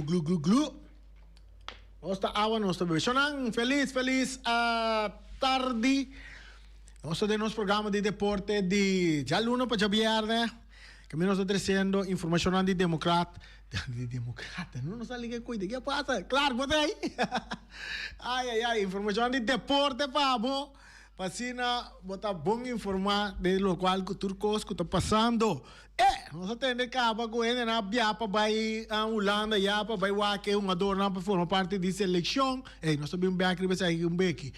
glu glu glu. Nos ta awa nos ta bebe. Shonnan, felis felis tardi. Nos ta den nos programa di deporte di djaluna pa djabièrnè. Kaminda nos ta tresiendo informashonnan di demokrat, di demokrat, no nos a liga koe di ke pasa? Clark bo ta ei? Ai ai ai, informashonnan di deporte pa bo. Pa asina bo ta bon informá den lokual ku tur kos ku ta pasando. E! Nos a tende kaba ku hendenan a bia pa bai Hulanda ya pa bai wak e hungadornan pa forma parti di selekshon. Ey, nos ta bin bek riba esaki un beki.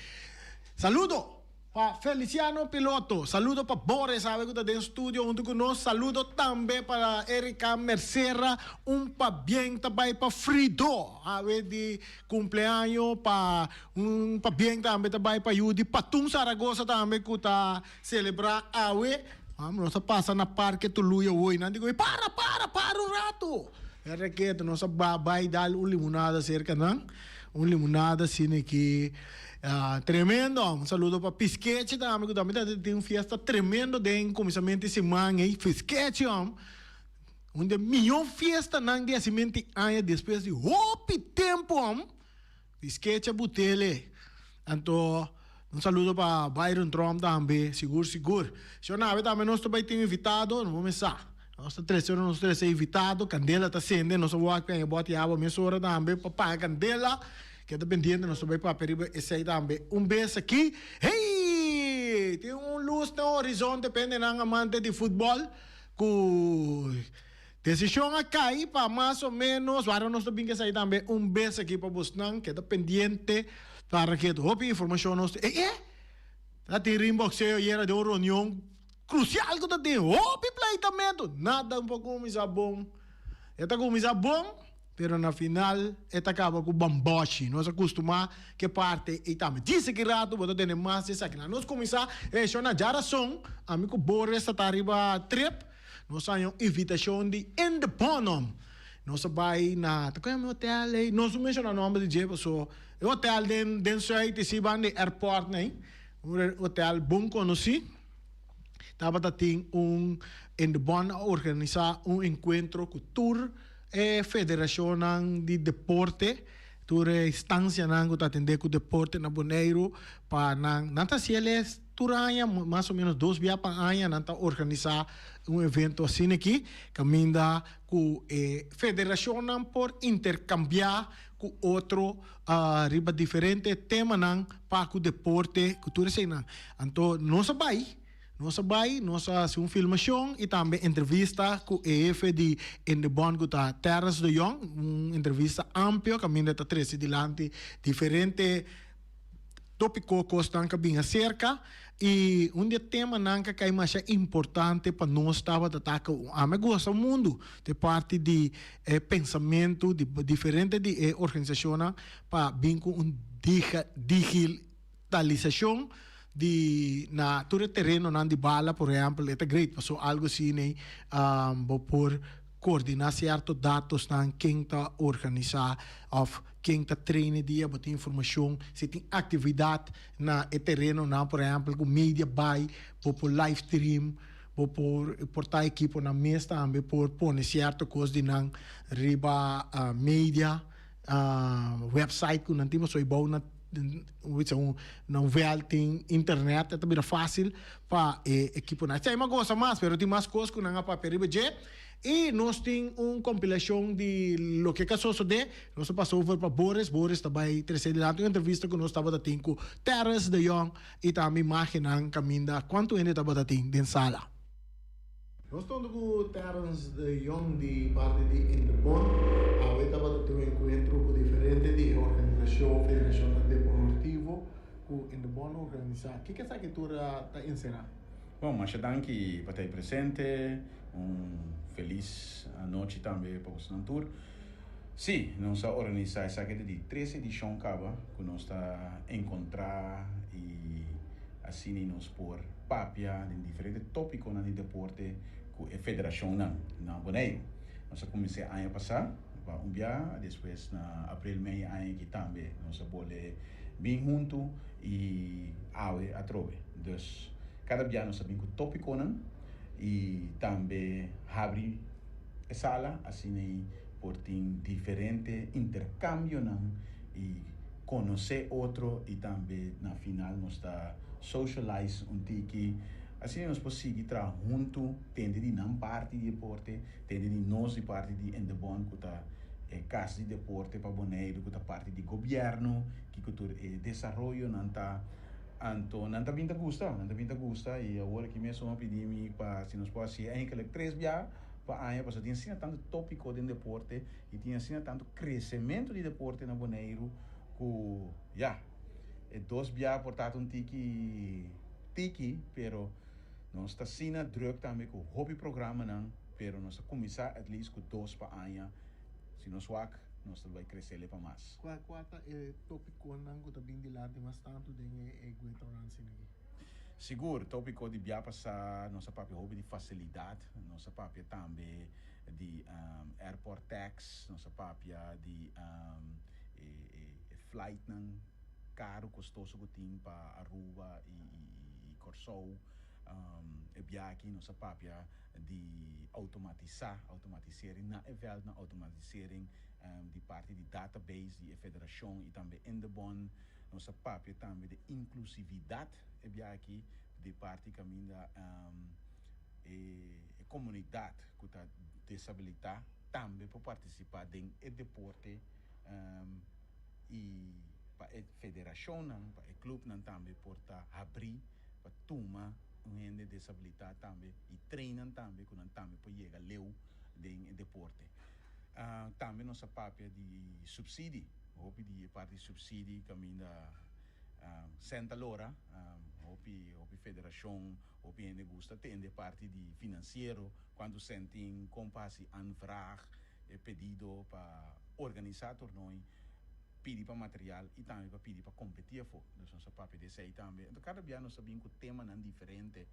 Saludo pa Feliciano Piloto, saludo pa Boris awe ku ta den studio huntu ku nos, saludo tambe pa Erika Mercera, un pabien ta bai pa Frido awe di kumpleaño pa Un pabien tambe ta bai pa yu di Patun Saragoza tambe ku ta selebrá awe. Nos a pasa na Parke Tuluy awoy. Nan di ku mi, Para, para, para un ratu! E reketa nos a bai dal un limonada serka nan. Un limonada asina ki tremendo. Un saludo pa Piskechi tambe ku tambe ta tin un fiesta tremendo den kuminsamentu di siman ei. Piskechi hòm! Un di e mihó fiestanan di hasimentu di aña despues di hopi tempu hòm. Di skecha butele. Anto un saludo pa Byron Tromp tambe, sigur sigur. Sho nawe tambe nos ta bai tin invitado, no bo mesa. Nos ta trese ora nos trese invitado, kandela ta sende, nos a wak peña bòt awa mesora tambe pa paga kandela. Keda pendiente nos ta bai papia riba esei tambe un bes aki. Hey! Tin un lus na horizonte pende nan amante di futbòl ku. Desishon a kai pa mas o ménos, wara nos ta bin kesai tambe un bes aki pa bosnan keda pendiente para ke hopi informashon nos e e ta tin rin boxeo ayera den un reunion krusial ku ta tin hopi pleitamentu nada por kuminsá bon e ta kuminsá bon pero na final e ta kaba ku bamboshi nos a kustumá ke parti ei tambe djis aki ratu bo ta tene mas di esakinan nos kuminsá e shon na djarason ami ku Boris ta ta riba trip. Nos a haña un invitashon di In The Bonham. Nos a bai na, ta koe hotel ei? Nos no menshoná nòmber di dje paso e hotel den den Zuid i si banda di airport nei, un hotel bon konosí. Tabata tin un In The Bon a organisá un enkuentro ku tur e federashonnan di deporte, tur e instansianan ku ta atendé ku deporte na Boneiru pa nan, nan ta hasi el es. Tur aña, mas o menos dos bia pa aña, nan ta organisá un evento asina aki, kaminda ku e federashonnan por interkambiá ku otro riba diferente temanan pa ku deporte, ku tur eseinan. Anto nos a bai, nos a bai, nos a hasi un filmashon i tambe entrevista ku e hefe di Indebon ku ta Terrence de Jong, un entrevista amplio kaminda e ta trese dilanti diferente. Tópiko, Kosnan ka bin aserka i un di e temanan ka kai masha importante pa nos tabata ta ku ami a gosa mundu ta e parti di e pensamentu di diferente di e organisashonnan pa bin ku un digitalisashon di na tur e terenonan di bala por ehèmpel e ta great pasobra algu asina bo por Coordina cierto datosnan, ken ta organisa of ken ta train e dia, bo tin informacion, si tin actividad na e terenonan, por ehempel cu media bay, bo por live stream, bo por por ta ekiponan mes tambe por pone cierto cos di nan riba media, website cu nan tin, pasobra e bou na na un veld tin internet, e ta bira facil pa e ekiponan. Esei mi a gosa mas, pero tin mas cos cu nan a papia riba dje. I nos tin un compilacion di loke ka sosode. Nos a pasa over pa Boris. Boris ta bai trece dilanti un entrevista cu nos tabata tin cu Terrence de Jong i tambe imagennan caminda cuanto hende tabata tin den sala. Nos ta hunto cu Terrence de Jong di parti di Indebon. Awe tabata tin un encuentro cu diferente di e organisacion, federacionnan deportivo cu Indebon a organisa. Kiko esaki tur ta encera? Bon, masha danki pa ta ei presente. Un felis anochi tambe pa bosonan tur. Sí, nos a organisa esaki ta di tres edishon kaba ku nos ta enkontrá i asina nos por papia den diferente tópikonan di deporte ku e federashonnan na Boneiru. Nos a kuminsá aña pasá pa un bia, despues na aprel, mei aña aki tambe nos a bole bin huntu i awe atrobe. Dus kada bia nos a bin ku tópikonan i tambe habri e sala asina. por tin diferente interkambionan i konosé otro i tambe na final nos ta socialize un tiki. Asina nos por sigui traha huntu, tende di nan parti di deporte, tende di nos di parti di Indebon ku ta e kas di deporte pa Boneiru ku ta parti di gobièrnu, kiko tur e desaroyonan ta. Anto nan ta bin ta gusta, nan ta bin ta gusta i awor aki mes a pidi mi pa si nos por hasié eigenlijk tres bia pa aña pasobra tin asina tantu tópiko den deporte i tin asina tantu kresementu di deporte na Boneiru ku ya e dos bia por ta un tiki tiki pero nos ta asina drùk tambe ku hopi programanan pero nos a kuminsá at least ku dos pa aña si nos wak nos ta bai kresele pa mas. Kua kua ta e tópikonan ku ta bin dilanti mas tantu den e e enkuentronan asina aki? Sigur, tópiko di bia pasá nos a papia hopi di fasilidat, nos a papia tambe di airport tax, nos a papia di e e flightnan karu kostoso ku tin pa Aruba i i Kòrsou. E bia aki nos a papia di automatisá, automatisering na e vèldnan, automatisering di parti di database di e federashon i tambe Indebon. Nos a papia tambe di inklusividat e bia aki di parti kaminda e komunidat ku ta desabilitá tambe por partisipá den e deporte i pa e federashonnan, pa e klupnan tambe por ta habrí pa tuma un hende desabilitá tambe i train nan tambe ku nan tambe por yega leu den e deporte. Tambe nos a papia di subsidi, hopi di e parti di subsidi kaminda sèn ta lora, hopi hopi federashon, hopi hende gusta tende e parti di finansiero, kuantu sèn tin, kon pa hasi aanvraag, e pedido pa organisá tornoi, pidi pa material i tambe pa pidi pa kompetí afó. Dus nos a papia di esei tambe. Enton kada bia nos ta bin ku temanan diferente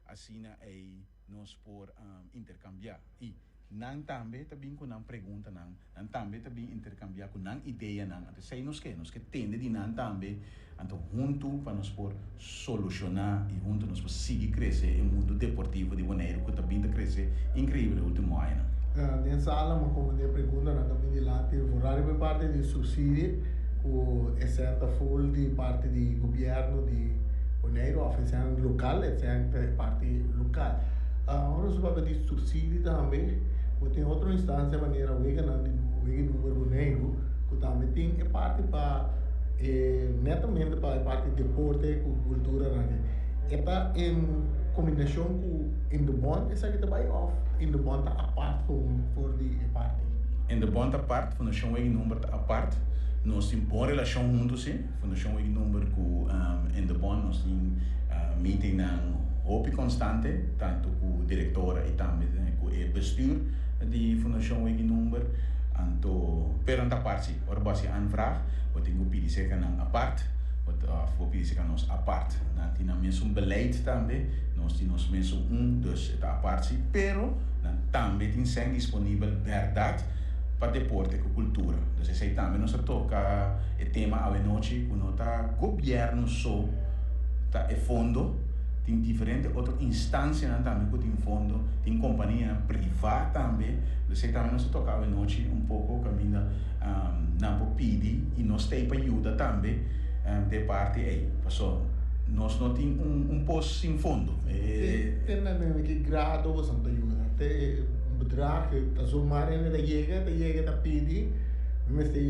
asina ei nos por interkambiá. I nan tambe ta bin ku nan preguntanan, nan tambe ta bin interkambiá ku nan ideanan. Anto esei nos ke, nos ke tende di nan tambe, anto huntu pa nos por solushoná i huntu nos por sigui krese e mundu deportivo di Boneiru ku ta bin ta krese inkreibel e último añanan. Den sala mi a komprendé preguntanan ta bin dilanti vooral riba e parti di subsidie ku esei ta full di parti di gobièrnu di Boneiru òf esei lokal, esei ta e parti lokal. Ora nos papia di subsidie tambe bo tin otro instansia manera weganan di wega number Boneiru ku tambe tin e parti pa e netamente pa e parti deporte ku kultura nan aki. E ta en kombinashon ku Indebon esaki ta bai òf Indebon ta apart for di e parti? Indebon ta apart, Fundashon Wega Number ta apart. Nos tin bon relashon huntu si, Fundashon Wega Number ku Indebon nos tin meetingnan hopi konstante tantu ku direktora i tambe ku e bestuur di Fundashon Wega Number. Anto pero nan ta apart si. Ora bo hasi aanvraag bo tin ku pidi serka nan apart of bo pidi serka nos apart. Nan tin nan mesun beleid tambe, nos tin nos mesun un, dus e ta apart si, pero nan tambe tin sèn disponibel bèrdat pa deporte ku kultura. Dus esei tambe nos a toka e tema awenochi ku no ta gobièrnu so ta e fondo, tin diferente otro instansianan tambe ku tin fondo, tin kompanianan privá tambe, dus esei tambe nos a toka awenochi un poko kaminda nan por pidi i nos ta ei pa yuda tambe den parti ei, paso nos no tin un pos sin fondo. Te na ki grado boso ta yuda? Te un bedrag ta zomaar hende ta yega, ta yega ta pidi mi mester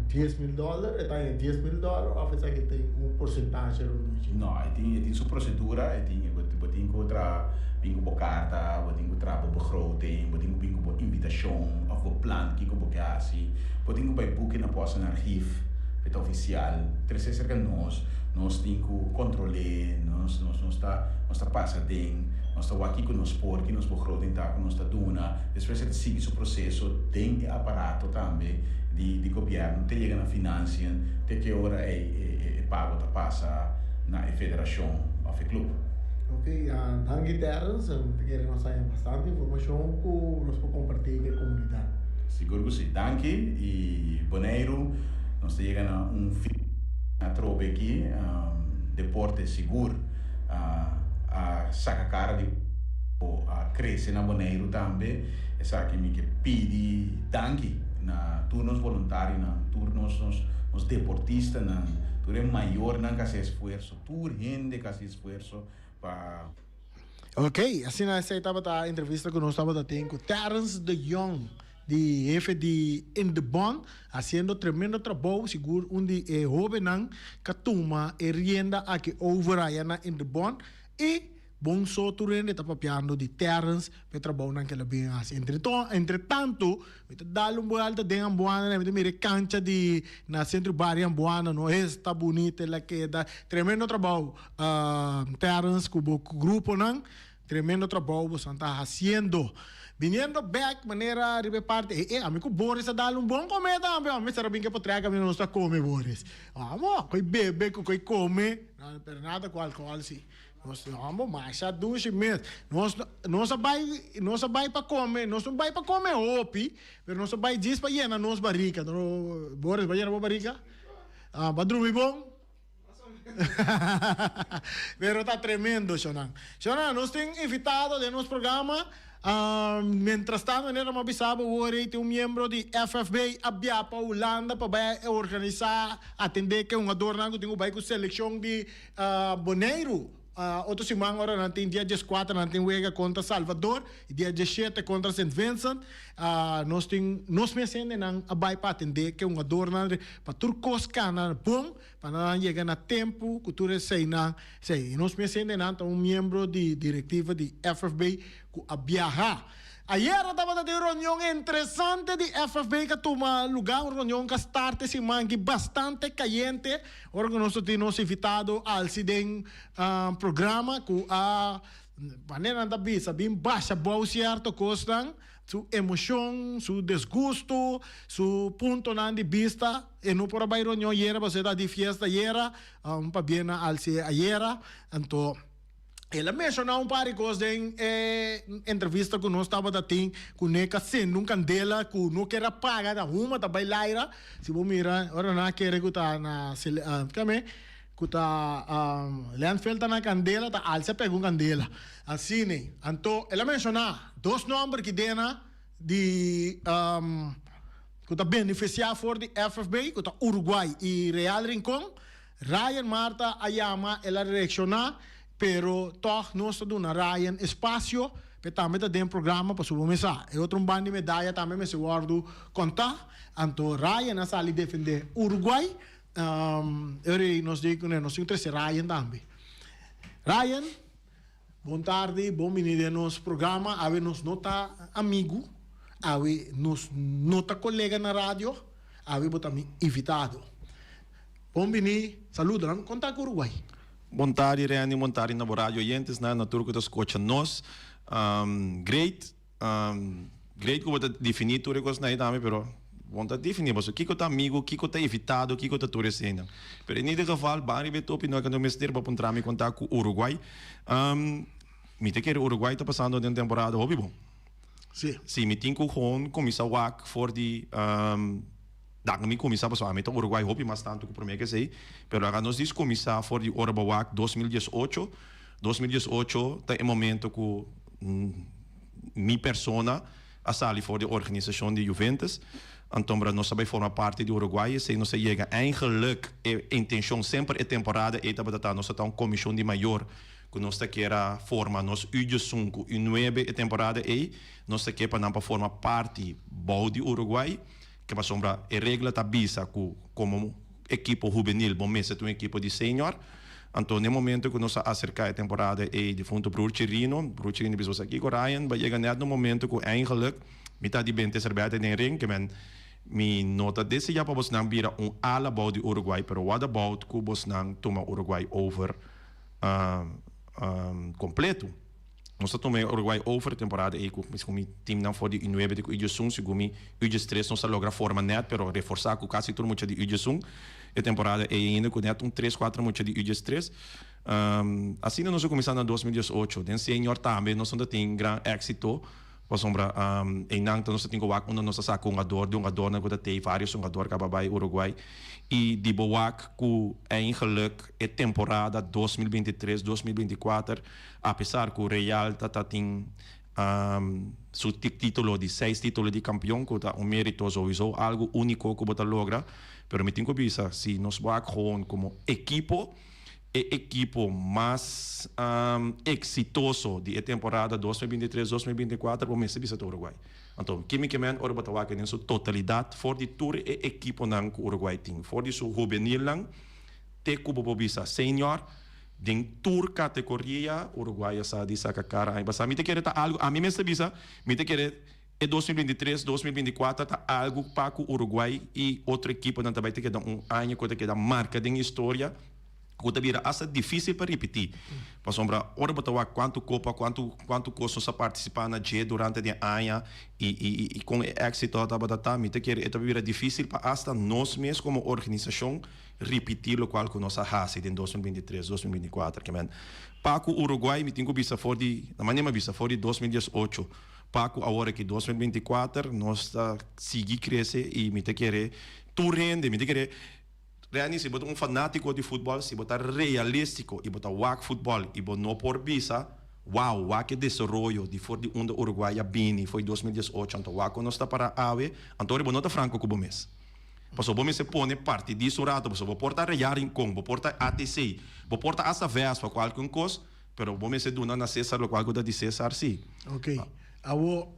10.000 dòler, e ta haña 10.000 dòler òf esaki tin un porsentahe rondó dje? No, e tin e tin su prosedura, e tin bo tin ku traha bin ku bo karta, bo tin ku traha bo begroting, bo tin ku bin ku bo invitashon òf bo plan kiko bo ke hasi, bo tin ku bai buki na pòst na argief, e ta ofisial, trese serka nos, nos tin ku kontrol'é, nos nos nos ta nos ta pasa den, nos ta wak kiko nos por, ki nos begroting ta ku nos ta duna, despues e ta sigui su proseso den e aparato tambe di di gobièrnu te yega na financiën te ke ora ei e e pago ta pasa na e federashon òf e klup. Ok, danki Terrence, mi ta kere nos haña bastante informashon ku nos por kompartí ku e komunidat. Sigur ku si. Danki i Boneiru nos ta yega na un fin atrobe aki. Deporte sigur a saka kara di a krese na Boneiru tambe. Esaki mi ke pidi danki na tur nos voluntarionan, tur nos nos deportistanan, tur e mayornan ku hasi esfuerso, tur hende ku hasi esfuerso pa. Ok, asina esei tabata entrevista ku nos tabata tin ku Terrence de Jong, di hefe di Indebon, hasiendo tremendo trabou, sigur un di e hobennan ku a tuma e rienda aki over aya na Indebon i Bon so tur hende ta papiando di Terrence pa e trabounan ke el a bin hasi. Entre tanto mi ta dal un buelta den Amboana mi ta mira e kancha di na Centro Barrio Amboana no esta bunita el a keda. Tremendo trabou Terrence ku bo gruponan tremendo trabou boso ta hasiendo. Biniendo bek manera riba e parti e ami ku Boris a dal un bon kome tambe ami mester a bin ke potrek ami nos ta kome Boris. Amo koi bebe ku koi kome pero nada ku alcohol si. Nos homber masha dushi mes. Nos nos a bai nos a bai pa come, nos no bai pa come hopi, pero nos a bai djis pa yena nos barika. No, Boris, bo a yena bo barika? Ah, bo a drumi bon? Pero ta tremendo, shownan. Shownan, nos tin invitado den nos programa. Mientras tanto, manera mi a bisa bo awor ei tin un miembro di FFB a bia pa Hulanda pa bai organisa, atende ke hungadornan ku tin ku bai ku selekshon di Boneiru, otro siman ora nan tin dia dieskuater nan tin wega kontra Salvador i dia diesshete kontra Sint Vincent. Nos tin nos mes hendenan a bai pa atendé ke hungadornan pa tur kos kana bon pa nan yega na tempu ku tur eseinan esei. I nos mes hendenan ta un miembro di direktiva di FFB ku a biaha. Ayera tabata tin un reunion interesante di FFB ku a tuma lugá, un reunion ku a start e siman aki bastante kayente. Ora ku nos ta tin nos invitado alsi den programa ku a manera nan ta bisa bin basha bou sierto kosnan, su emoshon, su desgusto, su puntonan di bista. E no por a bai reunion ayera pasobra e ta di fiesta ayera, un pabia nan alsi ayera. Anto el a menshoná un par di kos den e entrevista ku nos tabata tin kuné ka sende un kandela ku no ker a paga, ta huma ta bai laira. Si bo mira ora nan a kere ku ta na kame ku ta landfill ta na kandela ta alsa pega un kandela asina. Anto el a menshoná dos nòmber ki dena di ku ta benefisiá for di FFB ku ta Uruguay i Real Rincon. Ryan Marta a yama, el a reakshoná, pero tòg nos ta duna Ryan espasio p'e tambe ta den programa pasobra bo mesa e otro un ban di medaya tambe mester wòrdu kontá. Anto Ryan a sali defendé Uruguay. E ora ei nos di kuné nos tin ku trese Ryan tambe. Ryan, bon tardi, bon bini den nos programa. Awe nos no ta amigu, awe nos no ta kolega na radio, awe bo ta mi invitado. Bon bini, saludonan, kon ta ku Uruguay? Bon tardi Renny, bon tardi na bo radio oyentesnan, na tur ku ta skocha nos. Great, great ku bo ta defini tur e kosnan ei tambe, pero bon ta defini pasobra kiko ta amigu, kiko ta evitado, kiko ta tur eseinan. Pero en ieder geval, ban riba e topi no e mester pa puntra mi kon ta ku Uruguay. Mi ta kere Uruguay ta pasando den un temporada hopi bon. Sí. Sí, mi tin ku gewoon kuminsá wak for di. Daka mi kuminsá pasobra ami ta Uruguay hopi mas tantu ku promé ku esei, pero laga nos dis kuminsá for di ora bo wak 2018. 2018 ta e momento ku mi persona a sali for di organisashon di Juventus, antombra nos a bai forma parti di Uruguay, esei nos a yega eigenlik e intenshon semper e temporada ei tabata ta nos a ta un komishon di mayor ku nos ta kier a forma nos U diesunku, U nuebe e temporada ei nos ta kier pa nan pa forma parti bou di Uruguay. Ke pasobra e regla ta bisa ku komo ekipo hubenil bo mester ta un ekipo di senior. Anto n'e momento ku nos a aserká e temporada ei difunto Broer Chirino, Broer Chirino bisa bo sa kiko Ryan, bo a yega nèt na un momento ku eigenlik mi ta di bente serbète den ring, ke men mi no ta deseá pa bosnan bira un ala bou di Uruguay, pero what about ku bosnan tuma Uruguay over kompleto. Nos ta tuma e Uruguay over e temporada ei ku segun mi teamnan for di U nuebe te ku U diesun, segun mi U diestres nos a logra forma nèt pero reforsá ku kasi tur mucha di U diesun e temporada ei ainda ku nèt un tres kuater mucha di U diestres. Asina nos a kuminsá na 2018. Den senior tambe nos no ta tin gran éksito pasobra einan ta nos ta tin ku wak unda nos ta saka hungador di hungadornan ku ta tei vários hungador kaba bai Uruguay i di bo wak ku eigenlik e temporada 2023, 2024 Apesar ku Real ta ta tin Su título di seis título di kampion ku ta un mérito souiso algu úniko ku bo ta logra. Pero mi tin ku bisa si nos wak gewoon komo ekipo e ekipo mas eksitoso di e temporada 2023, 2024 bo mester bisa ta Uruguay. Anto kimi ke men ora bo ta wak den su totalidat for di tur e ekiponan ku Uruguay tin for di su hubenilnan te ku bo por bisa senior. Den tur kategoria Uruguay a sa di saka kara aña pasá. Mi ta kere ta algu, ami mes ta bisa, mi ta kere e 2023, 2024 ta algu pa ku Uruguay i otro ekiponan ta bai ta keda un aña ku ta keda marka den historia ku ta bira asta difísil pa ripití. Pasobra ora bo ta wak kuantu kopa, kuantu kuantu kos nos a partisipá na dje durante di e aña i i i kon e éksito tabata ta, mi ta kere e ta bira difísil pa asta nos mes komo organisashon ripití lokual ku nos a hasi den 2023, 2024. Ke men, pa ku Uruguay mi tin ku bisa for di, na manera mi a bisa, for di 2018 pa ku awor aki 2024 nos ta sigui krese i mi ta kere tur hende, mi ta kere, Renny si bo ta un fanátiko di futbòl, si bo ta realístiko i bo ta wak futbòl i bo no por bisa, Wow, wak e desaroyo di for di unda Uruguay a bini for di 2018 anto wak kon nos ta pará awe, anto ora bo no ta franko ku bo mes. Pasobra bo mester pone partidista un rato, pasobra bo por ta Real Rincon, bo por ta ATC, bo por ta hasta Vespa, kualke un kos, pero bo mester duna na Cesar lokual ku ta di Cesar si. Ok. Awor,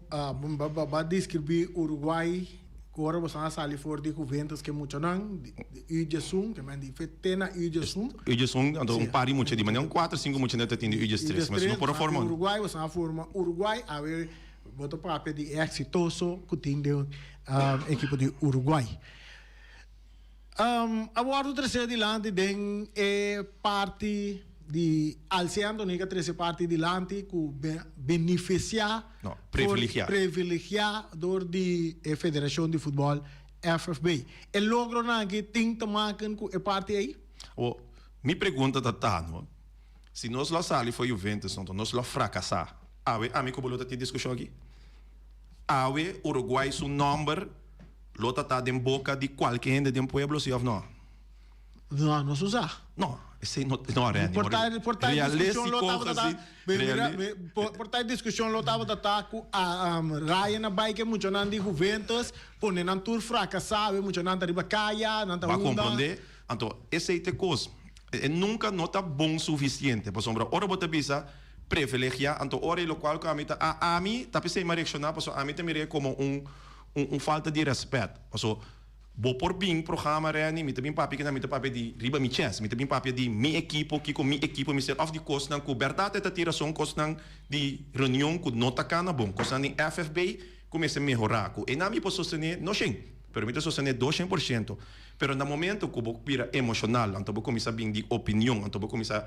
bo a deskribí Uruguay ku ora boso a sali for di Juventus ku e muchanan, di U diesun, ke men di fe te na U diesun. U diesun, anto un par di mucha di manera un kuater, sinku mucha nan ta tin di U diestres, mas no por a forma un. Uruguay, boso a forma Uruguay, awe Bo ta papia di e exitoso cu tin den ekipo di Uruguay. A wordo trece dilanti den e parti di Alce Anthony a trece parti dilanti cu beneficia, No, privilegia. privilegia door di e Federacion di Futbol FFB. E logronan aki tin te maken cu e parti ey? Awor, mi pregunta ta ta, no, si nos lo a sali for Juventus, no, nos lo a fracasa. Awe ami ku bo lo ta tin diskushon aki? Awe Uruguay su nòmber lo ta ta den boka di kualke hende den pueblo, si òf nò? No, nos no sa. No, esei no, no Renny. Por ta, por ta e diskushon lo tabata ta, por ta e diskushon lo tabata ta ku Ryan a bai ku e muchanan di Juventus, pone nan tur frakasá, awe muchanan ta riba kaya, nan ta Bo a hunda. komprondé? Anto, esei ta e kos. E nunka no ta bon sufisiente, pasobra ora bo ta bisa privilegiá, anto ora i lokual ku ami ta, a ami ta p'esei mi a reakshoná, pasobra ami ta mir'é komo un un falta di rèspèt. Paso, bo por bin programa, Renny, mi ta bin papia kinan, mi ta papia di riba mi chèst, mi ta bin papia di mi ekipo, kiko mi ekipo mester, òf di kosnan ku bèrdat e ta tin rason, kosnan di reunion ku no ta kana bon, kosnan di FFB ku mester mehorá, ku einan mi por sostené no shen, pero mi ta sostené 200%. Pero na momento ku bo bira emoshonal, anto bo kuminsá bin di opinion, anto bo kuminsá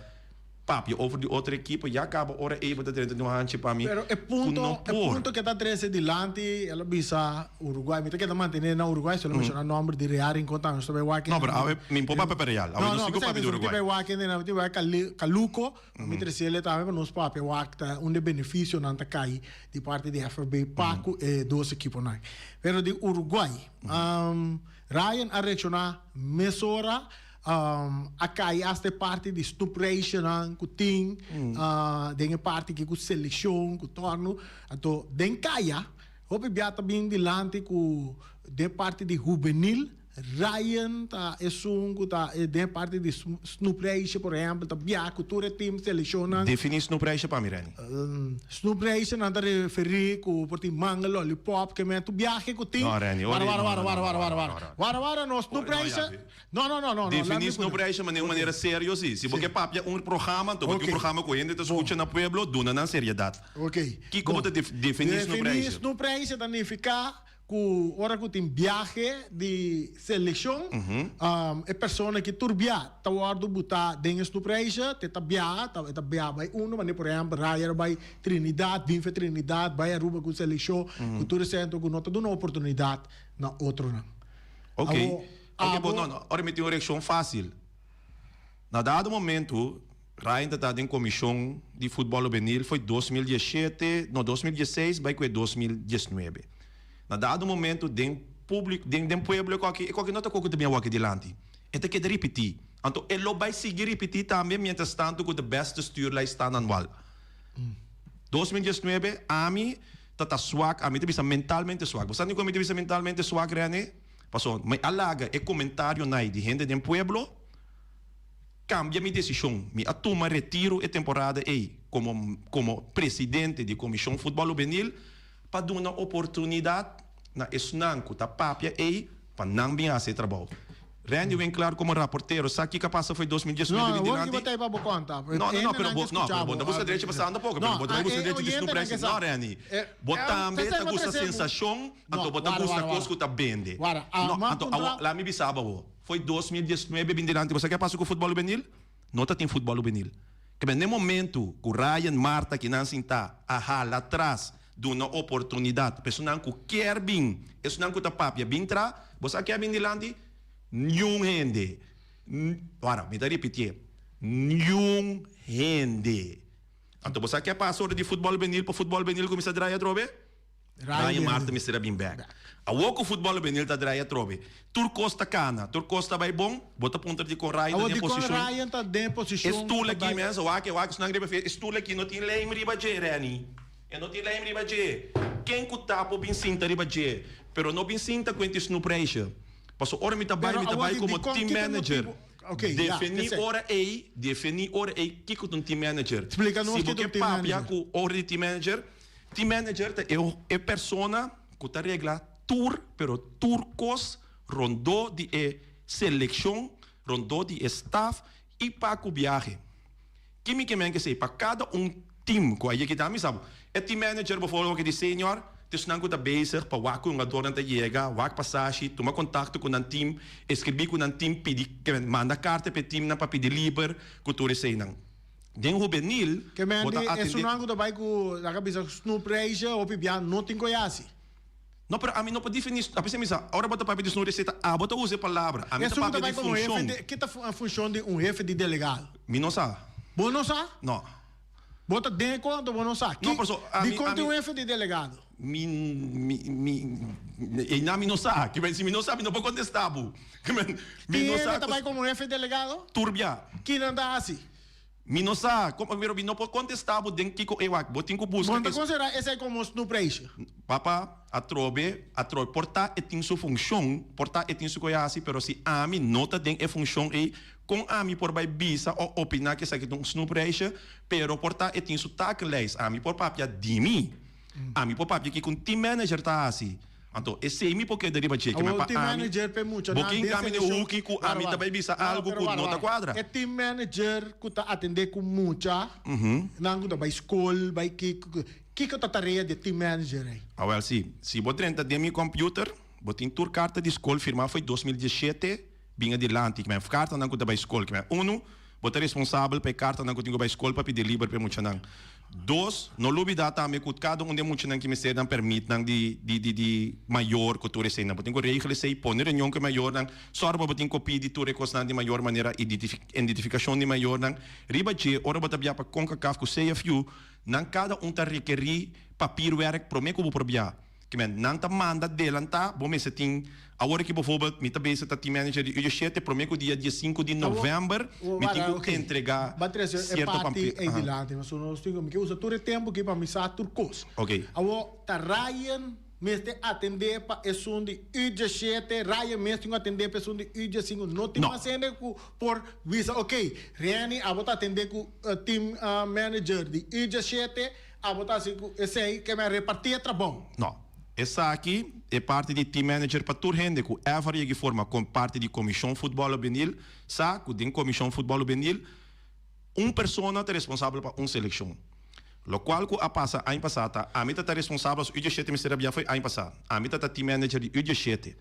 papia over di otro ekipo, ya kaba ora ei bo ta drenta den un hanchi pa mi Pero e ku punto, no e por. punto ke ta trese dilanti, el a bisa Uruguay, mi ta keda mantené na Uruguay, solo menshoná nòmber di Real Rincon tambe, nos ta bai wak No, pero awe mi por papia pa Real, awe No, nos no, tin ku p'esei papia di mi ta Uruguay. bai wak hende, mi ta bai Caluco, mi trese el tambe pa nos papia wak ta unda e benefisionan ta kai di parti di FFB pa ku e dos ekiponan. Pero di Uruguay, Ryan a reakshoná mesora, a kai asta e parti di snoepreisjenan ku tin den e parti aki ku selekshon, ku tòrnu. Anto den kaya hopi bia ta bin dilanti ku den e parti di hubenil Ryan ta esun ku ta den e parti di snoepreisje por ehèmpel ta bia ku tur e tim selekshonnan. Definí snoepreisje pa mi Renny. Snoepreisje nan ta referí ku por tin manga lòlipòp ke men tur biahe ku tin. No Renny, Wara wara wara wara wara wara wara wara wara no snoepreisje no no no no no Definí snoepreisje manera un manera serio si. Si bo ke papia un programa anto bo tin un programa ku hende ta skucha na pueblo duna nan seriedat. Ok. Kiko bo ta definí snoepreisje? Definí snoepreisje ta nifiká Ku ora ku tin biahe di selekshon, e persona ki tur bia ta wòrdu butá den e snoepreisje, te ta biaha, ta e ta biaha bai unu, manera por ehèmpel Raya bai Trinidad, bin fe Trinidad bai Aruba ku selekshon, ku tur esei anto ku no ta duna oportunidat na otronan. Ok, Awor, ok, bo abo. no, no, ora mi tin un reakshon fásil. Na dado momento, Ryan ta ta den komishon di futbòl hubenil foi 2017, no, 2016 bai ku e 2019. Na dado momento den públiko, den den pueblo e koki, e koki no ta koki ta bin awor aki dilanti. E ta keda ripití. Anto e lo bai sigui ripití tambe mientras tanto ku de beste stuurlui staan aan wal. 2019 ami ta ta swak, ami ta bisa mentalmente swak. Bo sa dikon mi ta bisa mentalmente swak, Rene? Pasobra mi a laga e comentarionan di hende den pueblo cambia mi decision. Mi a tuma retiro e temporada ey como como presidente di Comision Futbol Hubenil pa duna oportunidad na esnan cu ta papia ey pa nan bin haci e trabou. Randy Winklaar como raportero sa kiko a pasa foi 2019 No, bin awor ki dilanti? bo ta ey pa bo conta. No, no, no, pero Hendenan bo, ke no, scucha pero bo bo. ta busca derecho pa sa tampoco, pero No, bo ta bay a busca e derecho di oyentenan snoepreis. ke No, sa. Randy, E, bo e, tambe te ta bo gusta trece bo. sensacion, anto No, bo ta wara, gusta wara, cos wara. cu ta bende. Wara, a No, man anto awor, puntra. laat mi bisa bo awor, foi 2019 bin dilanti, bo sa ke a pasa cu futbol hubenil? No ta tin futbol hubenil. Ke men n'e momento cu Ryan Marta kinan sinta a hala atras duna oportunidad pa esunnan cu kier bin, esunnan cu ta papia bin tra, bo sa ke a bin dilanti? Niun hende. Ora, mi ta ripitié, niun hende. Anto bo sa ke a pasa ora di futbol hubenil pa futbol hubenil cuminsa draai atrobe? Ryan Marta mester a bin bek. Awor ku futbòl hubenil ta draai atrobe, tur kos ta kana, tur kos ta bai bon, bo ta puntra dikon Ryan ta den e posishon. Awor dikon Ryan ta den e posishon. E stul aki mes, wak e wak esnan riba e stul aki no tin lijm riba dje, Renny. E no tin lijm riba dje. Ken ku ta por bin sinta riba dje, pero no bin sinta ku enti snoepreisje. Pasobra ora mi ta bai, mi ta bai komo team manager. Defini ora ei, defini ora ei kiko ta un team manager. Si bo ke papia ku ora di team manager. Team manager ta e e persona ku ta regla tur pero tur kos rondó di e selekshon, rondó di e staf i pa ku biahe. Ki mi ke men ke esei? Pa kada un team ku a yega ta mi sa bo. E team manager boforbel wak di senior ta esnan ku ta bezig pa wak ku hungadornan ta yega, wak pasashi, tuma kontakto ku nan team, eskribi ku nan team, pidi manda karta pa e teamnan pa pidi liber ku tur eseinan. Den hubenil, Ke men bo ta di atende. esunnan ku ta bai ku laga bisa snoepreisje hopi bia no tin ku e hasi. No, pero ami no por defini, a pesar mi sa, ora bo ta papia di snoepreisje ta abo ta usa e palabra, ami ta Esun ku ta papia bai di komo hefe funshon. di, ke ta funshon di un hefe di delegado? Mi no sa. Bo no sa? No. Bo ta den e konto bo no sa. No, paso ami, Dikon tin ami. un hefe di delegado? Mi, mi, mi, einan mi no sa. Ke men si mi no sa mi no por kontesta bo. Ke men, mi Tin no hende sa ta ku. bai komo hefe delegado? Tur bia. Kinan ta hasi? Mi no sa, como, pero mi no por contesta bo den kico e wak. Bo tin cu busca Bo no ta es. considera esey como snoepreisje? Papa, atrobe, atrobe, por ta e tin su funcion, por ta e tin su coe haci, pero si ami no ta den e funcion ey, con ami por bay bisa o opina cu esaki ta un snoepreisje, pero por ta e tin su takenlijst. Ami por papia di mi. Ami por papia kico un team manager ta haci. Anto esei mi por keda riba dje, ke Awor pa team ami, manager p'e mucha bo nan kin den kami den selekshon. huki ku Wara, ami ta wara. bai bisa No, algu pero ku wara, no ta wara. kuadra. E team manager ku ta atendé ku mucha, nan ku ta bai skol, bai kiko, kiko ta tarea di e team manager ei? Awel si, si bo drenta den mi computer, bo tin tur karta di skol firmá fo'i 2017 bin adilanti, ke men kartanan ku ta bai skol, ke men unu, Bo ta responsabel pa e kartanan ku tin ku bai skol pa pidi liber pa e muchanan. Dos, no lubidá tambe ku kada un di e muchanan ki mester nan pèrmitnan di di di di mayor ku tur eseinan. Bo tin ku regel esei, pone reunion ku e mayornan, sòru pa bo tin kopia di tur e kosnan di mayor manera identifikashon di mayornan. Riba dje, ora bo ta bia pa Concacaf ku CFU, nan kada un ta rekerí papierwerk promé ku bo por bia. Kimen, nan ta manda delantá, bo mester tin, awor aki bijvoorbeeld, mi ta bezig ta team manager di Udio Shete, promé ku dia diesinku di novèmber, mi tin ku entregá Ba trese e sierto parti pampir. ei dilanti, pasobra nos tin ku, mi ke usa tur e tempu aki pa mi sa tur kos. Oké. Awor, ta Ryan mester atendé pa esun di Udio Shete, Ryan mes tin ku atendé pa esun di Udio Sinku, no tin No. mas hende ku por bisa, oké, Renny, abo ta atendé ku team manager di Udio Shete, Abo ta hasi ku esei ke mi a repartí e trabou? No. Esaki e parti di team manager pa tur hende ku ever yegi forma kom parti di Komishon Futbòl Hubenil sa ku den Komishon Futbòl Hubenil un persona ta responsabel pa un selekshon. Lokual ku a pasa aña pasá ta ami ta ta responsabel as U17 mester a bia fo'i aña pasá. Ami ta ta team manager di U17.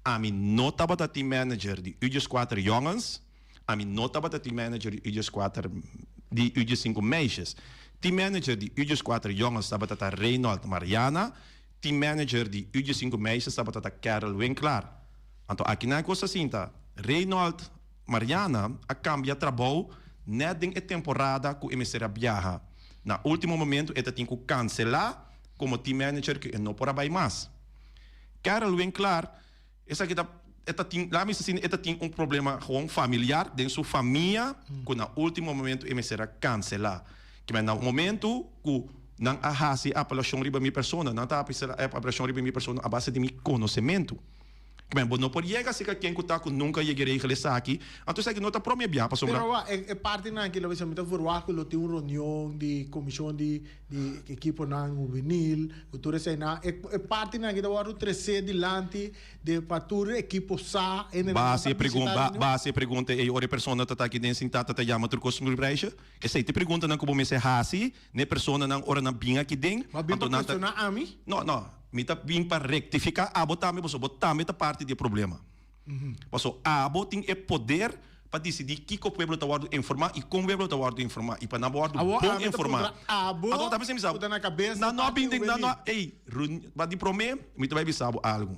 Ami no tabata team manager di U14 jongens. Ami no tabata team manager di U14 di U15 meisjes. Team manager di U14 jongens tabata ta Reynold Mariana, team manager di U15 meisjes tabata ta Carol Winklaar. Anto aki nan e kos a sinta, Reynold Mariana a kambia trabou net den e temporada ku e mester a biaha. Na ultimo momento e ta tin ku kanselá komo team manager ku e no por a bai mas. Carol Winklaar. Esaki ta e ta tin, laat mi bisa asina, e ta tin un problema gewoon familiar den su famia ku na ultimo momento e mester a kanselá. Kimen na un momento ku Nan a hasi apelashon riba mi persona, nan ta hasi apelashon riba mi persona a base di mi konosementu. Kmen, bo no por yega asika ken ku ta ku nunka yega regel esaki, anto esaki no ta prome bia pasobra. Pero wak, e partinan aki lo bisa mi ta verwagt ku lo tin un reunion di komishon di di ekiponan hubenil ku tur eseinan, e e partinan aki ta wòrdu tresé dilanti de pa tur ekipo sa hende Ba hasi e pregun ba ba hasi e pregunta ei ora e persona ta ta aki den sintá ta ta yama tur kos snoepreisje? Esei ta e preguntanan ku bo mester hasi n'e personanan ora nan bin aki den, Bo a bin anto pa nan ta kuestioná ami? No, no. Mi ta bin pa rektifiká abo tambe pasobra bo tambe ta parti di e problema. Pasobra abo tin e poder pa disidí kiko pueblo ta wòrdu informá i kon pueblo ta wòrdu informá i pa nan wòrdu Awor bon ami ta informá. puntra abo Anto ta bisa ku ta na kabes di nan no a parti bin den nan no a hubenil. ey reuni pa di promé mi ta bai bisa bo algu.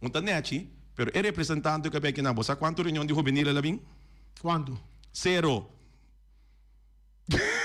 Un ta nèchi pero e representante ku a bin aki nan bo sa kuantu reunion di hubenil el a bin? Kuantu? Sero.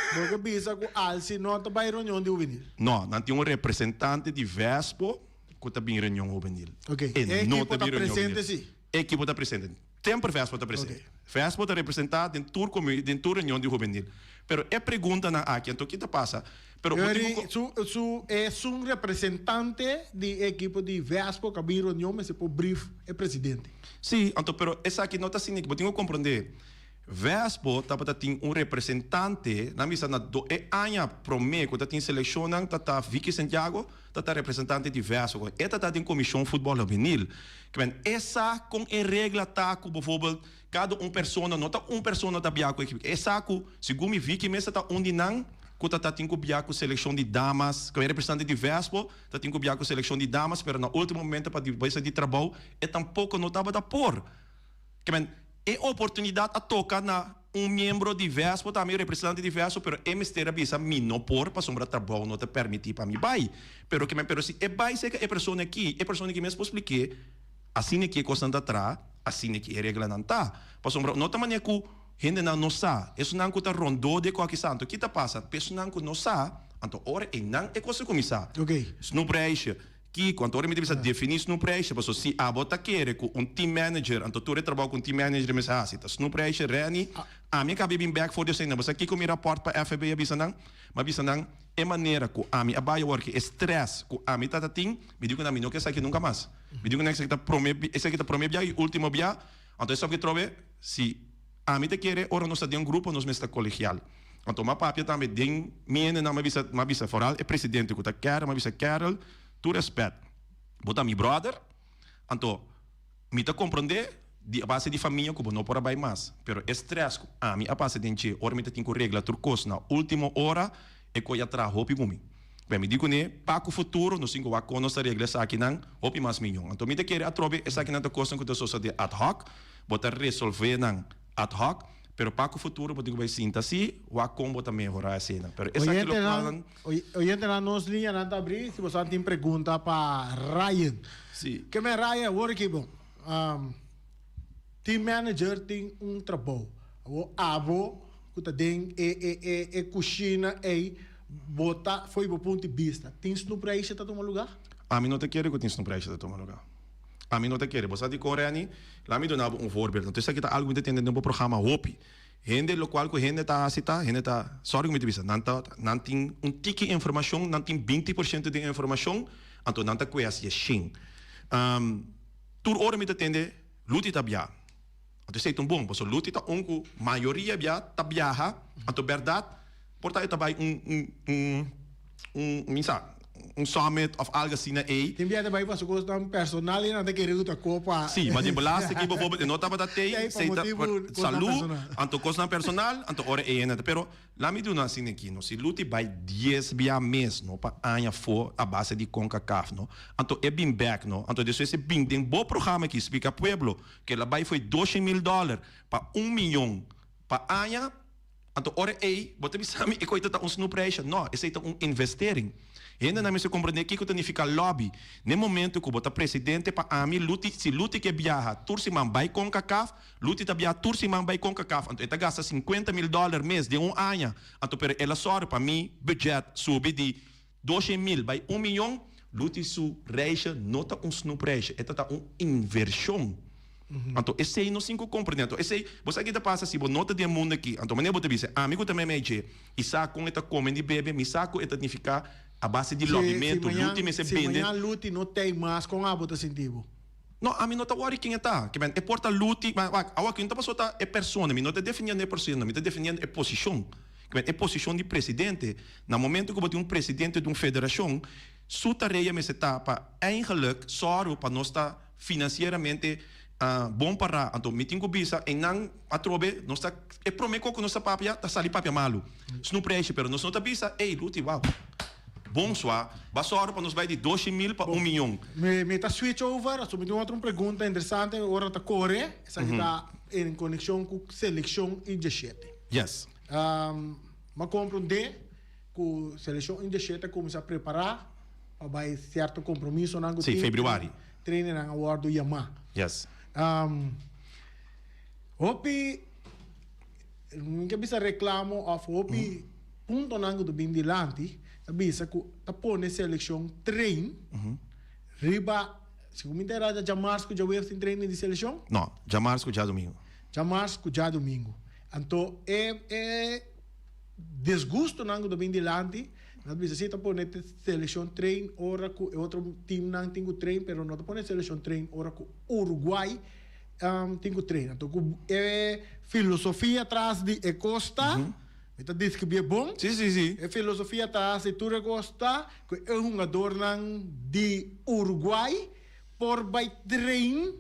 Bo ke bisa ku Alsi no ta bai reunion di hubenil? No, nan tin un representante di Vespo ku ta bin reunion hubenil. Ok, E e no ekipo ta ta bin reunion presente hubenil. si? E ekipo ta presente. Semper Vespo ta presente. Ok. Vespo ta representá den tur komi, den tur reunion di hubenil. Pero e preguntanan aki, anto ki ta pasa? Pero bo tin ku. Yori, su, su, esun representante di e ekipo di Vespo ku a bin reunion mester por brief e presidente. Sí, anto pero esaki no ta asina, bo tin ku komprondé. Vespo tabata tin un representante, nan bisa na do e aña prome ku ta tin selekshonnan ta ta Vicky Santiago ta ta representante di Vespo. E ta ta den komishon futbòl hubenil. Kimen e sa kon e regla ta ku bijvoorbeeld kada un persona no ta un persona ta bia ku ekipo. E sa ku segun mi Vicky mes ta ta un di nan ku ta ta tin ku bia ku selekshon di damas, ku e representante di Vespo ta tin ku bia ku selekshon di damas pero na ultimo momento pa di bisa di trabou e tampoko no tabata por. Kimen E oportunidat a toka na un miembro di Vespo, tambe un representante di Vespo, pero e mester a bisa mi no por pasobra trabou no ta permití pa mi bai. Pero ke men pero si e bai serka e persona aki, e persona aki mes por splik'é asina ki e kosnan ta traha, asina ki e reglanan ta. Pasobra no ta manera ku hendenan no sa, esunnan ku ta rondó di e koki sa. Anto ki ta pasa? Pesunnan ku no sa, anto ora einan e kos a kuminsá. Snoepreisje. Kiko? Anto ora mi ta bisa definí snoepreisje, pasobra si abo ta kere ku un team manager, anto tur e trabou ku un team manager mester hasi ta snoepreisje, Renny, ami a kabi bin bek for di esei. Bo sa kiko mi rapòrt pa FB a bisa nan? Mi a bisa nan e manera ku ami a bai awor ki e strès ku ami ta ta tin, mi di ku nan mi no ke esaki nunka mas. Mi di ku nan esaki ta promé esaki ta promé bia i último bia, anto esaki trobe si ami ta kere ora nos ta den un grupo nos mester ta kolegial. Anto m'a papia tambe den mi hendenan m'a bisa, m'a bisa foral e presidente ku ta Carol, m'a bisa Carol, tur respet, bo ta mi brother, anto mi ta komprondé di a base di famia ku bo no por a bai mas, pero e stress ku ami a pasa den dje ora mi ta tin ku regla tur kos na ultimo ora, e koe a traha hopi ku mi. Bè mi di kuné, pa ku futuro nos tin ku wak kon nos ta regla esakinan hopi mas mihó. Anto mi ta kere atrobe esakinan ta kosnan ku ta sosodé ad hoc, bo ta resolvé nan ad hoc, Pero pa ku futuro bo tin ku bai sinta si, wak kon bo ta mehorá eseinan. Pero esaki lo Oyentenan, kualnan. oyentenan nos liñanan ta abrí si boso tin pregunta pa Ryan. Si. Ke men Ryan, awor aki bon. Team manager tin un trabou. Awor abo ku ta den e e e e kushina ei, bo ta fo'i bo punto di bista, tin snoepreisje ta tuma lugá? Ami no ta kere ku tin snoepreisje ta tuma lugá. Ami no ta kere. Bo sa dikon, Renny? Laat mi duna bo un voorbeeld. Anto esaki ta algu mi ta tende den bo programa hopi. Hende, lokual ku hende ta hasi ta, hende ta, sorry ku mi ta bisa, nan ta, nan tin un tiki informashon, nan tin 20% di informashon, anto nan ta kue hasi e shin. Tur ora mi ta tende, Luti ta bia. Anto esei ta un bon, pasobra Luti ta un ku mayoria bia ta biaha, anto bèrdat por ta e ta bai un, un, un, un, mi sa, un summit òf algu asina ei. Tin bia ta bai pa su kosnan personal i nan ta kere ku ta kopa. Sí, ma di belasting aki bijvoorbeeld e no tabata tei, Tei pa sei ta motibu kosnan salú, personal. anto kosnan personal, anto ora ei e Pero Laat mi duna asina aki no, si Luti bai dies bia mes no pa aña fo a base di Concacaf no, anto e bin bek no, anto despues e bin den bo programa aki splika pueblo ke el a bai fo'i doshen mil dollar pa un miyon pa aña, anto ora ei bo ta bisa mi e koita ta un snoepreisje? No, esei ta un investering. Hendenan mester komprendé kiko ta nifiká lobby. N'e momento ku bo ta presidente pa ami Luti, si Luti ke biaha tur siman bai Concacaf, Luti ta biaha tur siman bai Concacaf, anto e ta gasta 50.000 dòler mes den un aña, anto pero el a sòru pa mi budget subi di 200.000 bai un miyon. Luti su reisje no ta un snoepreisje, e ta ta un invershon. Anto esei nos tin ku komprendé. Anto esei, bo sa ki ta pasa si bo no ta den mundu aki. Anto manera bo ta bisa, ami ku ta meimei dje i sa kon e ta kome di bebe, mi sa ku e ta nifiká a base di Si, si lòbimentu. mañan, Luti mester si bende. mañan Luti no tei mas, kon abo ta sinti bo? No, ami no ta wòri ken e ta. Ke men, e por ta Luti, ma wak, awor aki no ta pasobra ta e persona, mi no ta defendiendo e persona, mi ta defendiendo e posishon. Ke men, e posishon di presidente. Na momento ku bo tin un presidente di un federashon, su tarea mester ta pa eigenlijk sòru pa nos ta financieramente bon pará. Anto mi tin ku bisa einan atrobe nos ta e promé kos ku nos ta papia ta sali papia malu. Snoepreisje, pero nos no ta bisa, ey Luti, wou, bon sua, ba sòru pa nos bai di doshi mil pa un miyon. Mi ta switch over, aso mi tin otro un pregunta interesante ora ta kore, esaki ta en konekshon ku selekshon I dieshete. Yes. Mi a komprondé ku selekshon I dieshete a kuminsá prepará pa bai sierto kompromisonan ku Sí, tin. februari. Trainernan a wòrdu yamá. Yes. Hopi, mi ke bisa reklamo òf hopi puntonan ku ta bin dilanti ta bisa ku ta pone selekshon train riba, segun mi ta era djamars ku djaweps tin training di selekshon? No, djamars ku djadumingu. Djamars ku djadumingu. Anto e e disgustonan ku ta bin dilanti Nan ta bisa si ta pone seleccion train ora cu e otro teamnan tin cu train pero no ta pone seleccion train ora cu Uruguay tin cu train. Anto cu e filosofia tras di e cos ta, mi ta describie bon, Si, si, si. e filosofia tras di tur e cos ta cu e hungadornan di Uruguay por bay train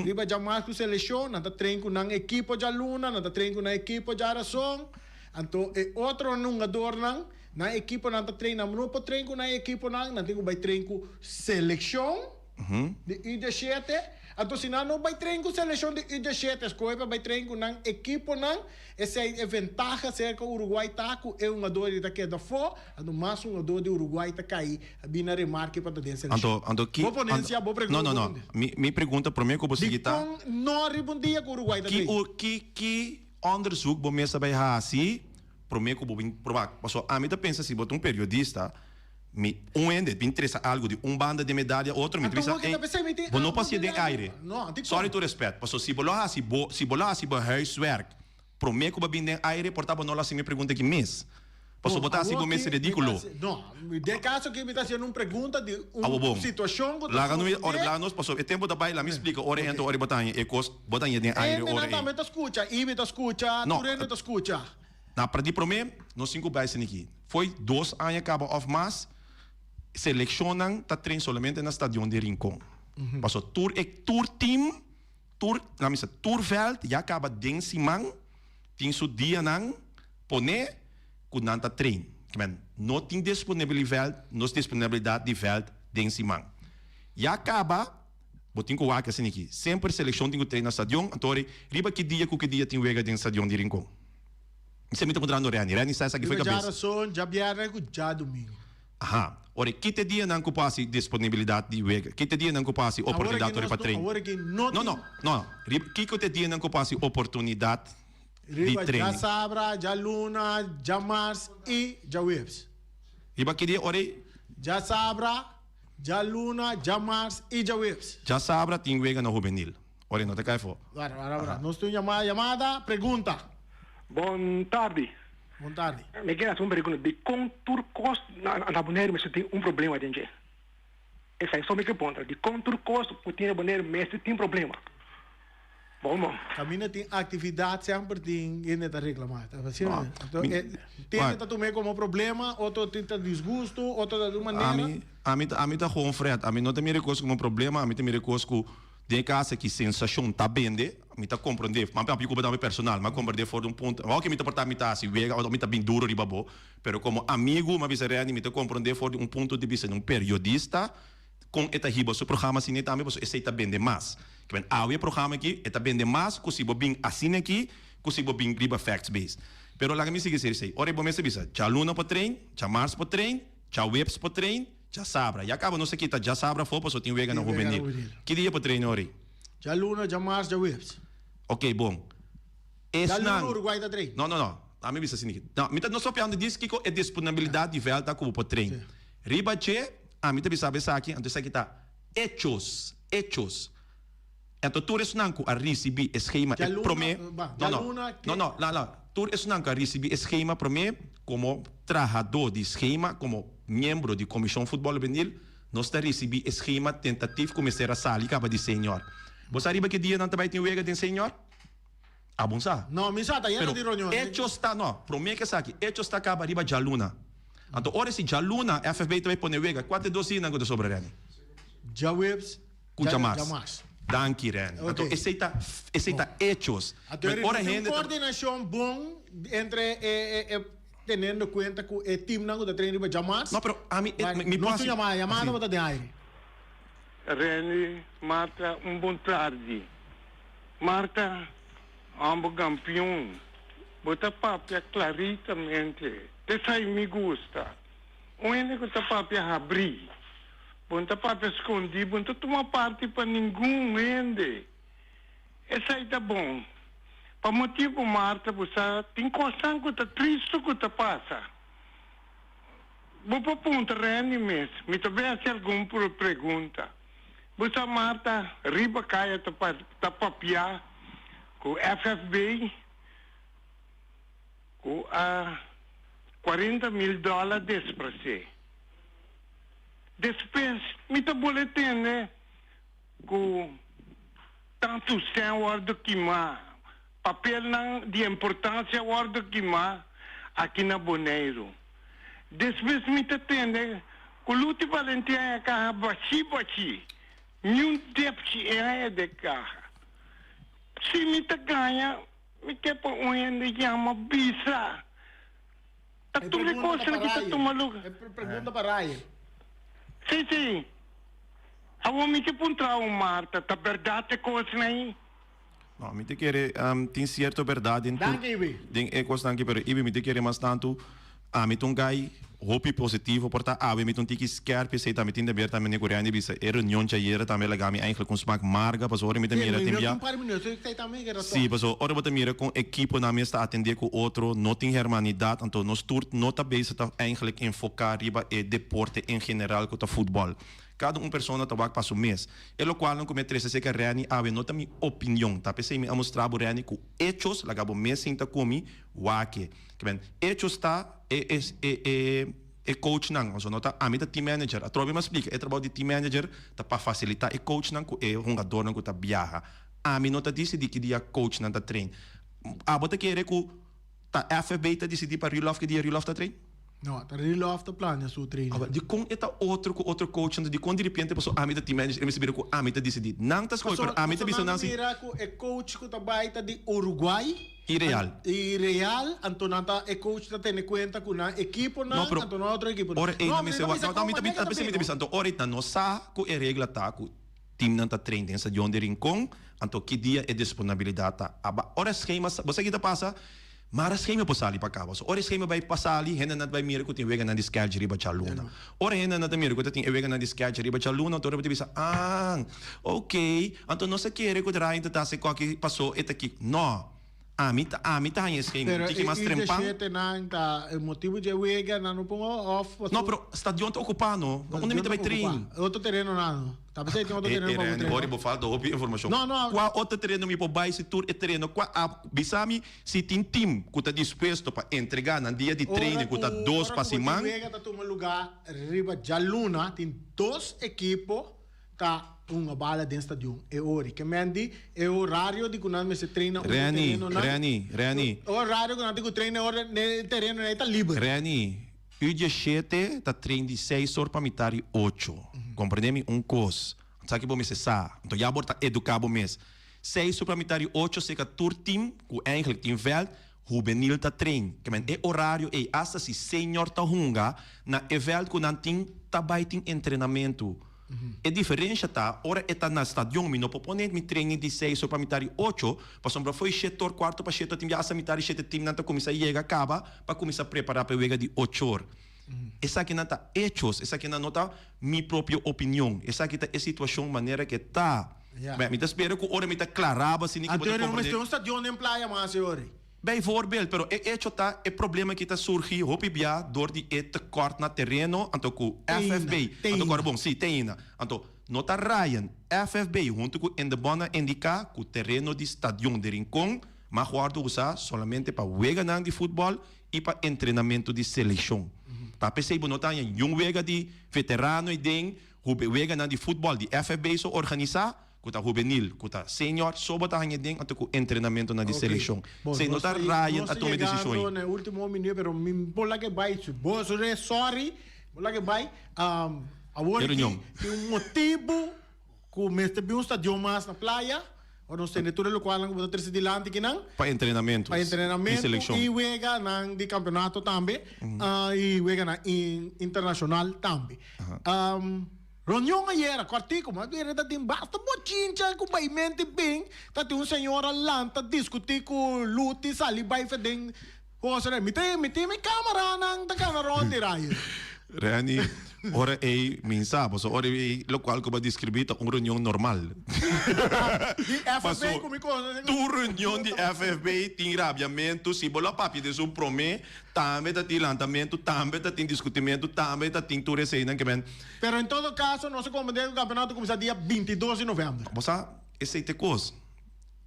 riba djamas cu seleccion, nan ta train cu nan ekipo djaluna, nan ta train cu nan ekipo djarason. Anto e otro hungadornan, nan ekiponan ta train, nan no por train cu nan ekiponan, nan tin cu bay train cu seleccion di U dieshete. Anto si nan no bay train cu seleccion di U dieshete, escoge pa bay train cu nan ekiponan, esey e ventaha cerca Uruguay ta cu e hungador di ta keda afo, anto mas hungador di Uruguay ta cay a bin na remarke pa ta den seleccion. Anto, anto ki, Bo ponencia, bo pregunta. No, no, no. Mi, mi pregunta prome cu bo sigui ta. Dicon no riba un dia cu Uruguay ta Ki, train? ki, ki Onderzoek bo mes a bai hasi prome ku bo bin proba. Pasobra ami ta pensa si bo ta un periodista, mi un hende bin tresa algu di un banda di medalia otro, mi ta bisa, ey, bo no por hasié den aire. Sorry tur respet, pasobra si bo lo hasi bo, si bo lo hasi bo huiswerk prome ku bo bin den aire, por ta bo no lo hasi mi pregunta aki mes. Pasobra bo ta hasi bo mes ridíkulo. No, den kaso aki mi ta hasiendo un pregunta di un Awo bon. situashon ku ta Laga nos, sosodé. laga nos, pasobra e tempu ta bai, laga mi splika ora e hende ora bo ta haña e kos, bo ta haña den aire ora Hendenan ei. tambe ta skucha, Ibi ta skucha, No. tur hende ta skucha. Na pra di promé, nos tin ku bai esaki. Foi dos aña kaba òf mas, selekshonnan ta train solamente na stadion di Rincon. Pasobra tur e tur team, tur, laga mi bisa, tur vèlt ya kaba den siman tin su dianan Pone ku nan ta train. Kimen, no tin disponibilivèlt, nos disponibilidat di vèlt den siman. Ya kaba, bo tin ku wak asina aki. Semper selekshon tin ku train na stadion, anto ori riba ki dia ku ki dia tin wega den stadion di Rincon. Esei mi ta puntrando Renny. Renny sa esaki foi Riba kabes. djarason, djabièrnè ku djadumingu. Aha. Ori ki te dianan ku por hasi disponibilidat di wega? Ki te dianan ku por hasi Awor aki oportunidat ori nos pa no, train? awor aki no No, tin. no, no. Riba kiko te dianan ku por hasi oportunidat di Riba training. djasabra, djaluna, djamars i djaweps. Riba ki dia ora ei? Djasabra, djaluna, djamars i djaweps. Djasabra tin wega na hubenil. Ora ei no ta kai afó. Wara, wara, wara. Nos tin un yamada, yamada, pregunta. Bon tardi. Bon tardi. Mi kier hasi un pregunta, dikon tur kos na Boneiru mester tin un problema den dje? Esei so mi ke puntra, dikon tur kos ku tin na Boneiru mester tin problema? Bon bon. Caminda tin actividad semper tin hende ta reclama. Ta asina No, Anto mi, e tin hende wak. ta tum'é como problema, otro tin ta disgusto, otro ta di un manera. Ami, ami ta, ami ta gewoon Fred. Ami no ta mira e kos como problema, ami ta mira e kos ku den e kas aki sensashon ta bende. Mi ta komprondé, ma mi papia ku bo tambe personal, mi a komprondé for di un punto, oke mi ta por ta mi ta hasi wega òf mi ta bin duro riba bo, pero komo amigu mi a bisa Renny mi ta komprondé for di un punto di bista di un periodista, Kon e ta hiba su programa asina ei tambe pasobra esei ta bende mas. Ke men awe e programa aki e ta bende mas ku si bo bin asina aki ku si bo bin riba facts based. Pero laga mi sigui ser esei. Ora bo mester bisa djaluna por train, djamars por train, djaweps por train, djasabra. Ya kaba nos a kita djasabra afó pasobra tin wega na hubenil. Ki dia por train ora ei? Djaluna, djamars, djaweps. Ok bon. Esnan. Djaluna Uruguay ta train. No no no. Ami bisa asina aki. No, mi ta nos papiando di kiko e disponibilidat di vèlt ta ku bo por train. Riba dje. Ami ta bisa bo esaki, anto esaki ta hechos, hechos. Anto tur esnan ku a risibí e skema e promé, no no, no no, la la, tur esnan ku a risibí e skema promé komo trahadó di skema, komo miembro di Komishon Futbòl Hubenil, nos ta risibí e skema tentativ ku mester a sali kaba di senior. Bo sa riba ki dia nan ta bai tin wega den senior? Abon sa. No, mi sa ta yena di reunion. Pero hechos ta, no, promé ke esaki, hechos ta kaba riba djaluna. Anto ora si djaluna FFB ta bai pone wega, kua ta e dos dianan ku ta sobra, Renny? Djaweps. Ku djamars. Danki, Renny. Anto esei ta, esei ta hechos. Anto Men ora tin un hende ta. koordinashon bon entre e, e, e, teniendo kuenta ku e timnan ku ta train riba djamars. No, pero ami, e, mi, mi Nos por tin hasi. yamada, yamada Hasi. bo ta den aire. Renny, Marta, un bon tardi. Marta, Homber gampion, bo ta papia klaritamente. T'esei mi gusta. Un hende ku ta papia habrí. Bo no ta papia skondí, bo no ta tuma parti pa ningun hende. Esei ta bon. Pa motibu, Marta, bo sa tin kosnan ku ta tristu ku ta pasa. Bo por puntra Randy mes. Mi ta bin hasi algun pregunta. Bo sa Marta riba kaya ta ta papia ku FFB ku a 40.000 dòler despresé. Despues mi ta bole tende ku tantu sèn wòrdu kimá, papelnan di importansia wòrdu kimá aki na Boneiru. Despues mi ta tende ku Luti Valentin haña kaha bashí bashí, niun depchi e haña den kaha. Si mi ta gaña, mi ke pa un hende yama bisa. Ta E tur e pregunta ta kosnan pa ki ta Ryan. tuma luga. E pregunta pa Ryan. Sí, sí. Awor mi ke puntra un Marta, ta bèrdat e kosnan ei? No, mi ta kere tin cierto berdad den tur Danki, Ibi. den e cosnan aki, pero Ibi mi ta kere mas tantu ami ta un guy hopi positivo, por ta awe mi ta un tiki skerp esey tambe tin deber tambe cu Randy bisa e reunion djayer tambe laga mi eigenlijk un smaak marga pasobra ora mi ta Sí, mira mi tin no bia tin par minuto, esey tambe ke razon. Sí, pasobra ora bo ta mira con ekiponan mes ta atende cu otro, no tin hermanidad, anto nos tur no ta bezig ta eigenlijk enfoca riba e deporte en general cu ta futbol. Kada un persona ta wak pa su mes. E lokualnan ku mi a trese serka Renny awe no ta mi opinion. Ta p'esei mi a mustra bo Renny ku echos laga bo mes sinta ku mi wak-e. Ke men, echos ta e e e e e coachnan. Pasobra no ta ami ta team manager. Atrobe mi a splika e trabou di team manager ta pa fasilitá e coachnan ku e hungadornan ku ta biaha. Ami no ta disidí ki dia coachnan ta train. Abo ta kere ku ta FFB ta disidí pa Rudolf ki dia Rudolf ta train? No, ta Rudolf ta plania su training. Awor, dikon e ta otro ku otro coachnan? Dikon diripiente pasobra ami ta team manager e mester bira ku ami ta disidí? Nan ta skohe, pero ami ta bisa nan si. Pasobra nan mira ku e coach ku ta bai ta di Uruguay. I Real. I Real, anto nan ta e coach ta tene kuenta ku nan ekiponan, No, pero anto nan otro ekiponan. ora ei No, nan mi mester ta wak, bisa no, no, mi ta kon manera ta ta bisa mi ta bini. bisa, anto ora ei nan no sa ku e regla ta ku teamnan ta train den stadion di Rincon, anto ki dia e disponibilidat ta. Aba ora schema sa, bo sa ki ta pasa? Mara schema por sali pa caba. So ora e schema bay pa sali, hendenan ta bay mira cu tin weganan di sketch riba djaluna. Ora hendenan ta mira cu ta tin e weganan di sketch riba djaluna, anto ora bo ta bisa, ah, ok, anto nos a kere cu Ryan ta ta haci coki paso e ta ki. No. Ami ta, ami ta haña e schema un Pero tiki e mas i trempan. dieshetenan ta e motibu dje wega nan no pongo of paso. No, pero stadion ta ocupa no. Na unda mi ta Stadion bay ta train? ocupa. Otro tereno nan no. Ta p'esei tin otro E, tereno e pa bo Randy, train ori no. bo falta hopi informacion. No, no. Cua otro tereno mi por bay si tur e tereno cua a bisa mi si tin team cu ta dispuesto pa entrega nan dia di Ora training cu cu ta dos ora pa cu bo tin siman. wega ta tuma luga riba djaluna tin dos ekipo ta hunga bala den stadion e ori. Ke men di e horario di ku nan mester traina un Renny, tereno nan. Renny, Renny. E horario ku nan tin ku traina e ora ne tereno nan e ta liber. Renny, u diesshete ta train di seis or pa mitar di ocho. Comprende mi un kos. Sa ki bo mester sa. Anto ya bo ta educa bo mes. Seis or pa mitar di ocho seka tur team ku eigenlijk tin veld, hubenil ta train. Ke men e horario ei hasta si senior ta hunga na e veld ku nan tin ta bai tin entrenamentu. E diferensha ta ora e ta na stadion mi no por pone mi training di seis or pa mitar di ocho pasobra fo'i shete or kuarto pa shete tin bia hasta mitar di shete teamnan ta kuminsá yega kaba pa kuminsá prepará pa e wega di ocho or. Esakinan ta hechos, esakinan no ta mi propio opinion, esaki ta e situashon manera ke ta. Mi ta spera ku ora mi ta klará bo asina ku bo ta Anto no komprendé. mester un stadion den playa mas e ora. Bijvoorbeeld, pero e hecho ta e problema ki ta surgi hopi bia dor di e tekort na tereno, anto ku Teina, FFB, anto teina. kòrda bon, si, teina. Anto. No ta Ryan, FFB huntu ku Indebon a indiká ku tereno di Stadion de Rincon mag wòrdu usá solamente pa weganan di futbòl i pa entrenamentu di selekshon. Ta p'esei bo no ta haña niun wega di veterano ei den weganan di futbòl di FFB so organisá, ku ta hubenil, ku ta senior, so bo ta haña den anto ku entrenamentunan di selekshon. P'esei no ta Ryan a tuma e desishon ei. Nos ta yegando na e último minuut pero mi por laga bai, bo sorry, bo laga bai. Awor ki tin un motibu ku mester bin un stadion mas na playa, ora nos tende tur e lokualnan ku bo ta trese dilanti kinan. Pa entrenamentu Pa entrenamentu i weganan di kampeonato tambe i weganan internashonal tambe. Reunion ayera, kòrtiku, ma bira ta tin basta bochincha ku baimenti bin, ta tin un señora lanta diskutí ku Luti sali bai feden. Cosa mi tin, mi tin mi camaranan ta cana rond di rayo. Renny, ora ey mi sa, pasobra ora ey locual cu bo a describi ta un reunion normal. Di FFB cu mi conoce. Tur reunion di FFB tin rabiamento, si bo lo a papia den su prome, tambe ta tin lantamento, tambe ta tin discutimento, tambe ta tin tur eseynan ke men. Pero en todo caso nos a comprende cu campeonato cuminsa dia 22 di november. Bo sa, esey ta e cos.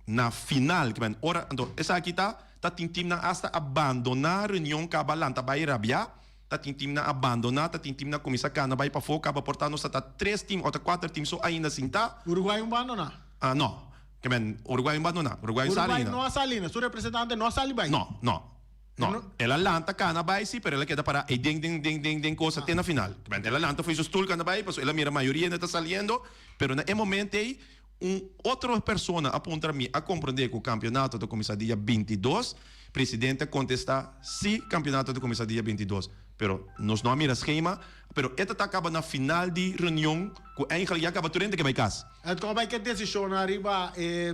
Na final, ke men, ora, anto esaki ta. Ta tin timnan asta a bandoná reunion kaba lanta bai rabiá, ta tin timnan a bandoná, ta tin timnan kuminsá kana bai pafó kaba por ta nos ta ta tres tim o ta kuater tim so ainda sintá. Uruguay un bandoná? Ah no, ke men Uruguay un bandoná, Uruguay un sali ainda. Uruguay no a sali ainda, su representante no a sali bai? No, no, no, el a lanta kana bai si pero el a keda pará ei den den den den den cosa te na final. Ke men el a lanta fo'i su stul kana bai pasobra el a mira mayoria hende ta saliendo pero na e momento ei Un otro persona a puntra mi a comprende cu campeonato ta cuminsa dia 22. Presidente a contesta, si campeonato ta cuminsa dia 22. Pero nos no a mira schema, pero e ta ta caba na final di reunion cu eigenlijk ya caba tur hende ke bay cas. Het con bay ke decisionnan riba e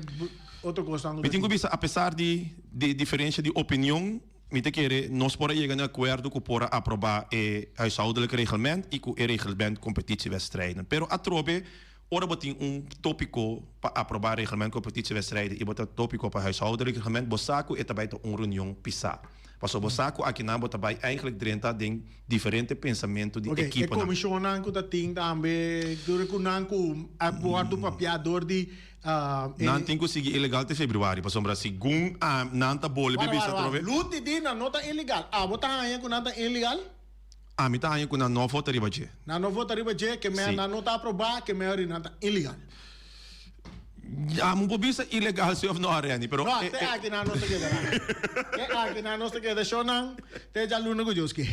otro cosnan cu ta tin. Mi tin cu bisa apesar di di diferencia di opinion, mi ta kere nos por a yega na acuerdo cu por a aproba e huishoudelijk reglement y cu e reglement competitiewedstrijden. Pero atrobe Ora bo tin un tópiko pa aprobá reglement kompetitiewedstrijden i bo ta tópiko pa huishoudelijk reglement, bo sa ku e ta bai ta un reunion pisá. Pasobra bo sa ku akinan bo ta bai eigenlijk drenta den diferente pensamentu di Oké, e ekiponan. komishonnan ku ta tin tambe dor ku nan ku a wòrdu papiá dor di e. Nan tin ku sigui ilegal te februari, pasobra segun nan ta bolbe Wara, bisa wara, wara. atrobe. Luti di nan no ta ilegal. Abo ta haña ku nan ta ilegal? Ami ta haña ku nan no vota riba dje. Nan no vota riba dje, ke mea nan no ta aprobá, ke mea ori nan ta ilegal. Ya, mi por bisa ilegal si of no, Renny, pero. No, te aki nan nos ta keda, Renny. Te aki nan nos ta keda, shownan, te djaluna ku Dios ke.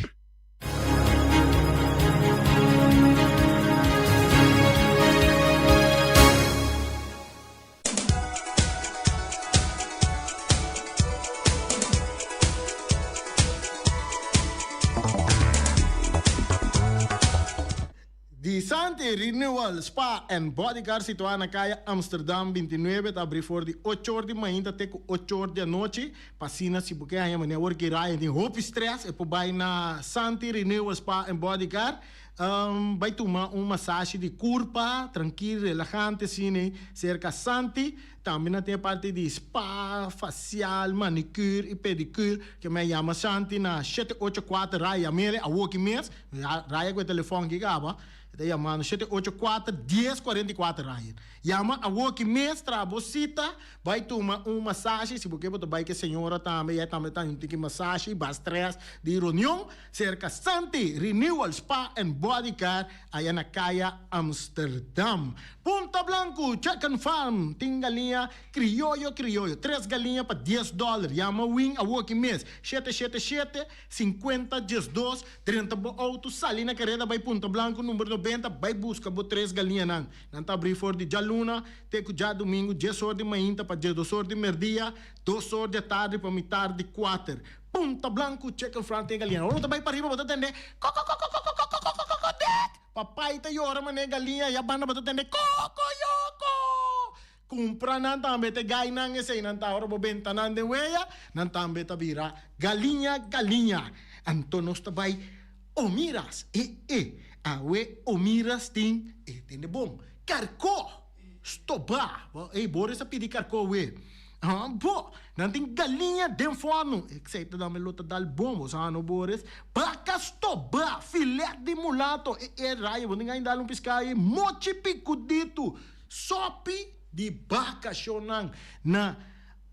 Di Santi Renewal Spa and Bodyguard situá na kaya Amsterdam 29 ta abrí for di ocho or di mainta te ku ocho or di anochi. Pa asina si bo ke haña manera awor ki Ryan tin hopi stress e por bai na Santi Renewal Spa and Bodyguard. Bai tuma un masashi di kurpa trankil, relahante asina serka Santi. Tambe nan tin e parti di spa, fasial, manicure i pedicure. Ke mi a yama Santi na 784 Raya Mele awoki mes. Raya ku e telefòn ki kaba. E ta yamando 784 1044 Ryan. Yama awoki mes, traha bo sita, bai tuma un masashi. Si bo ke bo ta bai ku e señora tambe, ya e tambe ta un tiki masashi, ba stress di reunion. Serka Santi Renewal Spa and Body Care aya na Kaya Amsterdam. Punta Blanco Chicken Farm tin galiña crioyo crioyo, tres galiña pa dies dollar. Yama Win awoki mes, shete shete shete, sinkuenta diesdos, drenta bo auto, sali na kareda bai Punta Blanco number nobenta, bai buska bo tres galiñanan. Nan ta abri for di djaluna te ku djadumingu dies or di mainta pa diesdos or di merdia, dos or di atardi pa mitar di kuater. Punta Blanco Chicken Fran tin galiña. Ora bo ta bai pariba bo ta tende kokokokokokokokokokoko dek. Papai ta yora manera galiña ya banda bo ta tende kokoyoko. Kumpra nan tambe te gai nan esei nan ta ora bo benta nan den weya nan tambe ta bira galiña galiña. Anto nos ta bai Omiras e e awe Omiras tin e tende bon karko stoba. Ey Boris a pidi karko awe. Bo, nan tin galiña den fòrnu. Esei ta dame lo ta dal bon, bo sa no Boris? Baka stobá, filet di mulato, e e rayo, bo tin gana di dal un piská ei, mochi pikuditu, sopi di baka shonnan na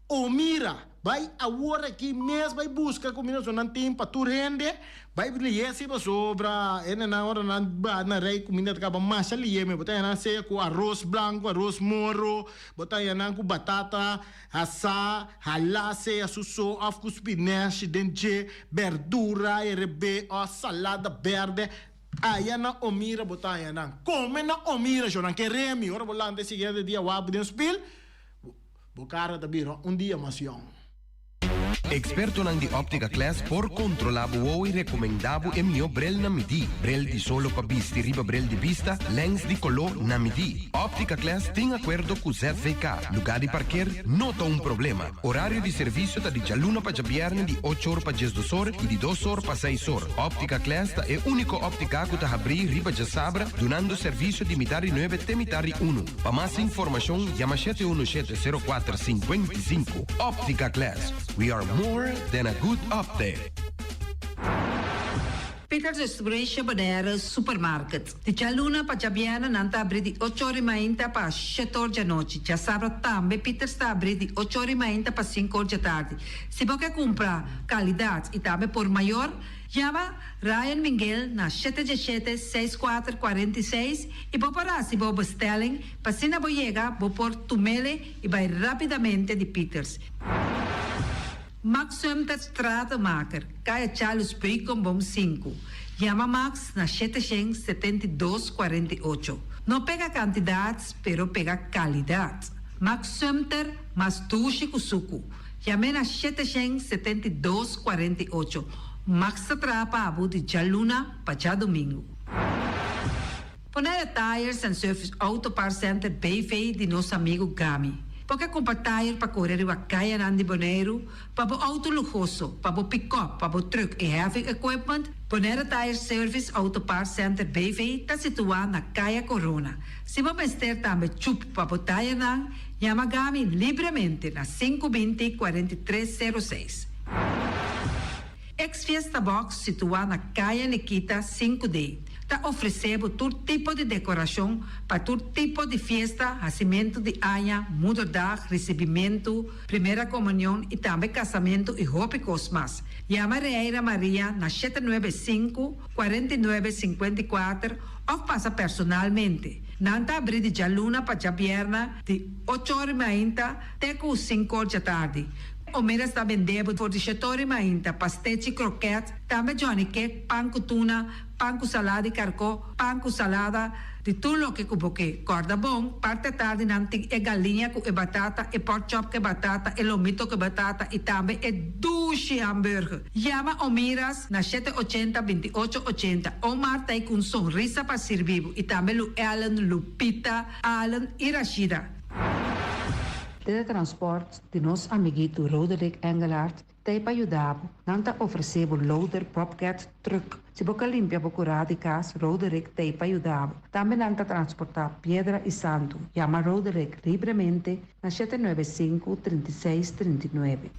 Omira, bai awor aki mes bai buska kumida so nan tin pa tur hende, bai lié si pasobra hendenan ora nan ba na rei kumida ta kaba masha lié mes, bo ta haña nan sea ku aros blanku, aros moro, bo ta haña nan ku batata hasá, halá sea su so òf ku spinèshi den dje, bèrdura herebé òf salada bèrdè, aya na Omira bo ta haña nan. Kome na Omira sho nan ke remi ora bo lanta e siguiente dia wak bo den spil. Bo kara ta bira un dia mas yòn. Ekspertonan di Optica Class por kontrolá bo wowo i rekomendá bo e mihó brel na midí. Brel di solo pa bisti riba brel di bista, lèns di koló na midí. Optica Class tin akuerdo ku ZVK. Lugá di parker no ta un problema. Orario di servisio ta di djaluna pa djabièrnè di ocho or pa diesdos or i di dos or pa seis or. Optica Class ta e úniko óptika ku ta habrí riba djasabra dunando servisio di mitar di nuebe te mitar di unu. Pa mas informashon yama shete unu shete sero kuater sinkuenta i sinku. Optica Class, we are more than a good optic. Peters Distribution Bonaire Supermarket. Di djaluna pa djabièrnè nan ta abrí di ocho or i mainta pa shete or djanochi. Djasabra tambe Peters ta abrí di ocho or i mainta pa sinku or djatardi. Si bo ke kumpra kalidat i tambe por mayor, Yama Ryan Minguel na shete djeshete seis kuater 46 i bo por hasi bo bestelling pa asina bo yega bo por tumele i bai rapidamente di Pieters. Max Sumter Stratenmaker, Kaya Charles Beukenboom sinku. Yama Max na 772 48. No pega kantidat pero pega kalidat. Max Sumter mas dushi ku suku. Yam'é na 772 48. Max ta traha pa abo di djaluna pa djadumingu. Bonaire Tires and Service Auto Parts Center BV di nos amigu Gami. Bo ke kumpra tire pa kore riba kayanan di Boneiru, pa bo outo luhoso, pa bo pikòp, pa bo trùk i heavy equipment? Bonaire Tire Service Auto Parts Center BV ta situá na Kaya Korona. Si bo mester tambe chup pa bo tirenan, yama Gami libremente na 520 43 06. Ex Fiesta Box situá na Kaya Nikita sinku D ta ofresé bo tur tipo di dekorashon pa tur tipo di fiesta, hasimentu di aña, moederdag, risibimentu, primera komunion i tambe kasamentu i hopi kos mas. Yama Reira Maria na 795, 49, 54 òf pasa personalmente. Nan ta abrí di djaluna pa djabièrnè di ocho or i mainta te ku sinku or djatardi. Omeras ta bende bo for di shetori mainta, pastechi, kroket, tambe johnny cake, pan ku tuna, pan ku salada di karkó, pan ku salada, di tur loke ku bo ke. Kòrda bon, parti atardi nan tin e galiña ku e batata, e pork chop ku e batata, e lomito ku e batata i tambe e dushi hamburger. Yama Omiras na shete ochenta, 28 ochenta. Omar ta ei ku un sonrisa pa sirbi bo i tambe Lu Ellen, Lupita, Allen i Rashida. Teletransport di nos amiguito Roderick Engelhardt ta ei pa yuda bo. Nan ta ofresé bo loader Bobcat truck. Si bo ka limpia bo kurá di kas, Roderick ta ei pa yuda bo. Tambe nan ta transportá piedra i santu. Yama Roderick libremente na 795 36 39.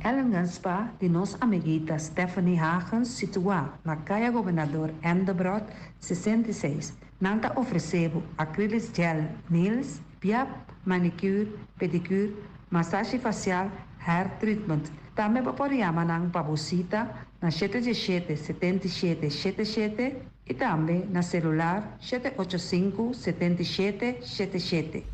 Ellingen Spa di nos amiguita Stephanie Hagens situá na Kaya Gobernador Endebrot 66. Nan ta ofresé bo acrylic gel nails, piap, manicure, pedicure, masashi fasial, hair treatment. Tambe bo por yama nan pa bo sita na shete diesshete 77 shete shete i tambe na selular 785 77 shete shete.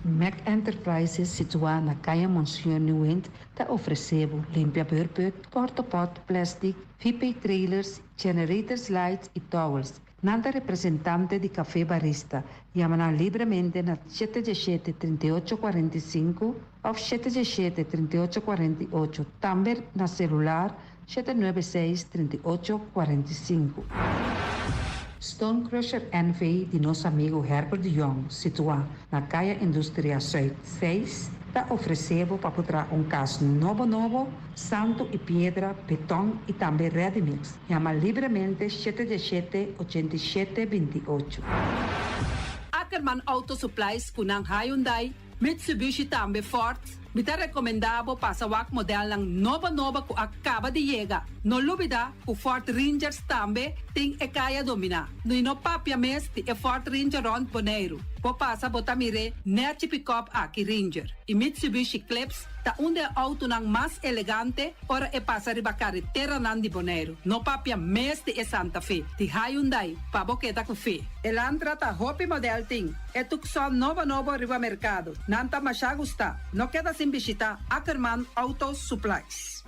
Mac Enterprises situá na Kaya Monsieur Nieuwind ta ofresé bo limpia beurput, portapot, plastic, VP trailers, generators lights i towels. Nan ta representante di Café Barista. Yama nan libremente na 717 38 45 òf 717 38 48. Tambe na selular 796 38 45. Stone Crusher NV di nos amigu Herbert de Jong, situá na Kaya Industria Zuid 6, ta ofresé bo pa por traha un kas nobo nobo, santu i piedra, beton i tambe ready mix. Yama libremente 717 87 28. Ackerman Auto Supplies ku nan Hyundai, Mitsubishi tambe Ford. Mi ta rekomendá bo pasa wak modelnan nobo nobo ku a kaba di yega. No lubidá ku Ford Rangers tambe tin e kaya dominá. I no papia mes di e Ford Ranger rònt Boneiru. Bo pasa bo ta mir'é nèchi pikòp aki Ranger. I Mitsubishi Eclipse ta un di e outonan mas elegante ora e pasa riba kareteranan di Boneiru. No papia mes di e Santa Fe di Hyundai pa bo keda ku fe. Elantra ta hopi model tin. E Tucson nobo nobo riba merkado. Nan ta masha gustá. No keda sin bishitá Ackerman Auto Supplies.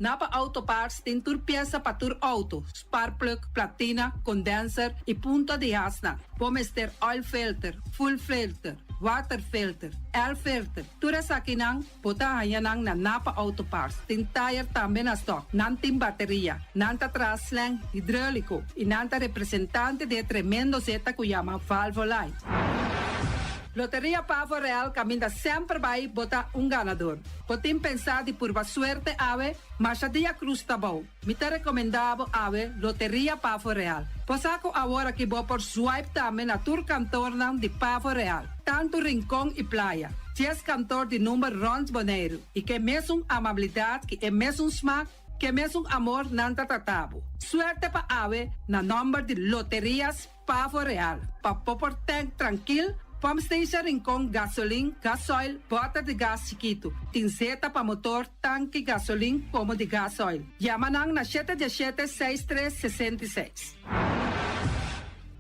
Napa Auto Parts tin tur piesa pa tur outo, sparkplug, platina, condenser y punta di hasnan. Bo mester oil filter, fuel filter, water filter, air filter, tur esakinan bo ta haña nan na Napa Auto Parts. Tin tire tambe na stock. Nan tin bateria. Nan ta traha slang hidrolico y nan ta representante di e tremendo zeta cu yama Valvoline. Loteria Pavo Real caminda semper bay bo ta un ganador. Bo tin pensá di purba suerte awe? Masha dia cruz ta bou. Mi ta recomendá bo awe Loteria Pavo Real. Bo sa cu awor aki bo por swipe tambe na tur kantornan di Pavo Real, tantu Rincon y Playa. Dies kantor di number rond Boneiru y ke mesun amabilidad ki e mesun smaak, ke mesun amor nan ta trata bo. Suerte pa awe na nomber di Loterias Pavo Real, pa bo por tank trankil, pump station Rincon, gasolin, gasoil, bòter di gas chikitu, tin zeta pa motor, tanki gasolin komo di gasoil. Yama nan na shete diesshete seis tres 66.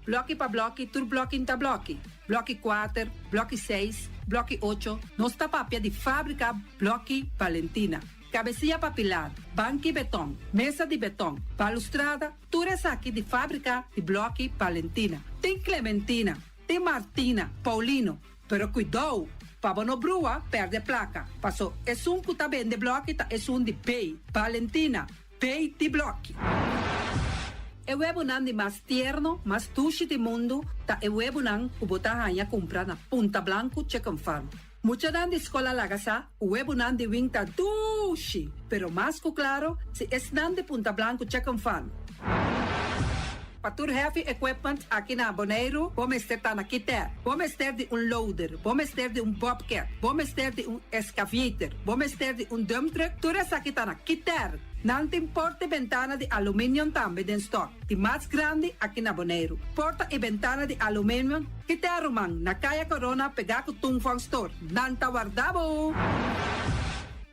Blòki pa blòki, tur blòki n'ta blòki. Blòki kuater, blòki seis, blòki ocho, nos ta papia di fábrika Blòki Valentina. Kabesia pa pilar, banki beton, mesa di beton, balustrada, Tur esaki di fábrika di blòki Valentina. Tin Clementina, tin Martina, Paulino. Pero kuidou, pa bo no brua pèrdè plaka, paso esun ku ta bende blòki ta esun di B, Valentina, B di blòki. E webunan di mas tierno, mas dushi di mundu ta e webunan ku bo ta haña kumpra na Punta Blanku Chicken Farm. Muchanan di skol a laga sa ku webunan di wing ta dushi, pero mas ku klaro si esnan di Punta Blanku Chicken Farm. Pa tur heavy equipment aki na Boneiru bo mester ta na Kiter. Bo mester di un loader, bo mester di un bobcat, bo mester di un excavator, bo mester di un dump truck, tur esaki ta na Kiter. Nan tin porta i bentana di aluminium tambe den stock, di mas grandi aki na Boneiru. Porta i bentana di aluminium Kita ruman, na Kaya Corona pegá ku Tung Fong Store. Nan ta warda bo!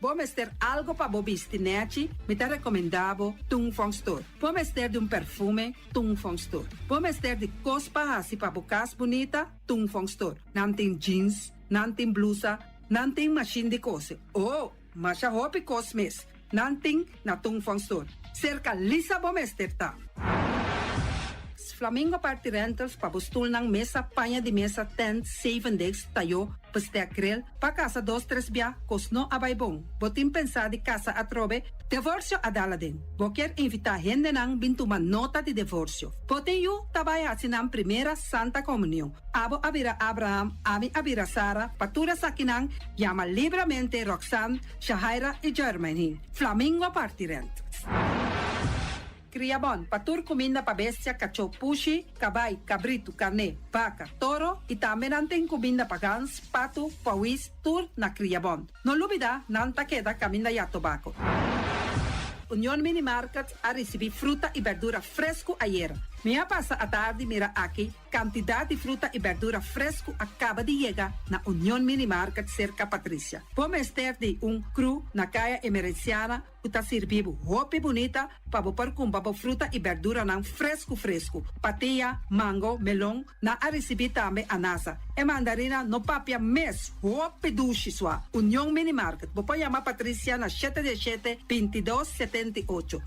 Bo mester algo pa bo bisti nèchi? Mi ta rekomendá bo Tung Fong Store. Bo mester di un perfume? Tung Fong Store. Bo mester di kos pa hasi pa bo kas bunita? Tung Fong Store. Nan tin jeans, nan tin blusa, nan tin mashin di kose. Oh! Masha hopi kos mes. Nan tin na Tung Fong Store. Serka Lisa bo mester ta. Flamingo Party Rentals pa bo stulnan, mesa, paña di mesa, tent, zevendegs, tayó, bestek, grill, pa kasa dos tres bia, kos no a bai bon. Bo tin pensá di kasa atrobe? Devorsio a dal aden. Bo kier invitá hendenan bin tuma nota di devorsio. Bo tin yu ta bai hasi nan primera Santa Komunion. Abo a bira Abraham, ami a bira Sara, pa tur esakinan yama libramente Roxanne, Shahaira i Jermaine. Flamingo Party Rentals. Kria bon pa tur kuminda pa bestia, kachó, pushi, kabai, kabritu, karné, baka, toro i tambe nan tin kuminda pa gans, patu, pawis, tur na Kria Bon. No lubida nan ta keda kaminda ya tobako. Union Mini Market a risibí fruta i berdura fresku ayera. Mi a pasa atardi mira aki Kantidat di fruta i bèrdura fresku a kaba di yega na Union Mini Market serka Patricia. Bo mester di un kru na Kaya Emerenciana ku ta sirbi bo hopi bunita pa bo por kumpra bo fruta i bèrduranan fresku fresku. Patia, mango, melon, nan a risibí tambe anasa. E mandarina no papia mes, hopi dushi sua. Union Mini Market, bo por yama Patricia na shete diesshete, 22, 78.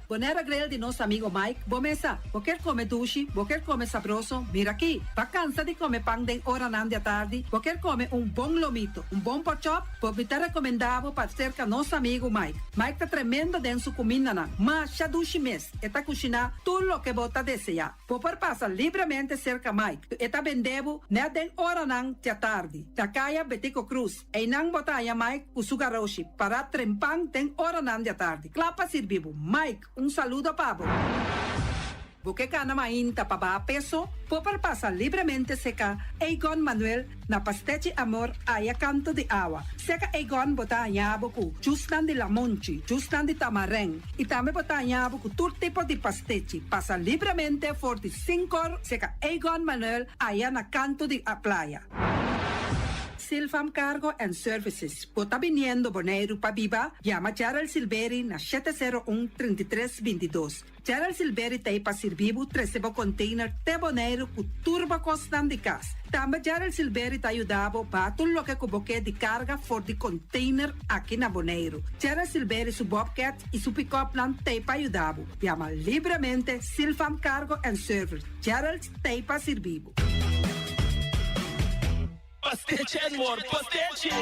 Bonera Grill di nos amigo Mike, bo mesa. Bo kier come dushi, bo kier come sabroso, mira aki. Bo cansa di come pan den oranan di atardi, bo kier come un bon lomito, un bon pork chop, bo mi ta recomenda bo pa cerca nos amigo Mike. Mike ta tremendo den su cumindanan, masha dushi mes, e ta cushina tur loke bo ta desea. Bo por pasa libremente cerca Mike, e ta bende bo net den oranan di atardi. Na Caya Betico Croes. Einan bo ta haña Mike ku su garoshi pará trempan den oranan di atardi, kla pa sirbi bo. Mike, un saludo pa bo. Bo ke kana mainta pa baha peso? Bo por pasa libremente seka Egon Manuel na Pastechi Amor aya kanto di awa. Seka Egon bo ta haña bo ku jusnan di lamonchi, jusnan di tamarèn i tambe bo ta haña bo ku tur tipo di pastechi. Pasa libremente for di sinkor seka Egon Manuel aya na kanto di playa. Silfam Cargo and Services, Bo ta biniendo Boneiru pa biba? Yama Gerald Silveri na 701 33 22. Gerald Silveri ta ei pa sirbi bo trese bo container te Boneiru ku tur bo kosnan di kas. Tambe Gerald Silveri ta yuda bo baha tur loke ku bo ke di karga for di container aki na Boneiru. Gerald Silveri su bobcat i su pick-upnan ta ei pa yuda bo. Yama libremente Silfam Cargo and Service. Gerald ta ei pa sirbi bo. Pastechi and more pastechi!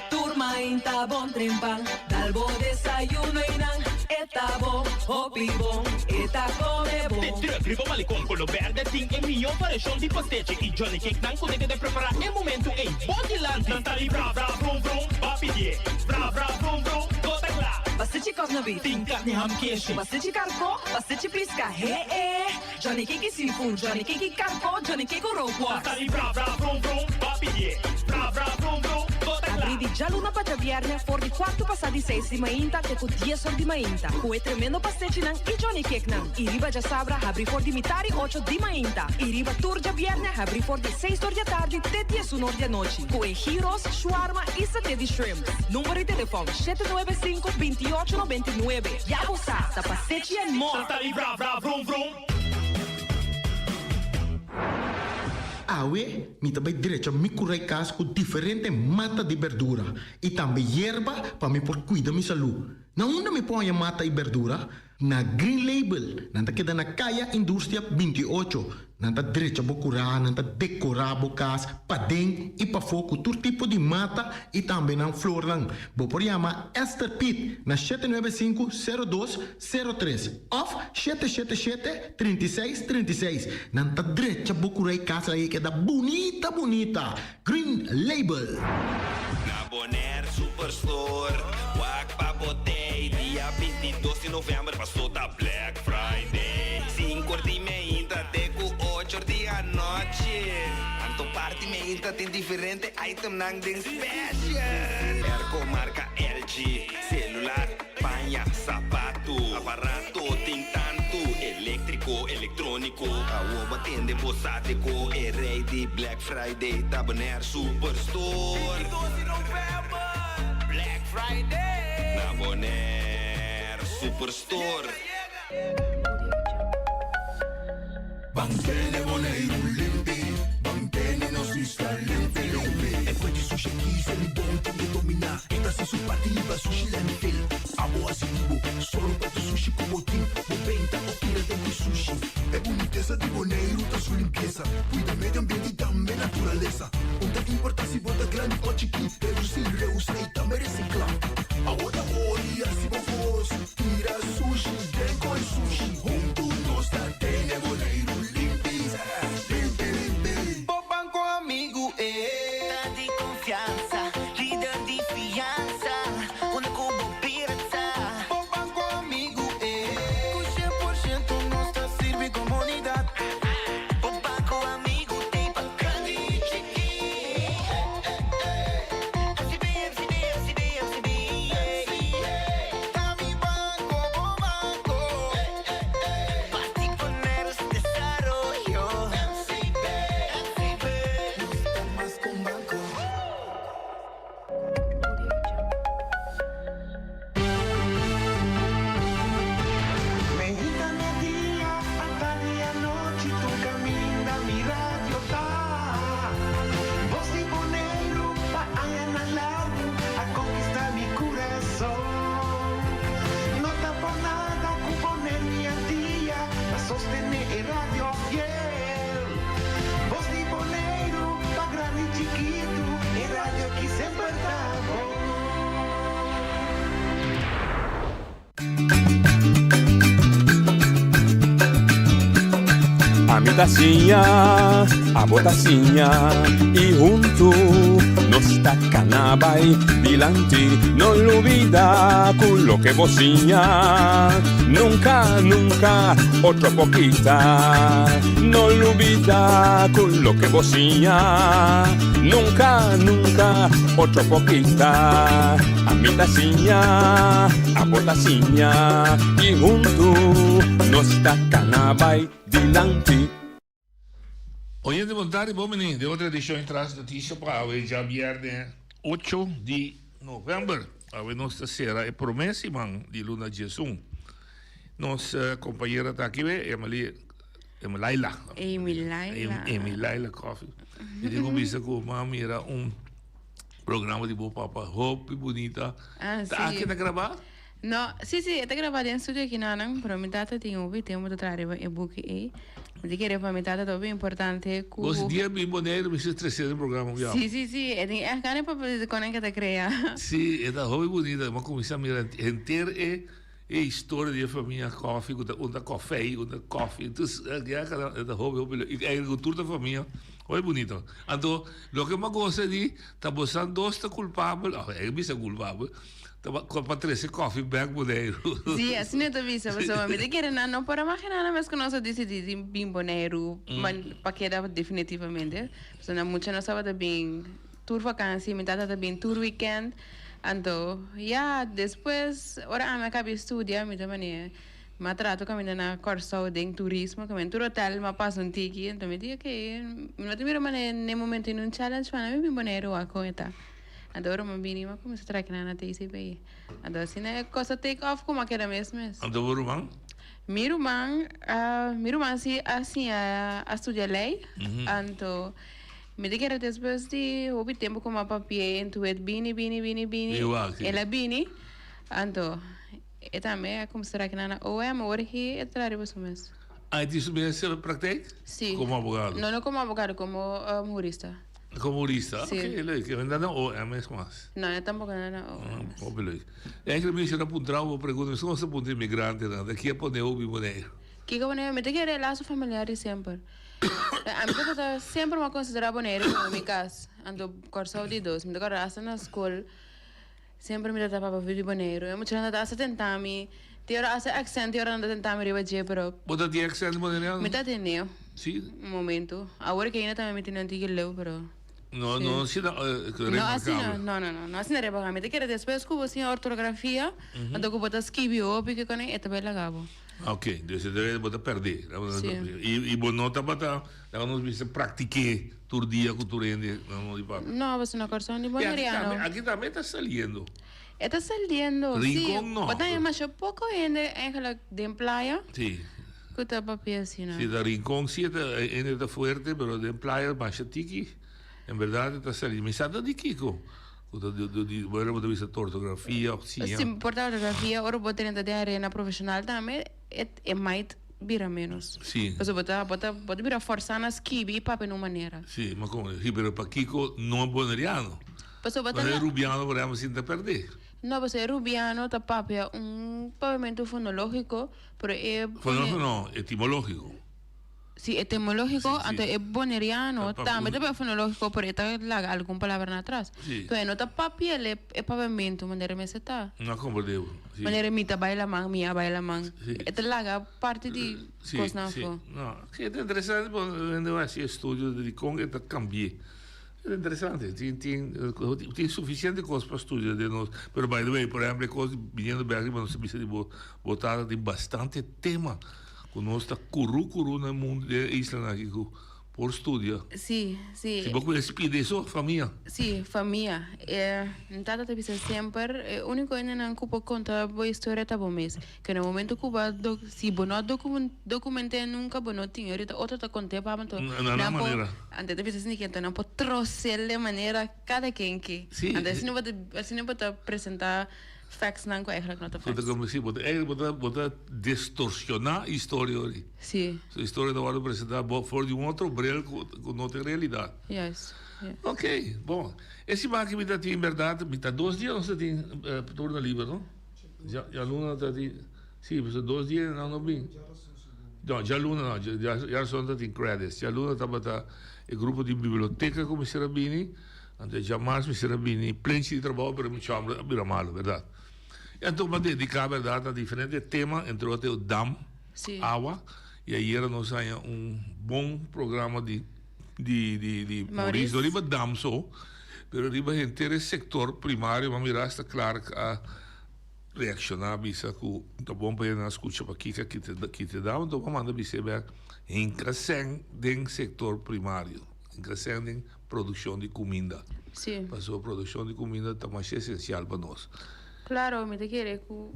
Tur mainta bon trempan, dal bo desayuno y nan e ta bon, hopi bon, e ta come bon. De truck riba Malecon Colo Berde tin e miyo variacion di pastechi y Johnny Cake nan cu ta keda prepara e momento ey bo dilanti. Nan ta di bra bra brum brum, ba pidie, bra bra brum brum, bo ta cla. Pastechi kòf na beef. Tin carni ham keshi. Pastechi karko, pastechi pisca, he e. Johnny Cake seafood, Johnny Cake karko, Johnny Cake rookworst. Natali bra bra brum brum, ba pidié. Bra bra brum brum, bo ta kla. Abrí di djaluna pa djabièrnè for di kuartu pasá di seis di mainta te ku dies or di mainta ku e tremendo pastechinan i Johnny Cakenan. I riba djasabra habrí for di mitar i ocho di mainta. I riba tur djabièrnè habrí for di seis or di atardi te diesun or di anochi ku e gyros, shawarma i saté di shrimp. Number di telefòn, 795 28 99. Ya bo sa, ta pastechi and more! Natali bra bra vrum vrum. Awe mi ta bai drecha mi kurai kas ku diferente mata di berdura i tambe yerba pa mi por kuida mi salú. Na unda mi por haña mata i berdura? Na Green Label. Nan ta keda na Kaya Industria 28. Nan ta drecha bo kurá, nan ta dekorá bo kas paden i pafó ku tur tipo di mata i tambe nan flornan. Bo por yama Esther Piet na 795 02 03 òf 777 36 36. Nan ta drecha bo kurá i kas ei keda bunita bunita. Green Label. Na Bonaire Superstore, wak pa bo tei dia 22 di november paso ta Black Friday. Sinku or di meinta te ku ocho or di anochi. Anto parti meinta tin diferente itemnan den special. Airco marka LG, celular, paña, sapatu, aparato tin tantu, eléktriko, elektróniko. Awor bo tende bo sa te ko e rei di Black Friday ta Bonaire Superstore. 22 di novèmber, Black Friday! Na Bonaire Superstore. Ban tene Boneiru limpi, ban tene nos isla limpi limpi. E kue di sushi aki se mi bon tin ke dominá. E ta hasi su parti liba sushi landfill. Abo hasi di bo, solo pa tu sushi ku bo tin. Bo benta o tira den ku sushi. E bunitesa di Boneiru ta su limpiesa. Kuida medio ambiente i tambe naturalesa. Un ta importá si bo ta grandi o chikí. Redusí, reusá i tambe resiklá. Awor ta ora di hasi bo kos. Tira sushi den koi sushi. Huntu nos ta tene Boneiru limpi, limpi, limpi. Bo banco amigu e. Ta di confiansa, lider di fiansa, unda cu bo bira ta. Bo banco amigu e. Cu 100% nos ta sirbi comunidad. Bo banco amigu t'ey pa grandi y chiki. FCB, FCB, FCB, FCB, yeah. Ta mi banco, bo banco. Parti poner nos desaroyo. FCB, FCB. Nos ta mas cu un banco. Meinta media, atardi anochi tur caminda mi radio ta. Voz di Boneiru pa añanan largu a conquista mi curason. No ta por nada cu Boneiru y Antia ta sostene e radio fiel. Voz di Boneiru pa grandi y chikitu e radio ki semper ta bon. Ami ta siña, abo ta siña i huntu nos ta kana bai dilanti. No lubida ku loke bo siña. Nunca, nunca, otro poquita. No lubida cu loke bo siña. Nunca, nunca, otro poquita. Ami ta siña, abo ta siña. Y hunto nos ta cana bay dilanti. Oyente bon tardi bon bini den otro edicion di Tras Noticia pa awe djabierne ocho di november. Awe nos ta cera e prome siman di luna diesun. Nos compañera ta aki be, Emily, Emilaila. Emilaila. Emilaila Coffee. Mi tin cu bisa cu mi a mira un programa di bo papa hopi bunita. Ah, Ta si. aki ta graba? No, sí, sí, e ta grabá den studio aki nanan, pero mi tata tin hopi tempu ta traha riba e buki ei. Mi ta kere pa mi tata ta hopi importante ku. Bos dia bin Boneiru mi si trese den programa ku Sí, sí, sí, e tin ègt gana pa papia di kon nan ke ta krea. Sí, e ta hopi bunita. Mi a kuminsá mira henter e e historia di e famia Koffie ku ta un ta kòfei, un ta kòfi. Entus ya kada e ta hopi hopi leuk. I eigenlijk tur ta famia hopi bunita. Anto loke mi a gosa di ta bosan dos ta kulpabel, òf e bisa kulpabel. Ta pa trece koffie bek Boneiru. Sí, asina ta bisa, pasobra mi ta kere nan no por a magina nan mes ku nos a disidí di bin Boneiru pa keda definitivamente. Pasobra nan mucha nos tabata bin tur vakansi, mi tata ta bin tur weekend. Anto, ya, despues ora ami a kaba di studia mi ta manera mi a trato kaminda na Kòrsou den turismo, kaminda tur hotel mi a pasa un tiki, anto mi di oke, mi no ta mira manera n'e momento ei un challenge pa nan mi bin Boneiru wak kon e ta. Anto ora mi bini mi a cuminsa traha kinan na TCB. Anto asina e cosa take off como a keda mes mes. Anto bo ruman? Mi ruman, mi ruman si a siña a studia ley. Anto mi ta kere despues di hopi tempo como a papia en tu het bini bini bini bini el a bini. Anto e tambe a cuminsa traha kinan na OM ora ki e ta traha riba su mes. Ah e tin su mes praktijk? Si. Como abogado? No no como abogado como hurista. Como hurista? Sí. Ok, leuk. E no na OM es mas? No, e tampoco no na OM. Ah, hopi leuk. Eigenlijk mi a puntra bo pregunta, mi a puntra immigrantenan, ta kia pone hopi Boneiru? Kiko Boneiru? Mi ta kere lazo familiar di semper. Ami tabata semper mi a considera Boneiru como mi cas, anto Kòrsou di dos. Mi ta kòrda hasta na skol semper mi ta papia di Boneiru. E muchanan ta hasta tenta mi, tin ora hasta accent tin ora nan ta tenta mi riba dje, pero. Bo ta tin accent boneriano? Mi ta tene. Si. Un momento. Awor ke ainda tambe mi tene un tiki leu, pero. No, no asina No asina, no, no, no, no asina remarkabel. Mi ta kere despues ku bo siña ortografia, anto ku bo ta skibi hopi ke kone, e ta bai laga bo. Ok, dus e ta bo ta pèrdè. Si. I bo no tabata, laga nos bisa, praktik'é tur dia ku tur hende na nos di papia? No, pasobra na Kòrsou ni boneriano. I aki tambe e ta saliendo. E ta saliendo, si. Rincon no. Bo ta haña masha poko hende eigenlijk den playa. Si. Ku ta papia asina. Si, na Rincon si e ta, hende ta fuerte, pero den playa masha tiki. En berdad e ta sali. Mi sa ta di kiko. Ku ta di, di, bueno bo ta bisa ortografia of siña. Si por ta ortografia ora bo drenta den arena profesional tambe e e might bira menos. Si. Pasobra bo ta bo ta bo ta bira forsa na skibi i papia na un manera. Si, ma como? Si, pero pakiko no boneriano? Pasobra bo ta Pasobra e rubiano por ehempel sin ta perde. No, pasobra e rubiano ta papia un papiamentu fonologico, pero e Fonologico no, etimologico. Si, etimológiko, anto e boneriano tambe ta papia fonologiko, pero e ta laga algun palabranan atras. Sí. Entonces e no ta papia el e papiamentu manera mester ta. No a komprende bo. Sí. Manera mi ta bai laman, mi a bai laman. Sí. E ta laga parti di Sí, kosnan sí. afó. No, sí, e ta interesante pa hende bai hasi estudio di dikon e ta kambi'é. E ta interesante, tin tin tin sufisiente kos pa studia den nos. Pero by the way, por ehempel e kos di biniendo bèk riba nos ta bisa di bo bo tata tin bastante tema. Ku nos ta kuru kuru na e mundu den e islanan aki ku por studia. Sí, sí. Si bo ku es pidi eso, famia. Sí, famia. E mi tata ta bisa semper, e úniko hendenan ku por konta bo historia ta bo mes. Ke na momento ku bo a dok, si bo no a dokument'é nunka, bo no tin. Ahorita otro ta kont'é pa bo, anto Na nan nan por, manera. anto e ta bisa asina ke anto nan por tros'el den manera kada ken ke. Sí. Anto asina bo ta, asina bo ta presentá. Facts nan ku eigenlijk no ta Bo ta facts. como si bo ta eigenlijk bo ta bo ta distorsioná historia ori. Sí. So historia ta wòrdu presentá bo for di un otro bril ku ku no ta e realidat. Juist, ja. Ok, bon. E siman aki mi ta tin bèrdat mi ta dos dia nos ta tin turno liber no? Dja djaluna ta tin si pasobra dos dia nan no bin. No djaluna no djarason ta tin credits. Djaluna tabata e grupo di biblioteka ku mester a bini. Anto djamars mester a bini plenchi di trabou pero mi chòmber a bira malu, bèrdat? Anto m'a dediká bèrdat na diferente tema, entre otro e dam, awa, i ayera nos haña un bon programa di di di di Maurice, no riba dam so, pero riba henter e sektor primario. M'a mira asta Clark a reakshoná bisa ku ta bon pa hende nan skucha pakiko a kita kita e dam, anto m'a manda bis'é bèk hinka sèn den sektor primario, hinka sèn den produkshon di kuminda. Pasobra produkshon di kuminda ta masha esensial pa nos. Claro, mi ta kere ku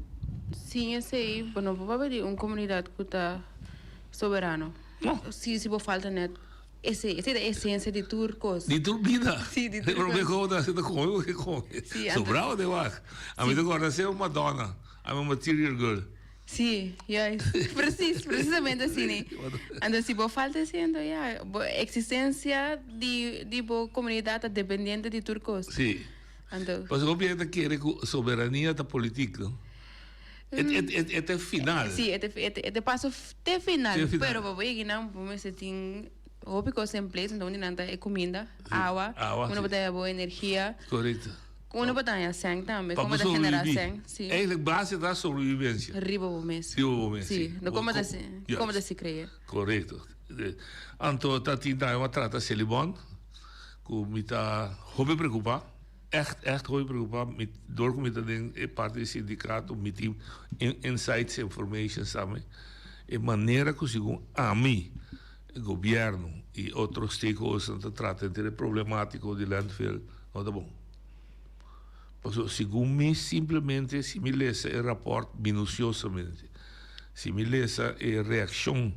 sin esei bo no por papia di un komunidat ku ta soberano. No. Si si bo falta net esei, esei ta esensia di tur kos. Di tur bida. Si, di tur kos. Prome ku bo ta hasi ta kome bo ke kome. Si, anto. Sobrao de wak. Ami ta kòrda ser un Madonna, I'm a material girl. Si, juist. Precies, precisamente asina. Anto si bo falta esei anto ya, bo eksistensia di di bo komunidat ta dependiente di tur kos. Si. Anto. Pasobra hopi hende ta kere ku soberania ta politik, no? E e e ta e final. Si, e ta e ta paso te final. Te final. Pero pa bo yega einan bo mester tin hopi kos en place, anto un di nan ta e kuminda, awa, Awa, uno si. por ta haya bo energia. Korekto. Uno por ta haña sèn tambe, Pa komo bo ta generá sobreviví. sèn, si. Eigenlijk base ta sobrevivencia. Riba bo mes. Riba bo mes, Si, si. no Bo komo ta ko- si, Juist. komo ta si krea. Korekto. Anto ta tin tambe a trata Selibon, ku mi ta hopi preokupá, ègt ègt hopi preokupá, mi dor ku mi ta den e parti di sindikato mi tin insights informations tambe, e manera ku segun ami e gobièrnu i otro stakeholders ta trata henter e problemátiko di landfill no ta bon. Pasobra segun mi simplemente si mi lesa e rapòrt minusiosamente, si mi lesa e reakshon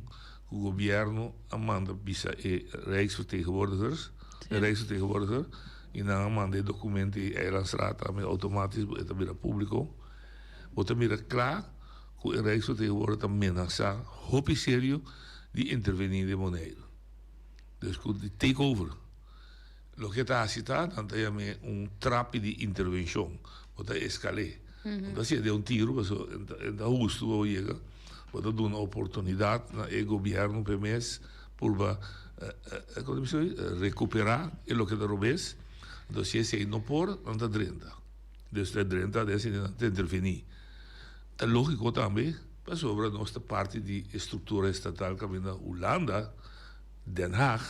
ku gobièrnu a manda bisa e Rijksvertegenwoordigers, e Rijksvertegenwoordiger, i nan a manda e dokumento ei Eilandsraad tambe outomátis e ta bira públiko, bo ta mira kla ku e Rijksvertegenwoordiger ta menasá hopi serio di intervení den Boneiru. Dus ku di take over. Loke ta hasi ta, nan ta yam'é un trapi di intervenshon. Bo ta eskal'é. Bo ta hasié den un tiru pasobra e ta hustu pa bo yega. Bo ta duna oportunidat na e gobièrnu p'e mes purba komo ta bisa hoy, rekuperá e loke ta robes. Anto si esei no por, nan ta drenta. Dus ta drenta den esei nan ta intervení. Ta lógiko tambe pasobra nos ta parti di e struktura estatal kaminda Hulanda. Den Haag,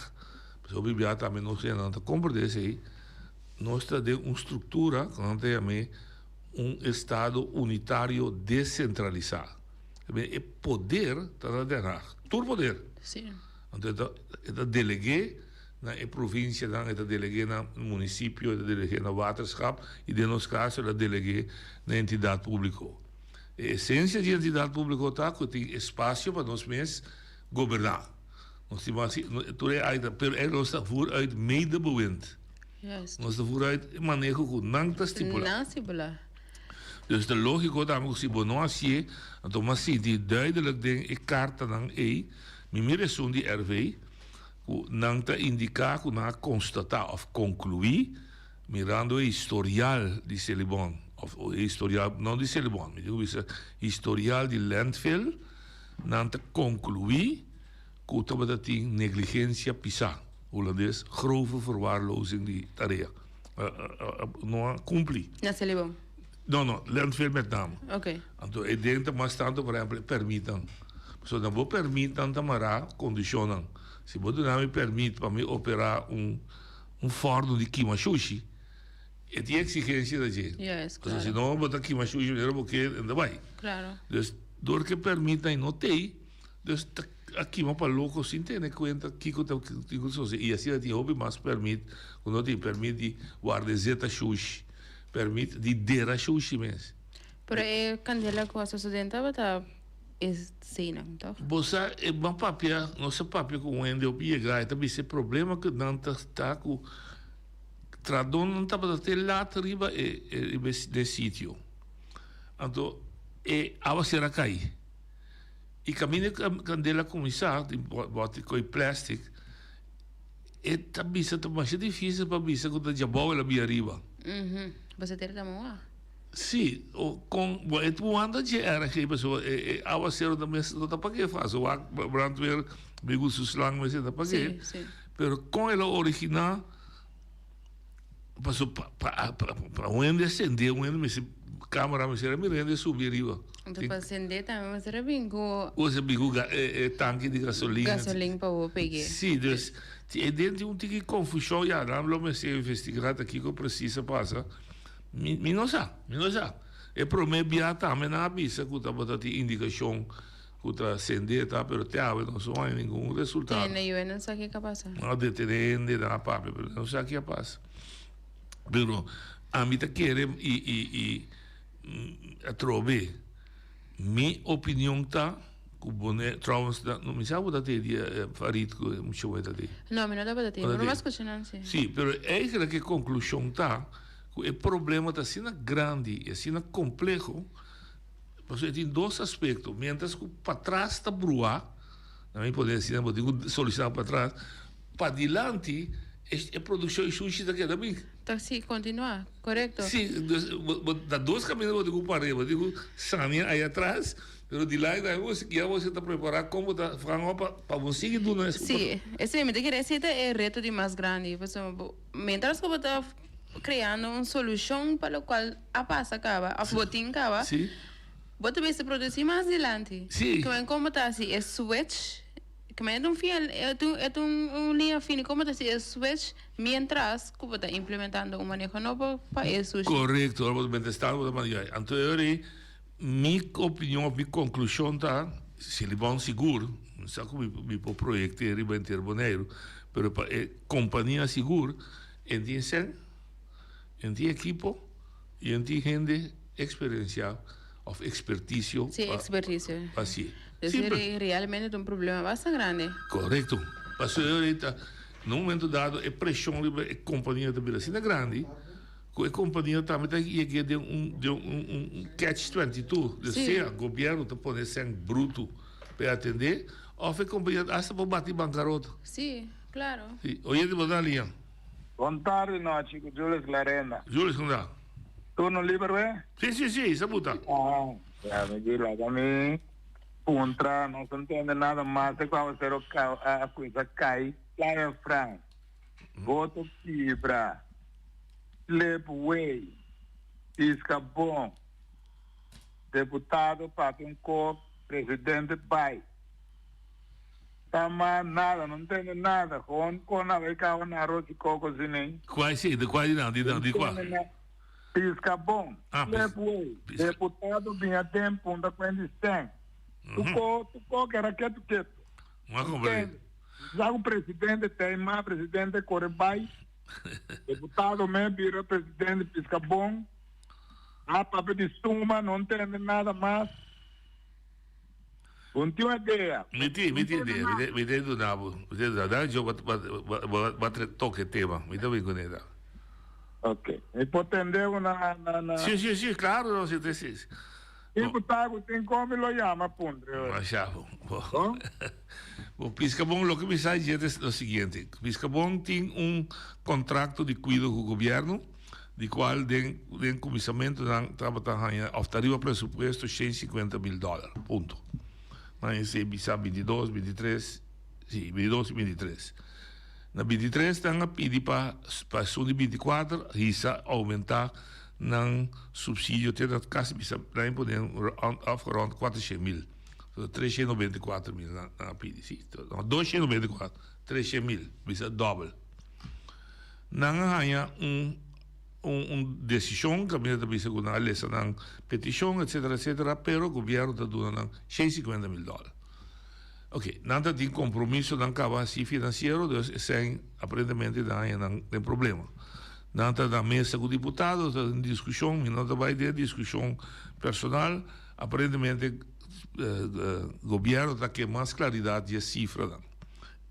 pasobra hopi bia tambe nos hendenan ta komprendé esei, nos ta den un struktura ku nan ta yam'é un estado unitario desentralisá. E poder ta na Den Haag, tur poder. Anto e ta e ta deleg'é na e provinsianan, e ta deleg'é na munisipio, e ta deleg'é na waterschap i den nos kaso el a deleg'é na entidat públiko. E esensia di entidat públiko ta ku tin espasio pa nos mes goberná. Nos tin mas tur e aita, pero e nos ta voer uit medebewind. Juist. Nos ta voer uit e maneho ku nan ta stipulá. Nan stipulá. Dus ta lógiko tambe ku si bo no hasié, anto mas sinti duidelijk den e kartanan ei, mi mira esun di RV, ku nan ta indiká ku nan a konstatá òf konkluí, mirando e historial di Selibon, òf e historial, no di Selibon, mi tin ku bisa historial di landfill, Nan ta konkluí ku tabata tin negligensia pisá, hulandes, grove verwaarlozing di tarea. No a kumpli. Na Selibon? No, no, landfill met name. Oké. Anto e den ta mas tantu, por ehèmpel, e pèrmitnan. Pasobra na bo pèrmitnan ta mará kondishonnan. Si bo duna mi pèrmit pa mi operá un un fòrnu di kima shushi, e tin eksigensia ta dje. Juist, Pasobra klaro. si no bo ta kima shushi manera bo ke, e ta bai. Klaro. Dus Dor ke permit nan no tei, dus ta a kima pa loko sin tene kuenta kiko ta tin ku sosode. I asina tin hopi mas permit ku no tin, permit di warda e zeta shushi, permit di dera shushi mes. Pero e kandela ku a sosode no tabata e seinan, tòg? Bo sa, e ban papia, nos a papia ku un hende hopi yega, e ta bisa e problema ku nan ta sta ku tradónan tabata te lat riba e riba e sitio. Anto e awaser a kai. I kaminda e kandela a kuminsá, di bòti koi plèstik, e ta bisa ta masha difísil pa bisa ku ta djabou el a bia riba. Bo sa tera ta moa? Sí, o kon, bo e wanta dje erg ei pasobra e awaseru ta mes no ta pag'é fásil, wak brandweer mi ku su slang mester ta pag'é. Sí, sí. Pero kon el a originá? Paso pa pa pa un hende ascende un hende mester. Camera mester a mira hende subi ariba. Anto pa sende tambe mester a bin ku. Mester a bin ku e tanki di gasolina. Gasolin pa bo pege. Si, dus e den tin un tiki confusion ya nan lo mester investiga ta kiko precies a pasa. Mi mi no sa, mi no sa. E prome bia tambe nan a bisa ku tabata tin indicacion ku ta sende ta pero te awe no so haña ningun resultado. Te na UN no sa kiko a pasa. Nan a detene hende, nan a papia pero nan no sa ki a pasa. Pero ami ta kere y y y atrobe mi opinion ta cu Bonaire trouwens no mi sa bo ta tey dia Farid cu e mucha wey ta tey. No mi no tabata tey pero mi a scucha nan si. Si pero eigenlijk e conclusion ta cu e problema ta asina grandi y asina compleho pasobra e tin dos aspecto mientras cu patras ta brua na mi poder asina bo tin cu soluciona patras Padilanti e produccion y sushi ta keda bin. Ta si continua, corecto. Si, dus bo ta dos caminda bo tin cu pare, bo tin cu sania aya atras, pero dilanti tambe bo ya bo ta prepara con bo ta fanga pa pa bo sigui duna es. Si, esei mi ta kere esei ta e reto di mas grandi, pasobra bo mientras cu bo ta creando un solucion pa locual a pasa caba of bo tin caba, bo ta mester produci mas dilanti. Kimen con bo ta haci e switch. Kmen e ta un fiel, e ta e ta un liña fini como ta si e switch mientras cu bo ta implementando un maneho nobo pa e sushi. Corecto, ora bo ta mientras tanto bo ta manda ya. Anto e ora ei mi opinion of mi conclusion ta, si li bon sigur, no sa cu mi por proyecte riba henter Boneiru, pero pa e compania sigur en tin cen, en tin ekipo y en tin hende experiencia of experticio Sí, experticio. pa hacié. Dus Simpel. realmente ta un problema basta grandi. Correcto. Pasobra ahorita, na un momento dado, e presion riba e compania ta bira asina grandi, cu e compania tambe ta yega den un, den un, un, un catch 22. Dus Sí. sea gobierno ta pone cen bruto pa e atende, of e compania hasta por bati bancarota. Sí, claro. Sí. Oyente, bo ta na liña. Bon tardi nochi cu Julius Larenda. Julius, con ta? Turno liber we? Si, si, si, sa buta. Ah, ya mi di laga mi puntra, no sa ntende nada mas e cu awacero a cuminsa cay Playa Frans, boto kibra, slip way, pisca bon, deputado papia un cos, presidente bay. Ta ma nada, no ntende nada. Gewoon con a bay caba na arroz y coco si nen. Cual si? De cual di nan? Di nan? Di cua? Pisca bon. Ah, pis- Slip way. Deputado biña den punta cuen di sten. Tu co, tu co kera ketu ketu. M'a comprende. Sa cu presidente tey ma presidente core bay. Deputado me bira presidente pisca bon. A papia di suma, no ntende nada mas. Bo no tin un idea. Mi tin, mi tin idea. Mi ta, mi ta duna bo. Mi ta duna. Dame yo bo, bo, bo, bo a toca e tema. Mi ta bin con e ta. Ok. Mi por tende bo na, na, na. Si, si, si, claro, no, si, si, si. Kiko ta ku tin kon mi lo yama puntra hoy. Masha bo. Bo, bo Piscabon, loke mi sa dje ta lo siguiente. Piscabon tin un contracto di cuido cu gobierno. di cual den den cuminsamentu nan tabata haña of ta riba presupuesto shen cincuenta mil dollar, punto. Nan esey bisa bintidos, bintitres, si, bintidos y bintitres. Na bintitres nan a pidi pa pa esun di binticuater hisa aumenta nan subsidio te na casi bisa nan a pone afgerond cuatershen mil, so treshen noventa y cuater mil nan a pidi, si, no, doshen noventa y cuater, treshen mil, bisa dobel. Nan a haña un un un desishon kaminda ta bisa ku nan a lesa nan petishon etsetera etsetera pero gobièrnu ta duna nan shen sikuenta mil dòler. Oke, nan ta tin kompromisonan kaba hasi finansiero dus esei aparentemente nan haña nan den problema. Nan ta na mesa ku diputado ta den diskushon mi no ta bai den e diskushon personal aparentemente gobièrnu ta ke mas klaridat di e sifranan.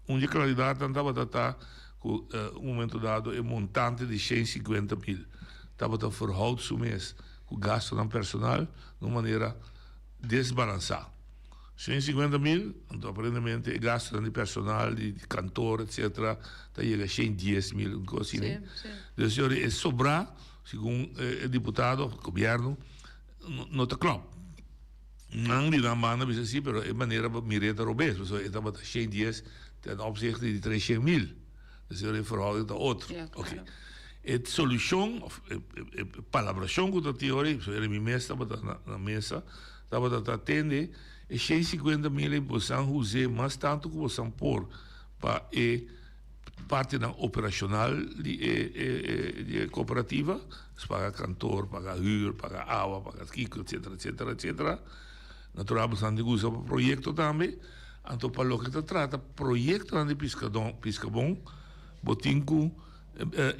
Un di e klaridatnan tabata ta ku un momento dado e montante di shen sinkuenta mil tabata verhoud su mes ku gastonan personal na un manera desbalansá. Shen sinkuenta mil, anto aparentemente e gastonan di personal, di kantor etcetera ta yega shen dies mil, un kos asina. Dus e sobrá, segun e diputado òf gobièrnu, no ta klòp. Nan di nan banda bisa si, pero e manera pa mir'é ta robes, pasobra e tabata shen dies ten opzichte di tres shen mil. Entonces e verhouding ta otro. Ja, Oké. claro. E solushon òf e palabrashon ku ta tin ora ei, pasobra mi mes tabata na mesa, tabata ta atende e 150 mil ei bosan huz'é mas tantu ku bosan por pa e partinan operashonal di e di e kooperativa, paga kantor, paga hür, paga awa, paga kiko, etsetera, etsetera, etsetera. Natural bosan tin ku usa pa proyekto tambe. Anto pa loke ta trata proyektonan di piskadó piskabon bo tin ku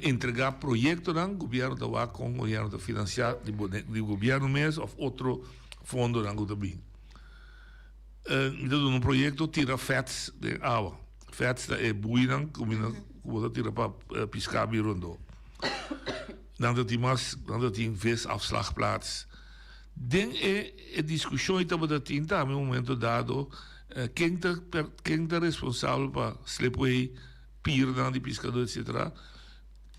Entregá proyektonan, gobièrnu ta wak kon gobièrnu ta finansiá di bo di gobièrnu mes òf otro fondonan ku ta bin. Mi ta duna un proyekto tira fèts den awa. Fèts ta e buinan ku mi ku bo ta tira pa piská bin rondó. Nan ta tin mas, nan ta tin visafslagplaats. Den e e diskushon ei tabata tin tambe un momento dado ken ta ken ta responsabel pa slipway. Pirnan di piskadó etc.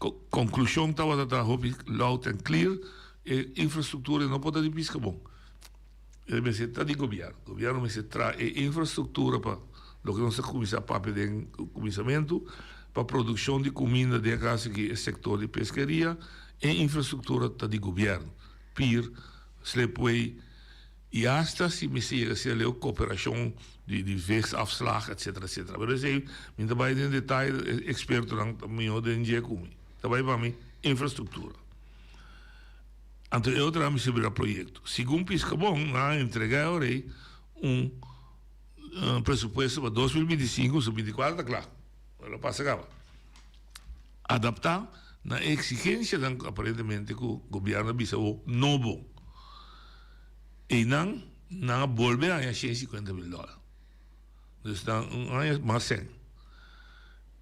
Konklushon tabata ta hopi loud and clear, e infrastruktura no por ta di piska bon. E mester ta di gobièrnu. Gobièrnu mester traha e infrastruktura pa loke nos a kuminsá papia den kuminsamentu, pa produkshon di kuminda den e kas aki e sektor di peskeria, e infrastruktura ta di gobièrnu. Pir, slipway. I asta si mester yega asina leu koperashon di di wegsafslag etcetera etcetera. Pero esei mi ta bai den detaye e ekspertonan ta mihó den dje ku mi. Ta bai pa mi infrastruktura. Anto e otro nan mester bira proyekto. Segun Piskabon nan a entregá e ora ei un presupuesto pa 2025, so 24 ta kla. Lo pasa kaba. Adaptá na e eksigensianan ku aparentemente ku gobièrnu a bisa bo nobo. Einan nan a bolbe haña 150 mil dòler. Dus nan haña mas sèn.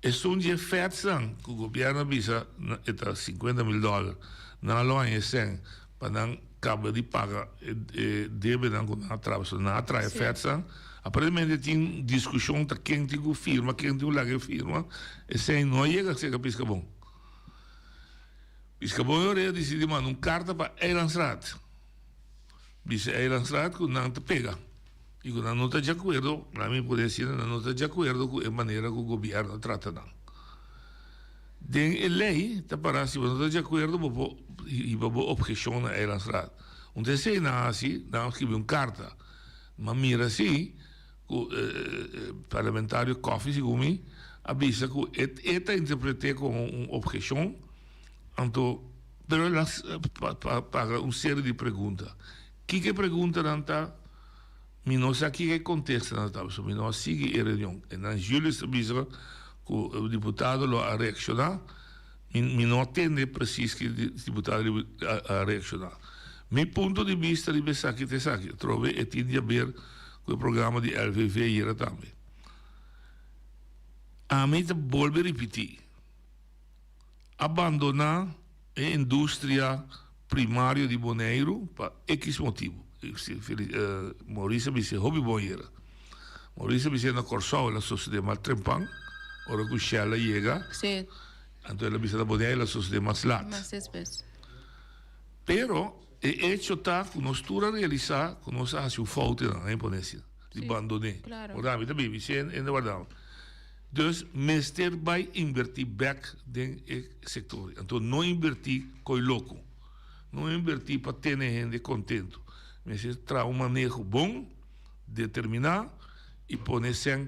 Esun di e fètsnan ku gobièrnu a bisa e ta 50 mil dòler, nan lo haña e sèn pa nan kaba di paga e debenan ku nan a traha. Pasobra nan a traha e fètsnan. Aparentemente tin diskushon ta ken tin ku firma, ken tin ku laga e firma. E sèn no a yega serka Piskabon. Piskabon e ora ei a disidí manda un karta pa Eilandsraad. Bisa Eilandsraad ku nan ta pega i ku nan no ta di akuerdo, laat mi pone asina, nan no ta di akuerdo ku e manera ku gobièrnu a trata nan. Den e lei ta para si bo no ta di akuerdo bo por hiba bo obheshon na Eilandsraad. Un ta esei nan a hasi, nan a skibi un karta. Ma mira si ku parlamentario Coffie segun mi a bisa ku e ta interpret'é komo un obheshon, anto Pero el a paga un serie di pregunta. Kiko e preguntanan ta? Mi no sa kiko e kontestanan ta, pasobra mi no a sigui e reunion. E nan Julius ta bisa ku e diputado lo a reakshoná. Mi mi no a tende presis ki diputado a reakshoná. Mi punto di bista riba esaki ta esaki, atrobe e tin di haber ku e programa di LVV ayera tambe. Ami ta bolbe ripití. A bandoná e industria primario di Boneiru pa ekis motibu. Maurice a bis'é hopi bon yera. Maurice a bis'é na Kòrsou el a sosodé mas trempan, ora ku Shell a yega. Sí. Anto el a bisa na Boneiru el a sosodé mas lat. Mas despues. Pero e echo ta ku nos tur a realisá ku nos a hasi un fout einan, a pone asina, di bandoné. Klaro. Ora mi ta bibi si hende wardá. Dus mester bai invertí bèk den e sektor. Anto no invertí koi loko. No invertí pa tene hende kontentu. Mester traha un maneho bon, determiná i pone sèn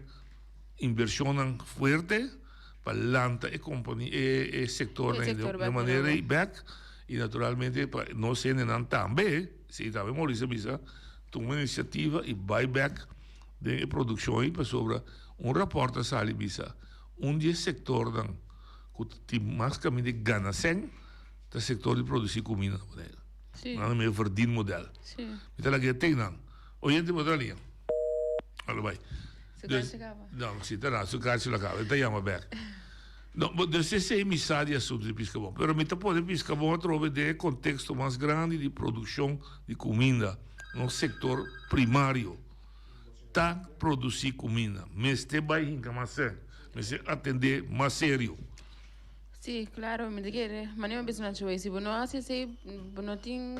invershonnan fuerte pa lanta e kompani e sektornan E sektor di bèk di manera nobo. ei bèk i naturalmente pa nos hendenan tambe, esei tambe Maurice a bisa, tuma inisiativa i bai bèk den e produkshon ei pasobra Un rapòrt a sali bisa un di e sektornan ku tin mas kaminda di gana sèn ta sektor di produsí kuminda na Boneiru. Nan a mira verdienmodel. Mi ta laga e ten nan. Oyente bo ta liña. Alo bai. Su karchi kaba. No, si ta na, su karchi lo kaba. E ta yama bèk. No, dus esei mi sa di asuntu di piskabon. Pero mi ta pone piskabon atrobe den e konteksto mas grandi di produkshon di kuminda, nos sektor primario. Ta produci cuminda. Mester bay hinca mas sèn. Mester atende mas serio. Sí, claro, mi ta kere. Manera mi bisa nan si bo no haci esey, bo no tin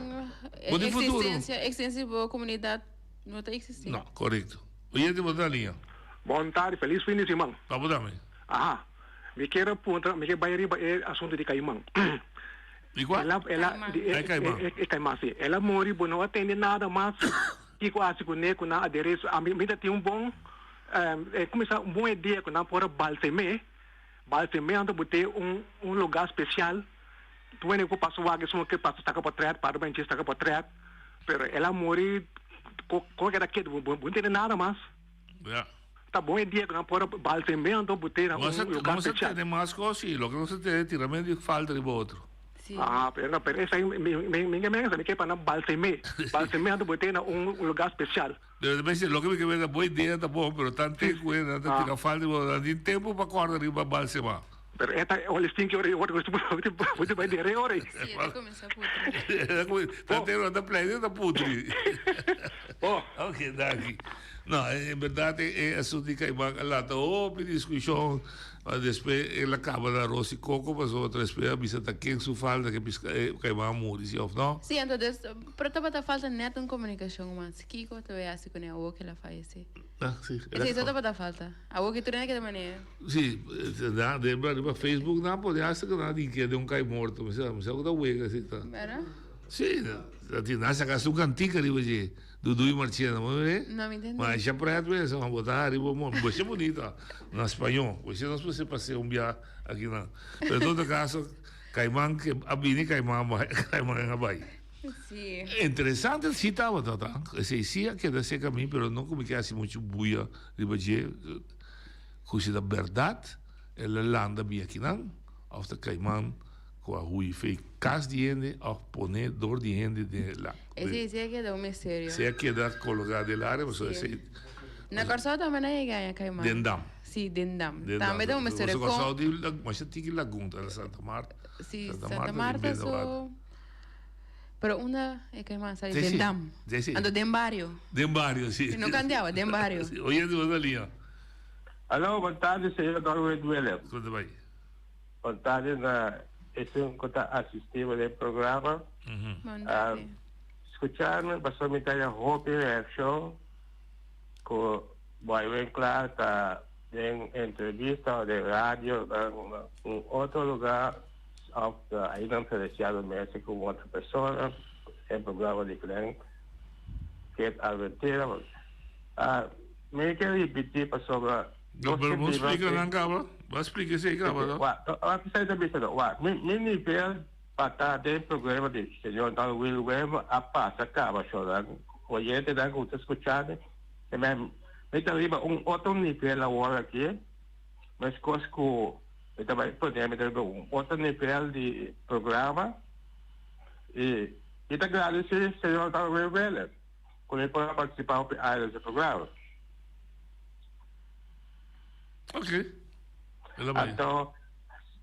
Bo tin futuro. existencia, existencia di bo comunidad no ta existi. No, corecto. Oyente bo ta liña. Bon tardi, feliz fin di siman. Pa bo tambe. Aha. Mi kier a puntra, mi kier bai riba e asunto di Caiman. Di cua? El a, el a, di e, E Caiman. e, e Caiman, si. El a muri, bo no a tende nada mas kico a haci cune, cu nan aderezo. Ami, mi ta tin un bon, e cuminsa un bon idea cu nan por a balsem'é. Balsem'é anto bo tin un, un lugar special. Tur hende cu pasa wak esun ke pasa saca potret, para benchi saca potret. Pero el a muri, co, co keda ketu, bo, bo no tende nada mas. Ja. Ta bon e dia ku nan por a balsemento bo tene Nos un lugar nos a special. tene mas kos i loke nos a tene tirament di falta riba otro. Sí. Ah, pero no, pero esei mi mi mi ke mensa, mi ke pa nan balsemé. Balsemé anto bo tene un lugar special. Pero ta mester loke mi ke mester bo idea ta bon, pero tan ten ku e nan ta Ah. tira falta riba otro, nan tin tempu pa kòrda riba balsemá. Pero e ta ol stinki ora ora bo ta bai dere ora. Sí, e ta kuminsá putri. Ta te ora ta pleite ta putri. Oh. Ok, danki. No, en berdad e asunto di Caiman a lanta hopi discusion, ma despues el a caba na arroz y coco, pasobra otra despues a bisa ta ken su falta ke pisca e Caiman a muri, si of no? Sí, anto des, pero tabata falta net un comunicacion mas. Kico ta bay haci cune awo ke el a fayece? Ah, sí. Esey so tabata falta. Awo ke tur hende keda manera. Sí, na, de, riba Facebook nan pone hasta ke nan di ke den un cai morto, mi sa, mi sa ku ta wega si ta. Berdad? Sí, na tin nan saca su cantica riba dje. Dudu y Marchena, bo mira? No, mi entendí. Ma isha pret mes, ma bo ta hari bo mo, bo isha bonita, na spañó. Bo isha nos puse paseo un bia aki nan. Pero en todo caso, Caiman ke a bini, Caiman a bai, Caiman a bai. Sí. Interesante si tabata ta, esei si a keda serka mi, pero no ku mi ke hasi muchu buya riba dje, ku si ta bèrdat el a landa bia akinan, òf ta Caiman. Cu a hui fey cas di hende of pone door di hende den e lago. Esey si a keda un misterio. Esey a keda cologa den el area pasobra Sí. esey. Na Corsou tambe nan yega aña Caiman. Den dam. Sí, den dam. Den dam. Tambe ta un misterio. Pasobra Con Corsou tin masha tiki lagun ta Santa Marta. Sí, Santa Santa Marta Marta tin bende water. so. Pero unda e Caiman sali? Sí, Den sí. dam. Sí, sí. Anto den bario. Den bario, sí. No candiaba, den bario. Sí. Oyente, bo ta liña. Aló, bon tardi, señor Dorwin Williams. Con ta bay? Bon tardi na esun ku ta asistí bo den programa. Bon tardi. Skuchá mi pasobra mi ta haña hopi reakshon ku Boy Winklaar ta den entrevista òf den radio na un otro lugá òf ainda Feliciano mester ku un otro persona den programa di Glenn Kate Albertina. Mi ke ripití pasobra No, pero bo splika nan kaba. Bo splika esei kaba, no? Wak, wak esei ta bisa no. Wak, mi, mi nivel pa ta den programa di señor Don Will Wever a pasa kaba, shornan. Oyentenan ku ta skucha mi, e men, mi ta riba un otro nivel awor aki, meskos ku mi ta bai pone mi ta riba un otro nivel di programa, i mi ta gradisí señor Don Will Wever ku mi por a partisipá hopi aña den su programa. Ok. El a bai. Anto,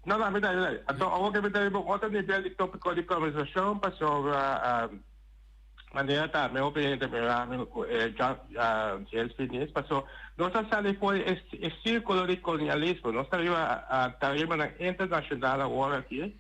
no, no, mi ta bai. Anto, awor ke mi ta riba un otro nivel di tópiko di konversashon pasobra manera ta mi hopi hende mira mi ku e John James Finis paso nos a sali for di e sírkulo di kolonialismo. Nos ta riba tarimanan internashonal awor aki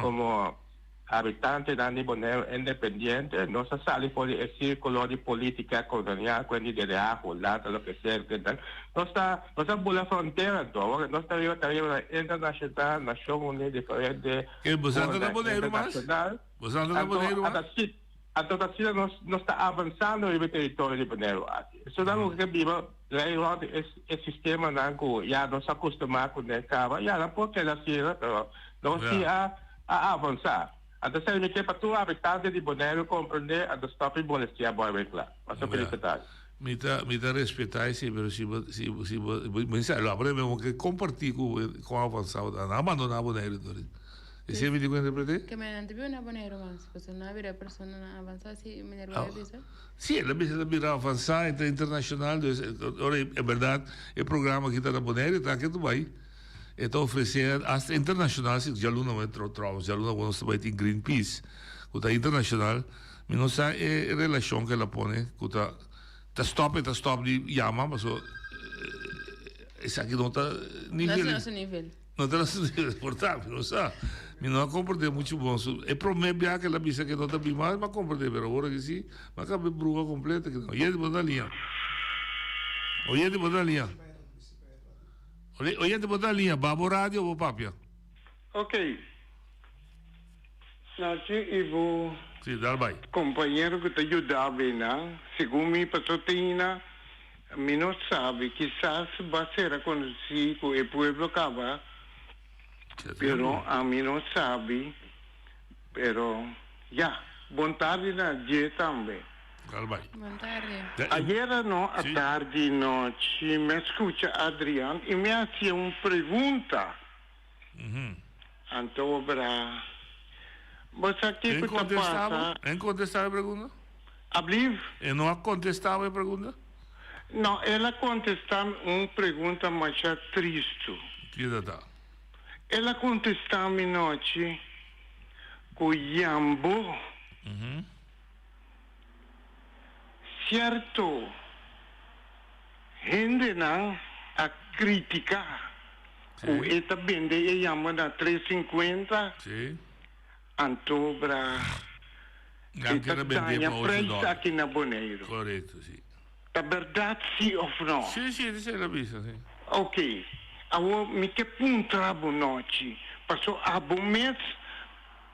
komo Habitantenan di Boneiru independiente no sa sali for di e sirkulo di politika kolonial ku di DDA, Hulanda, loke sea ku ta. Nos ta nos a bula frontera anto. Awor nos ta riba tarimanan internashonal, Nashon Uní, diferente E boso anda na órden Boneiru mas? internashonal. Boso anda na Anto Boneiru mas? ata si anto ta asina nos nos ta avansando riba e teritorio di Boneiru aki. Esunnan ku ke biba rei rònt e e sistemanan ku ya nos a kustumá kuné kaba, ya nan por keda asina, pero nos si Ya. a a avansá. Anto esei mi ke pa tur habitante di Boneiru komprendé anto stòp di molestiá Boy Winkler. Paso Ya. felisitá. Mi ta mi ta respetá esei pero si bo si bo si bo mi sa lo aprende bo ke kompartí ku kon avansá bo ta. Nan a bandoná Boneiru dor. Esei mi di ku interpreté? Ke men nan ta biba na Boneiru mas pasobra nan a bira personanan avansá si meneer Boy a bisa. Sí, el a bisa ta bira avansá e ta internashonal dus ora e bèrdat e programa aki ta na Boneiru ta ke ta bai. E ta ofresé hasta internashonal, si djaluna bai trouwens djaluna ku nos ta bai tin Greenpeace ku ta internashonal, mi no sa e relashon ku el a pone ku ta ta stòp e ta stòp di yama pasobra esaki no ta No ta na su nivel. No ta na su nivel por ta mi no sa mi no a komprendé muchu bon su e promé biaha ku el a bisa ku no ta bin mas mi a komprendé pero awor aki si mi a kaba e bruha kompleto aki nan. Oyente bo ta na liña oyente bo ta na liña. Oyente bo ta liña, ba bo radio bo papia. Ok. Nachi i bo Sí, dal bai. Compañero ku ta yuda nan, segun mi paso tina, mi no sabi, kisas ba sera konosí ku e pueblo kaba, pero ami no sabi, pero ya, bon tardi na dje tambe. Dal bai. Bon tardi. Ayera no atardi nochi mi a skucha Adrian i mi a hasié un pregunta. Anto bra, bo sa kiko ta pasa? E kontestá e pregunta? Ablief? E no a kontestá bo e pregunta? No, el a kontestá mi un pregunta masha tristu. Kiko ta? El a kontestá mi nochi ku yambo sierto hendenan a kritiká ku e ta bende e yambo na tres sinkuenta, anto bra e ta daña preis aki na Boneiru. Ta bèrdat si òf no? Sí, sí, esei el a bisa, sí. Ok, awor mi ke puntra bo nochi, paso abo mes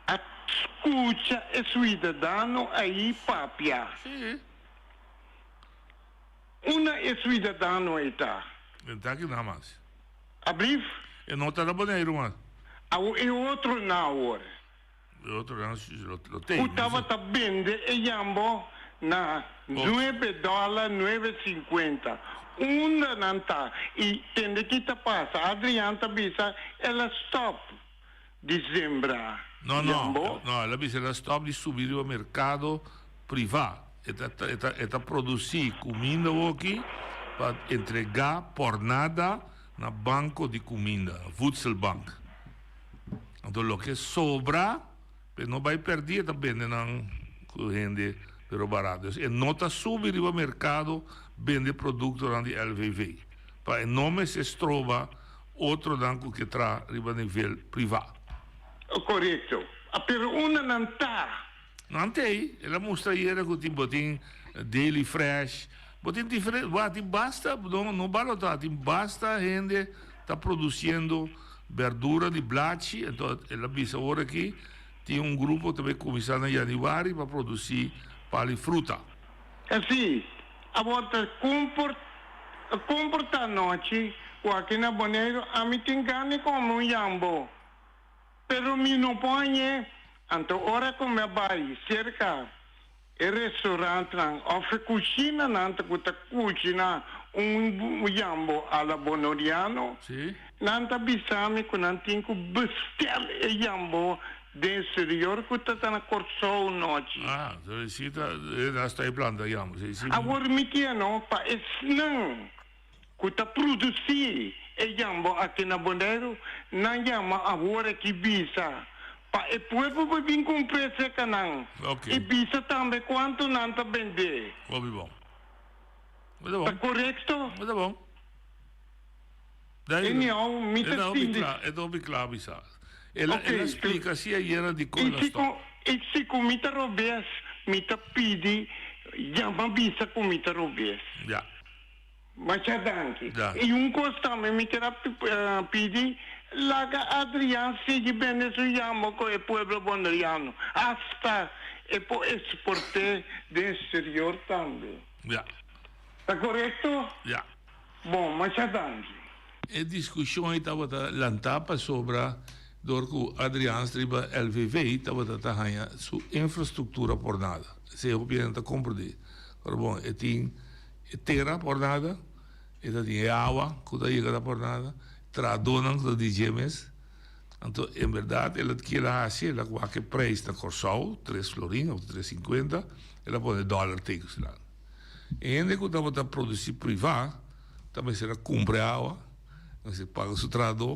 a skucha e suidadano ei papia. Sí. Unda e suidadano ei ta? E ta aki na mas. Ablief? E no ta na Boneiru mas. Awor e otro na awor. E otro nan lo tei. Ku tabata bende e yambo na nuebe dòler nuebe sinkuenta. Unda nan ta? I tende ki ta pasa? Adriaan ta bisa el a stòp di sembra No, no, yambo. no, el a bisa el a stòp di subi riba merkado privá. E ta, e ta, e ta produsí kuminda awoki pa entregá pòrnada na banko di kuminda, voedselbank. Anto loke sobra pe no bai perdi e ta bende nan ku hende pero barato. Dus e no ta subi riba merkado bende produktonan di LVV. Pa e no mester stroba otronan ku ke traha riba nivel privá. Korekto. Pero unda nan ta? Nan ta ei. El a mustra ayera ku tin bo tin Daily Fresh, bo tin diferente, bo tin basta, no no balotá, tin basta hende ta produciendo berdura di blachi, enton el a bisa ora aki tin un grupo ta bay cuminsa na januari pa produci pali fruta. Así, awor ta comporta anochi cu aki na Boneiru ami tin gana di come un yambo. Pero mi no por hañ'é. Anto ora ku mi a bai serka e restaurantnan òf e kushinanan ta ku ta kushiná un yambo a la bonoriano, nan ta bisa mi ku nan tin ku bestèl e yambo den exterior ku ta ta na Kòrsou nochi. Ah, so si ta e nan sta e planta yambo. Si, si. Awor mi ke no pa esnan ku ta produsí e yambo aki na Boneiru, nan yama awor aki bisa pa e pueblo por bin kumpr'é serka nan i bisa tambe kuantu nan ta bend'é. Hopi bon. Ta bon. Ta korekto? Ta bon. Anyhow, mi ta sinti. E ta hopi kla bisa. El a splika si ayera dikon el a stòp. I si ku mi ta robes, mi ta pidi yama bisa ku mi ta robes. Ya. Masha danki. Da. I un kos tambe mi kier a pidi, laga Adrian sigui bende su yambo ku e pueblo boneriano, hasta e por eksport'é den eksterior tambe. Ya. Ta korekto? Ya. Bon, masha danki. E diskushon ei tabata lantá pasobra dor ku Adriaans riba LVV tabata ta haña su infrastruktura por nada. Esei hopi hende ta komprendé. Pero bon, e tin E tera por nada, e ta tin e awa ku ta yega ta por nada, trahadónan ku ta di dje mes. Anto en bèrdat el a kier a hasi, el a wak e preis na Kòrsou, tres florin òf tres sinkuenta, el a pone dòler teken su lado. E hende ku tabata produsí privá ta mester a kumpra e awa, mester paga su trahadó.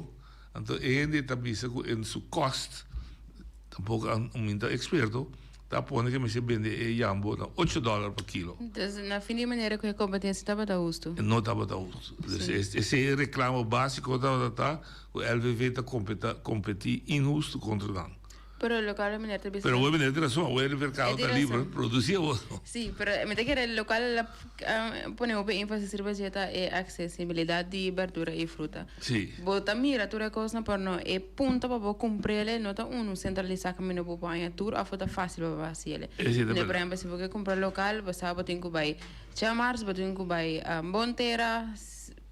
Anto e hende ta bisa ku en su kòst, tampoko mi ta eksperto, Ta pone ke mester bende e yambo na ocho dòler pa kilo. Dus na fin di manera ku e kompetensia tabata hustu. No tabata hustu. Dus esei e reklamo básiko tabata ta ku LVV ta kompetí inhustu kontra nan. Pero local meneer ta bisa. Pero awor meneer tin razon, awor e mercado ta libre, produci awor. Sí, pero mi ta kere local la pone hopi énfasis riba dje ta e accesibilidad di berdura y fruta. Sí. Bo ta mira tur e cosnan pero no e punto pa bo cumprele no ta uno centralisa caminda bo por haña tur of ta facil pa bo haciele. Esei ta Por berdad. ehempel si bo ke cumpra local bo sa bo tin cu bay Chamars, bo tin cu bay Bonterra,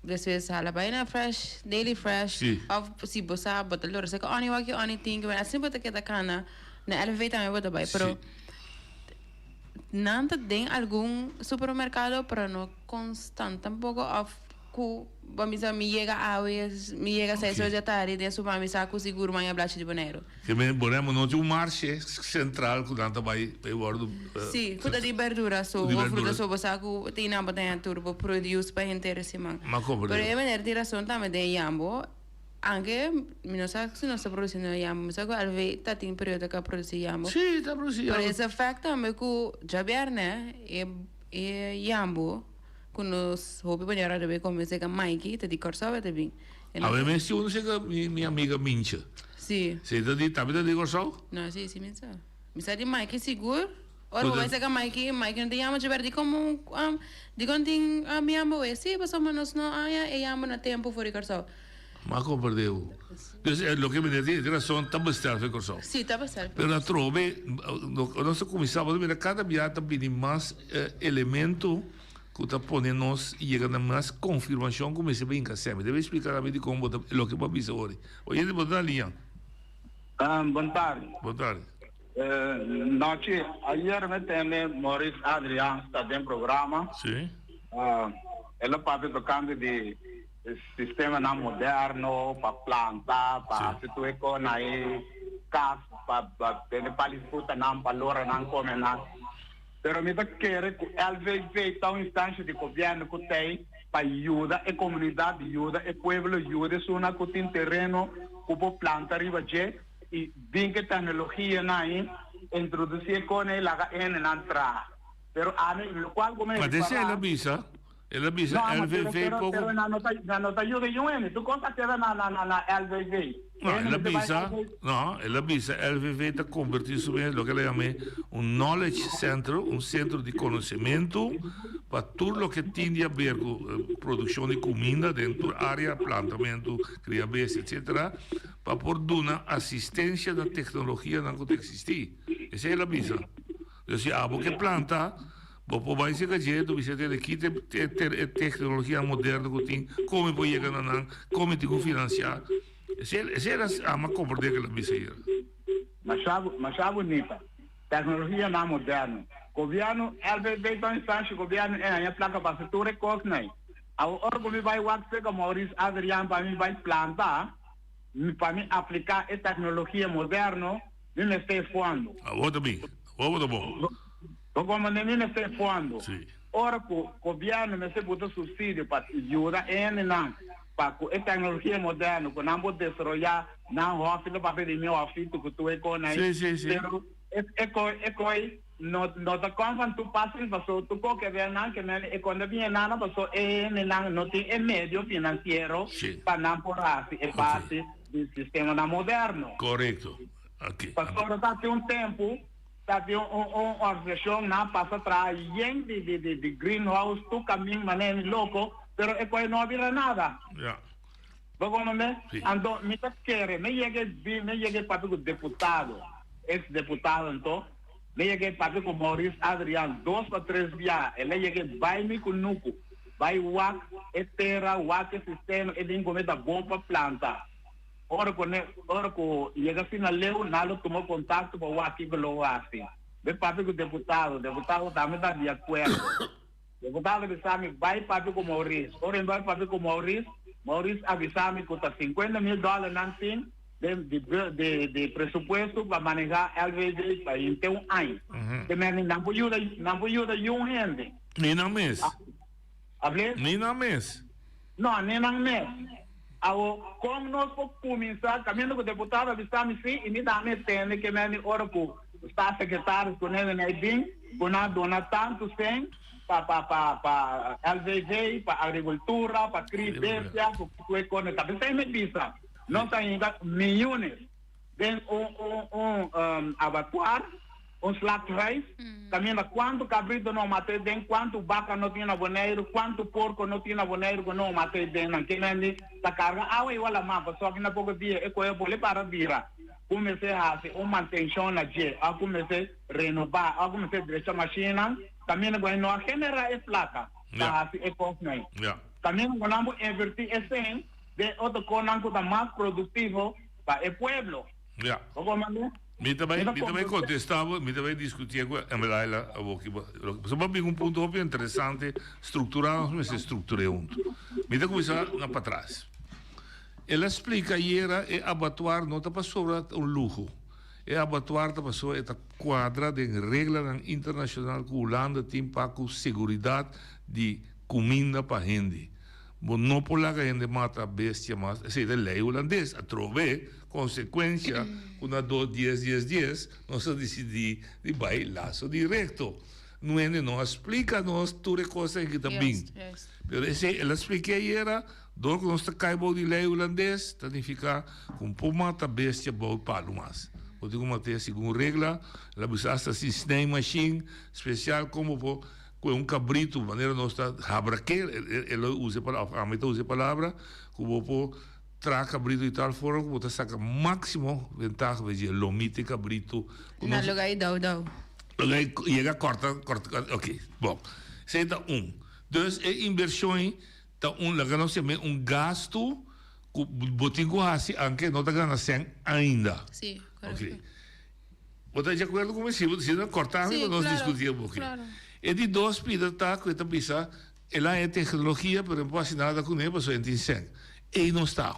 Despues hala bai na fresh, daily fresh. Sí. Of si bo sa bo ta lora seka oni waki oni tin ke asina bo ta keda kana na LV tambe bo ta bai pero nan ta den algun supermercado pero no constant tampoco of ku bo bisa mi yega awe mi yega seis ora di atardi den super mi sa ku sigur maña blachi di Boneiru. Ke men Boneiru no tin un marshe sentral ku nan ta bai bai wordu. Sí, ku ta di berdura so Di o fruta berdura. so bo sa ku tin nan bo ta haña tur bo produce pa henter siman. Ma komprende. Pero e meneer tin rason tambe den yambo, anke mi no sa si nos ta produciendo yambo, mi sa ku alve ta tin periodo ku a produci yambo. Sí, ta produci Pero yambo. es a fact tambe ku djabièrnè e e yambo ku nos hopi manera ta bay kome seka Maiki ta di Kòrsou e ta bin. E no Awe ta. mes tin unu seka mi mi amiga Mincha. Sí. Si ta di tambe ta di Kòrsou? No, sí, sí mi sa. Mi sa di Mikey sigur. Ora bo bai saka Mikey, Mikey no ta yama dje di komo um, dikon tin um, yambo we? Sí, pasobra nos no haña e yambo na tempu for di Kòrsou. Ma komprendé bo. Dus eh, loke mi tin rason ta bestel for Kòrsou. Sí, ta bestel for Pero atrobe, nos ta kuminsá, bo ta mira kada bia ta bini mas eh, elemento ku ta pone nos yega na mas konfirmashon ku mester bin kasé. Mi debe splika tambe dikon bo ta loke bo a bisa ori. Oyente bo ta na liña. Bon tardi. Bon tardi. Nochi, ayer mi tende Maurice Adriaans ta den programa. Sí. El a papia tocante di sistemanan moderno pa planta, pa haci tur e cos na e cas, pa tene pali frutanan, pa loranan come nan. Pero mi ta kere cu LVV ta un instancia di gobierno cu t'ey pa yuda e comunidad, yuda e pueblo, yuda esunnan cu tin tereno cu por planta riba dje y bin cu e tecnologianan ahi, introduci e cosnan y laga hendenan traha. Pero ami, locual cu mi Ma desey el a ripara. bisa, el a bisa No, ama, pero, LVV pero, poco. pero nan no ta, nan no ta yuda yun hende. Tur cos a keda na, na, na, na LVV. No, Hende el a mester bai bisa, LVV. no, el a bisa LVV ta converti su mes loke el a yam'e un knowledge center, un centro di conocemento pa tur loke tin di haber cu produccion di cuminda den tur area, plantamento, cria bestia, etcetera, pa por duna asistencia na tecnologianan cu ta existi. Esey el a bisa. Dus si abo ke planta, bo por bai serka dje, tu bisa tene ki te e tecnologia moderno ku tin, kon mi por yega na nan, kon mi tin ku finansiá. Esei esei era ama komprendé ke el a bisa ayer. Masha masha bunita. Tecnologianan moderno. Gobierno, LVV ta un instancia gobierno e haña placa pa haci tur e cosnan. Awor ora cu mi bay wak cerca Maurice Adriaan pa mi bay planta, pa mi aplica e tecnologia moderno, Mi mester e fondo. Awor ta bin. Awor bo ta bon. Bo comprende? Mi mester e fondo. Sí. Ora cu gobierno mester buta subsidio pa yuda hendenan pa cu e tecnologia moderno cu nan por desaroya nan hofi lo papia di mi hofito cu tur e con ahi. Sí, sí, sí. Pero e e coi e coi no no ta con van toepassing paso tur co ke ven nan ke men e con ta bini nan paso e hendenan no tin e medio financiero Sí. pa nan por haci e parti di sistemanan moderno. Korekto. Oké. Pasobra ta tin un tempu, ta tin un un organisashon nan pasa traha yen di di di di greenhouse tur kamin manera mi loko, pero e koi no a bira nada. Ja. Bo komprende? Si. Anto mi ta kere, mi yega e bi, mi yega e papia ku deputado, eks deputado anto, mi yega e papia ku Maurice Adriaan dos pa tres bia, el a yega e bai mi kunuku, bai wak e tera, wak e sistema, e bin kome ta bon pa planta. Ora ku ne, ora ku yega asina leu, nan lo tuma kontakto pa wak kiko lo hasi. Be papia ku deputado, deputado tambe ta di akuerdo. Deputado bisa mi, bai papia ku Maurice. Ora mi bai papia ku Maurice, Maurice a bisa mi ku ta sinkuenta mil dòler nan tin den di di di presupuesto pa manehá LVV pa henter un aña. Te mende nan por yuda, nan por yuda yun hende. Ni nan mes. Able? Ni nan mes. No, ni nan mes. Awo, kon nos por kuminsá? Kaminda ku deputado a bisa mi sí, i mi dame tende ke mende ora ku staatssecretaris ku nene nei bin, ku nan a duna tantu sen pa pa pa pa LVV, pa agrikultura, pa kri bestia, ku ku e kos. Ta p'esei mi bisa, nos ta hinka miyones. Den un un un um, abattoir, un slachthuis, kaminda kuantu kabrito no mat'é den, kuantu baka no tin na Boneiru, kuantu porko no tin na Boneiru ku no mat'é den. Nan kimendi ta karga awa igual a man, pasobra na poko dia e kohe bole para bira ku mester hasi un mantenshon na dje, òf ku mester renobá, òf ku mester drecha mashinnan, kaminda ku no a generá e plaka pa hasi e kosnan ei. Kaminda ku nan por invertí e sèn den otro kosnan ku ta mas produktivo pa e pueblo. Ja. Bo comprende? Mi ta bai, mi ta bai contesta bo, mi ta bai discuti cu Emelaila awo ki bo, pasobra bo a bin un punto hopi interesante, structura nos mester structura hunto. Mi ta cuminsa na patras. El a splica ayera e abattoir no ta pasobra ta un luho. E abattoir ta pasobra e ta cuadra den reglanan internacional cu Hulanda tin pa cu seguridad di cuminda pa hende. Bo no por laga hende mata bestia mas, esei ta lei hulandes. Atrobe konsekuensia ku na dos dies dies dies nos a disidí di bai laso direkto. Nu hende no a splika nos tur e kosnan ki ta bin. Pero esei el a splika ayera, dor ku nos ta kai bou di lei hulandes ta nifiká ku no por mata bestia bou palu mas. Bo tin ku mat'é segun regla. El a bisa asta sin snijmachine spesial kon bo por. Ku e un kabritu, manera nos ta habraké, e lo usa e palabra, òf ami ta usa e palabra, ku bo por traha kabritu di tal forma ku bo ta saka máksimo ventaha for dje lomita e kabritu. Ku Na nos lugá di dou dou. Lugá di yega kòrta kòrta, oké, bon. Esei ta un. Dus e invershon ei ta un, laga nos yam'é un gastu ku bo tin ku hasi anke no ta gana sèn ainda. Sí, korekto. Oké. Bo ta di akuerdo ku mi? Si bo si no korta mi Sí, pa nos klaro, diskutí un poki. klaro. E di dos pida ta ku e ta bisa el a haña teknologia pero e no por hasi nada kuné pasobra e no tin sèn. Ei no sta.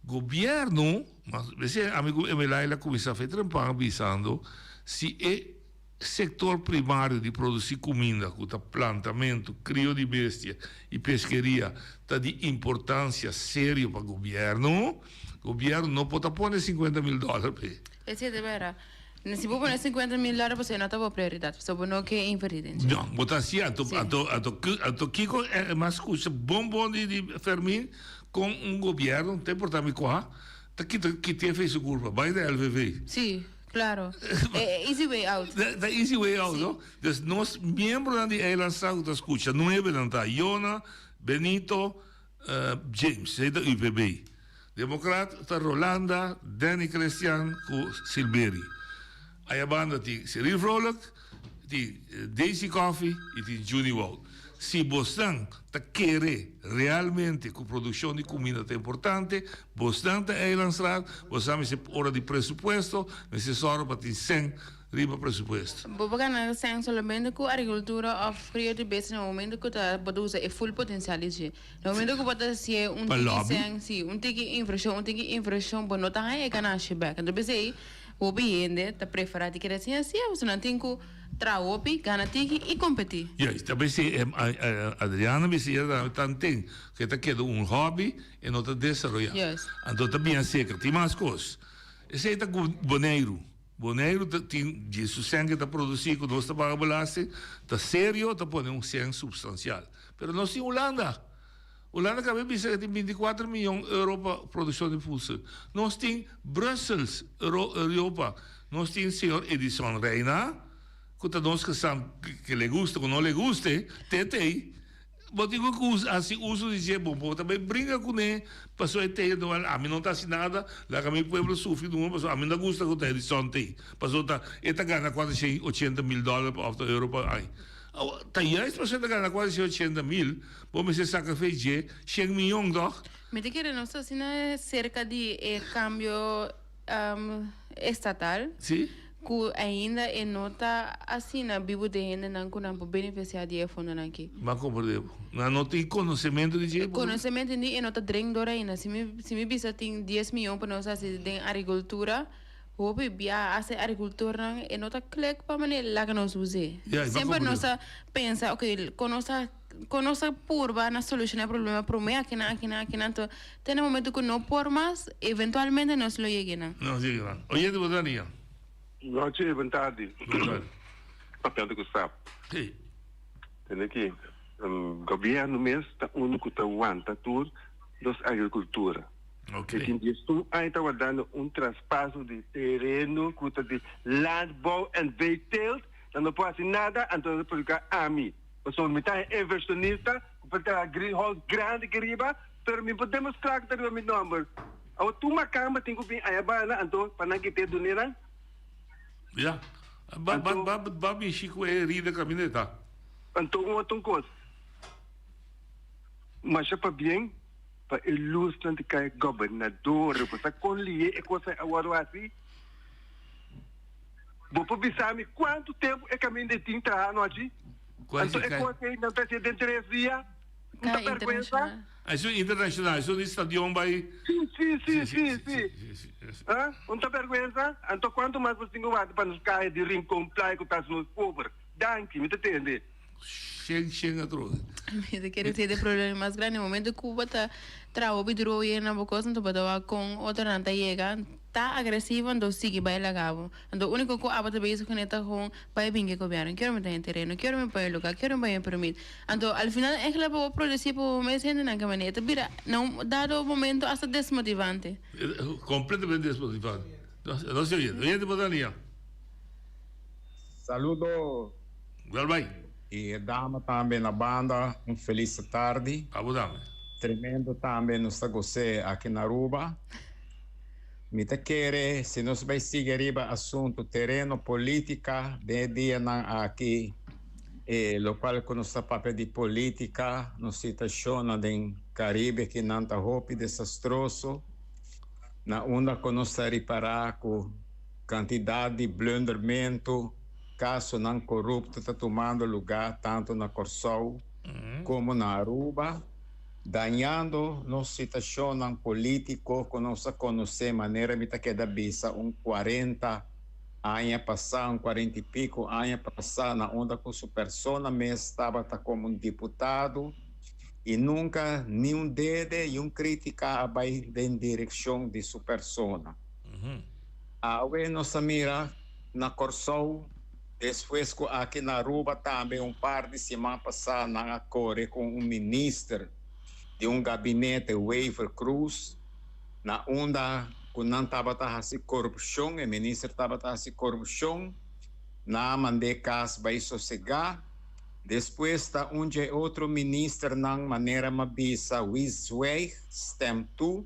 Gobièrnu, mas bese ami ku Emelaila kuminsá fe trempan bisando si e sektor primario di produsí kuminda ku ta plantamentu, krio di bestia i peskeria ta di importansia serio pa gobièrnu, gobièrnu no por ta pone sinkuenta mil dòler p'e. Esei ta bera. Si bo pone 50 mil dòler pasobra no ta bo prioridat, pasobra bo no ke invertí den dje. No, bo ta hasi anto anto anto anto kiko e mas skucha bon bon di di Fermin kon un gobièrnu, no ta importá mi kua, ta kita kita e fe su kulpa, bai na LVV. Sí, klaro. E easy way out. Ta easy way out, no? Dus nos miembronan di Eilandstraat ku ta skucha, nuebenan ta, Yona, Benito, James, esei ta UPB. Demokrat ta Rolanda, Danny Christian ku Silberi. Aya banda tin Cyril Vrolijk, tin Daisy Coffie i tin Juni Wout. Si bosnan ta kere realmente ku produkshon di kuminda ta importante, bosnan ta Eilandstraat, bosnan mester ora di presupuesto, mester sòru pa tin sèn riba presupuesto. Bo por gana sèn solamente ku agrikultura òf krio di bestia na momento ku ta bo ta usa e full potensial di dje. Na momento ku bo ta hasié un Pa tiki lobby? sèn, si, un tiki invershon, un tiki invershon, bo no ta haña e ganashi bèk. Enton p'esei hopi hende ta preferá di keda sin hasié pasobra nan tin ku traha hopi, gana tiki i kompetí. Juist, ta p'esei Adriana bisa ya ta tanten ku e ta keda un hobby e no ta desaroyá. Juist. Anto ta bien seker. Tin mas kos. Esei ta ku Boneiru. Boneiru ta tin dje su sèn ke ta produsí ku nos ta paga belasting, ta serio ta pone un sèn supstansial. Pero nos tin Hulanda. Hulanda kaba bisa ke tin binti kuater miyon euro pa produkshon di voedsel. Nos tin Brussels, Europa. Nos tin señor Edison Reina, ku ta nos kesan ke le guste ku no le guste, te tei. Bo tin ku hasi uso di dje, bo bo ta bai bringa kuné pasobra e tei no ami no ta hasi nada, laga mi pueblo sufri duna pasobra ami no ta gusta ku ta Edison tei, pasobra ta e ta gana kuatrocientos i ochenta mil dòler òf ta euro pa aña. Awa, ta juist pasobra e ta gana kuatrocientos i ochenta mil, bo mester saka fe dje shen miyon tòg? Mi ta kere nos ta asina serka di e kambio estatal. Sí. Ku ainda e no ta asina bibu den hendenan ku nan por benefisiá di e fondonan aki. M'a komprendé bo. Nan no tin konosementu di dje? Konosementu ni e no ta dren dor ainda. Si mi si mi bisa tin dies miyon pa nos hasi den agrikultura, hopi bia hasta e agrikultornan e no ta klek pa manera laga nos us'é. Ya, m'a Semper nos komprendé. ta pensa, oke, kon nos ta kon nos ta purba na solushoná e problema promé akinan, akinan, akinan, anto te na momento ku no por mas, eventualmente nos lo yega einan. Nos yega einan. Oyente, bo ta nia? Nochi, bon tardi. Bon tardi. Papiando ku sap. Sí. Tende ki, gobièrnu mes ta unu ku ta wanta tur nos agrikultura. Okay. E tin 11 aña ta wardando un traspaso di tereno ku ta di landbouw en veeteelt. Nan no por hasi nada, anto nan ta perjudiká ami. Pasobra mi ta e inversionista ku por traha greenhouse grandi aki riba, pero mi por demostrá ku ta riba mi nòmber. Awor tur makamba tin ku bin aya banda anto pa nan kit'é dun'é nan. Ya. Ba ba ba ba mishi ku e herida kaminda e ta. Anto un otro kos. Masha pabien pa e lusnan di kai gobernador. Bo sa kon lié e kos ei a wòrdu hasi? Bo por bisa mi kuantu tempu e kaminda ei tin traha anochi? Anto e kos ei nan ta hasié den tres dia? No ta bèrgwensa? Esun internashonal, esun di stadion bai. Si, si, si, si, si. Un ta bèrgwensa? Anto kuantu mas bo tin ku wak pa nos kaya di Rincon Playa ku ta hasi nos pober? Danki, mi ta tende. Shen shen atrobe. Mi ta kere si e problema mas grandi. Momento ku bo ta traha hopi duro yena bo kos anto bo ta wak kon otronan ta yega ta agresivo anto sigui bai laga bo. Anto uniko ku abo ta bezig kuné ta kon bai bin ke gobièrnu. Kier mi ta den tereno, kier mi pone luga, kier mi pone permit. Anto al final eigenlijk pa bo produsi pa bo mes hendenan ke manera e ta bira na un dado momento asta desmotivante. Completamente desmotivante. No se oye. Oyente por ta nia. Saludo. Wel bai. Y e dama tambe na banda un feliz tardi. Abo tambe. Tremendo tambe nos ta gos'é aki na Aruba. Mi ta kere si nos bai sigui riba asunto tereno politica den e dianan aki e locual cu nos ta papia di politica nos situacionnan den Caribe kinan ta hopi desastroso na unda cu nos ta ripara cu Cantidad di blundermento, casonan corupto ta tumando lugar tanto na Corsou como na Aruba, dañando nos situacionnan politico cu nos a conoce manera mi ta keda bisa un cuarenta aña pasa, un cuarenta y pico aña pasa na unda cu su persona mes tabata como un diputado y nunca ni un dede y un critica a bay den direccion di su persona. Awe nos a mira na Kòrsou, despues ku aki na Aruba tambe un par di siman pasá nan a kore ku un minister di un gabinete Wever Croes na unda ku nan tabata hasi korupshon, e minister tabata hasi korupshon, nan a mand'é kas bai sosegá. Despues ta un dje otro ministernan manera m'a bisa Wie zwijgt, stemt toe.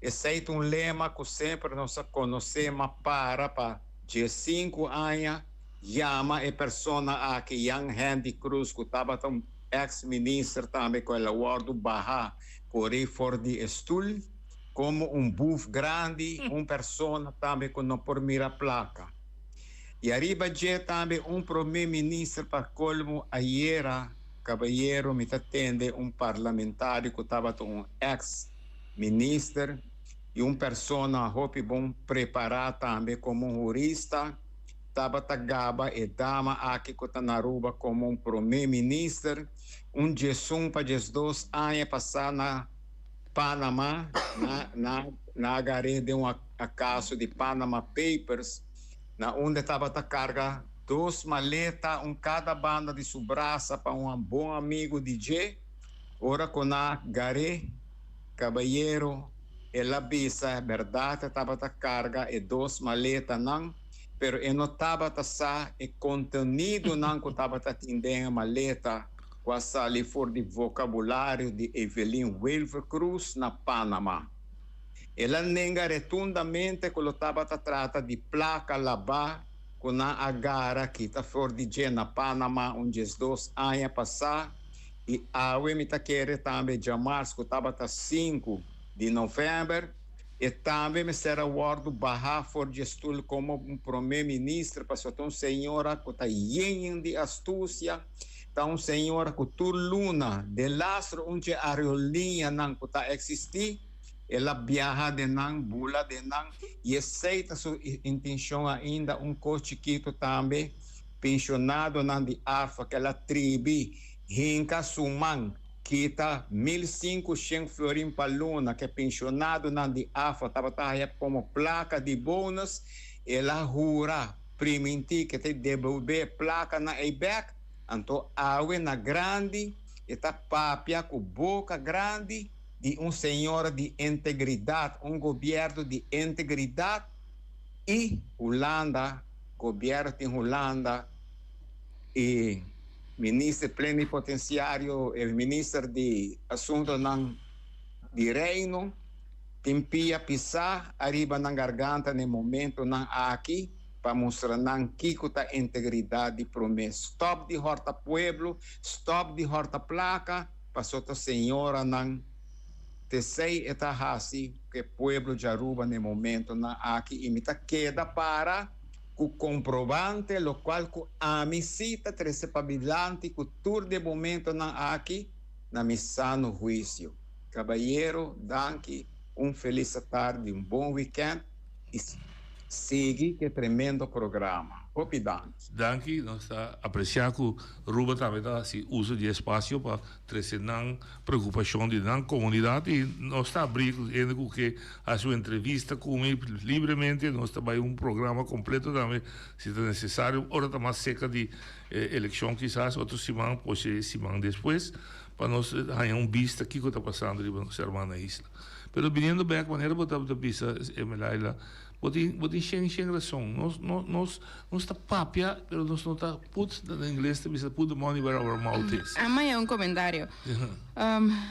Esei ta un lema ku semper nos a konosé ma para pa diesinku aña yama e persona aki Jan Hendy Cruz ku tabata un eks minister tambe ku el a wòrdu baha kore for di e stul komo un buf grandi un persona tambe ku no por mira plaka. I ariba dje tambe un prome minister pa kolmo ayera kabayero mi ta tende un parlamentario ku tabata un eks minister y un persona hopi bon prepara tambe como un hurista, tabata gaba e dama aki cu ta na Aruba como un prome minister, un diesun pa diesdos aña pasa na Panama, na na na agar'é den un acaso di Panama Papers, na unda e tabata carga dos maleta, un cada banda di su brasa pa un bon amigo di dje, ora cu na gar'é. Cabayero, el a bisa, berdad e tabata carga e dos maletanan, pero e no tabata sa e contenidonan cu tabata tin den e maleta cu a sali for di vocabulario di Evelyn Wever Croes na Panama. El a nenga retundamente cu lo tabata trata di placa labá cu nan a gara kita for di dje na Panama un diesdos aña pasá, I awe mi ta kere tambe djamars ku tabata sinku di novèmber, e tambe mester a wòrdu bahá for dje stul komo un promé minister pasobra ta un señora ku ta yen di astusia, ta un señora ku tur luna delastro un dje aerolíneanan ku ta eksistí, el a biaha den nan, bula den nan, i esei ta su intenshon ainda un kos chikitu tambe. Pensionadonan di AFA kel a tribi hinka su man kita 1500 florin pa luna ke pensionadonan di AFA tabata haya komo plaka di bonus, el a hura priminti ke ta debolbe e plakanan ei bek, anto awe na grandi e ta papia ku boka grandi. di un señora di integridad, un gobierno di integridad y Hulanda, gobierno di Hulanda y minister plenipotenciario, e minister di asuntonan di Reino tin pia pisá ariba nan garganta na e momentonan aki pa mustra nan kiko ta integridad di promé. Stop di horta pueblo, stop di horta placa, paso ta señoranan t'esey e ta haci ku e pueblo di Aruba na e momentonan aki y mi ta keda para ku comprobante locual ku ami si ta trece padilanti ku tur di e momentonan aki na mi sano huicio. Caballero, danki, un feliz atardi, un bon weekend y sigui cu e tremendo programa. Hopi danki. Danki, nos ta aprecia cu Ruba tambe ta haci uso di e espacio pa trece nan preocupacion di nan comunidad y nos ta abri cu hende cu ke haci un entrevista cu mi libremente, nos ta bay un programa completo tambe si ta necesario ora ta mas cerca di e eleccion kisas otro siman o si siman despues. Pa nos haña un bista kiko ta pasando riba nos hermana isla. Pero biniendo bek manera bo tabata bisa Emelaila, bo tin bo tin shen shen rason. Nos no nos nos ta papia pero nos no ta put na ingles ta bisa put the money where our mouth is. A maya un comentario.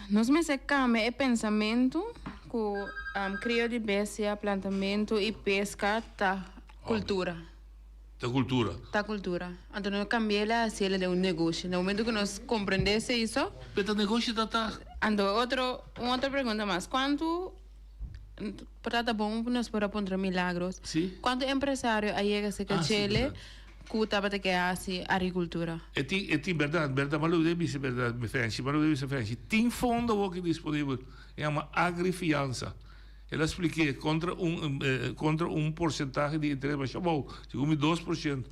Nos mester cambia e pensamentu cu crio di bestia, plantamentu y pesca ta cultura. Ta cultura. Ta cultura. Anto no cambi'el a haci'el den un negoshi. Na momento cu nos comprende esey so. Pero ta negoshi ta ta. Anto otro, un otro pregunta mas. Cuanto, por ta ta bon nos por a puntra Milagros. Si. Cuanto empresario a yega cerca Ah, si, djele berdad. cu tabata ke haci agricultura? E tin, e tin, berdad, berdad, ma lo debe bisa berdad, mi fenchi, ma lo debe bisa fenchi. Tin fondo awor aki disponibel, e yama Agrifianza. El a splik'é kontra un kontra un porsentahe di interes masha abou, segun mi 2%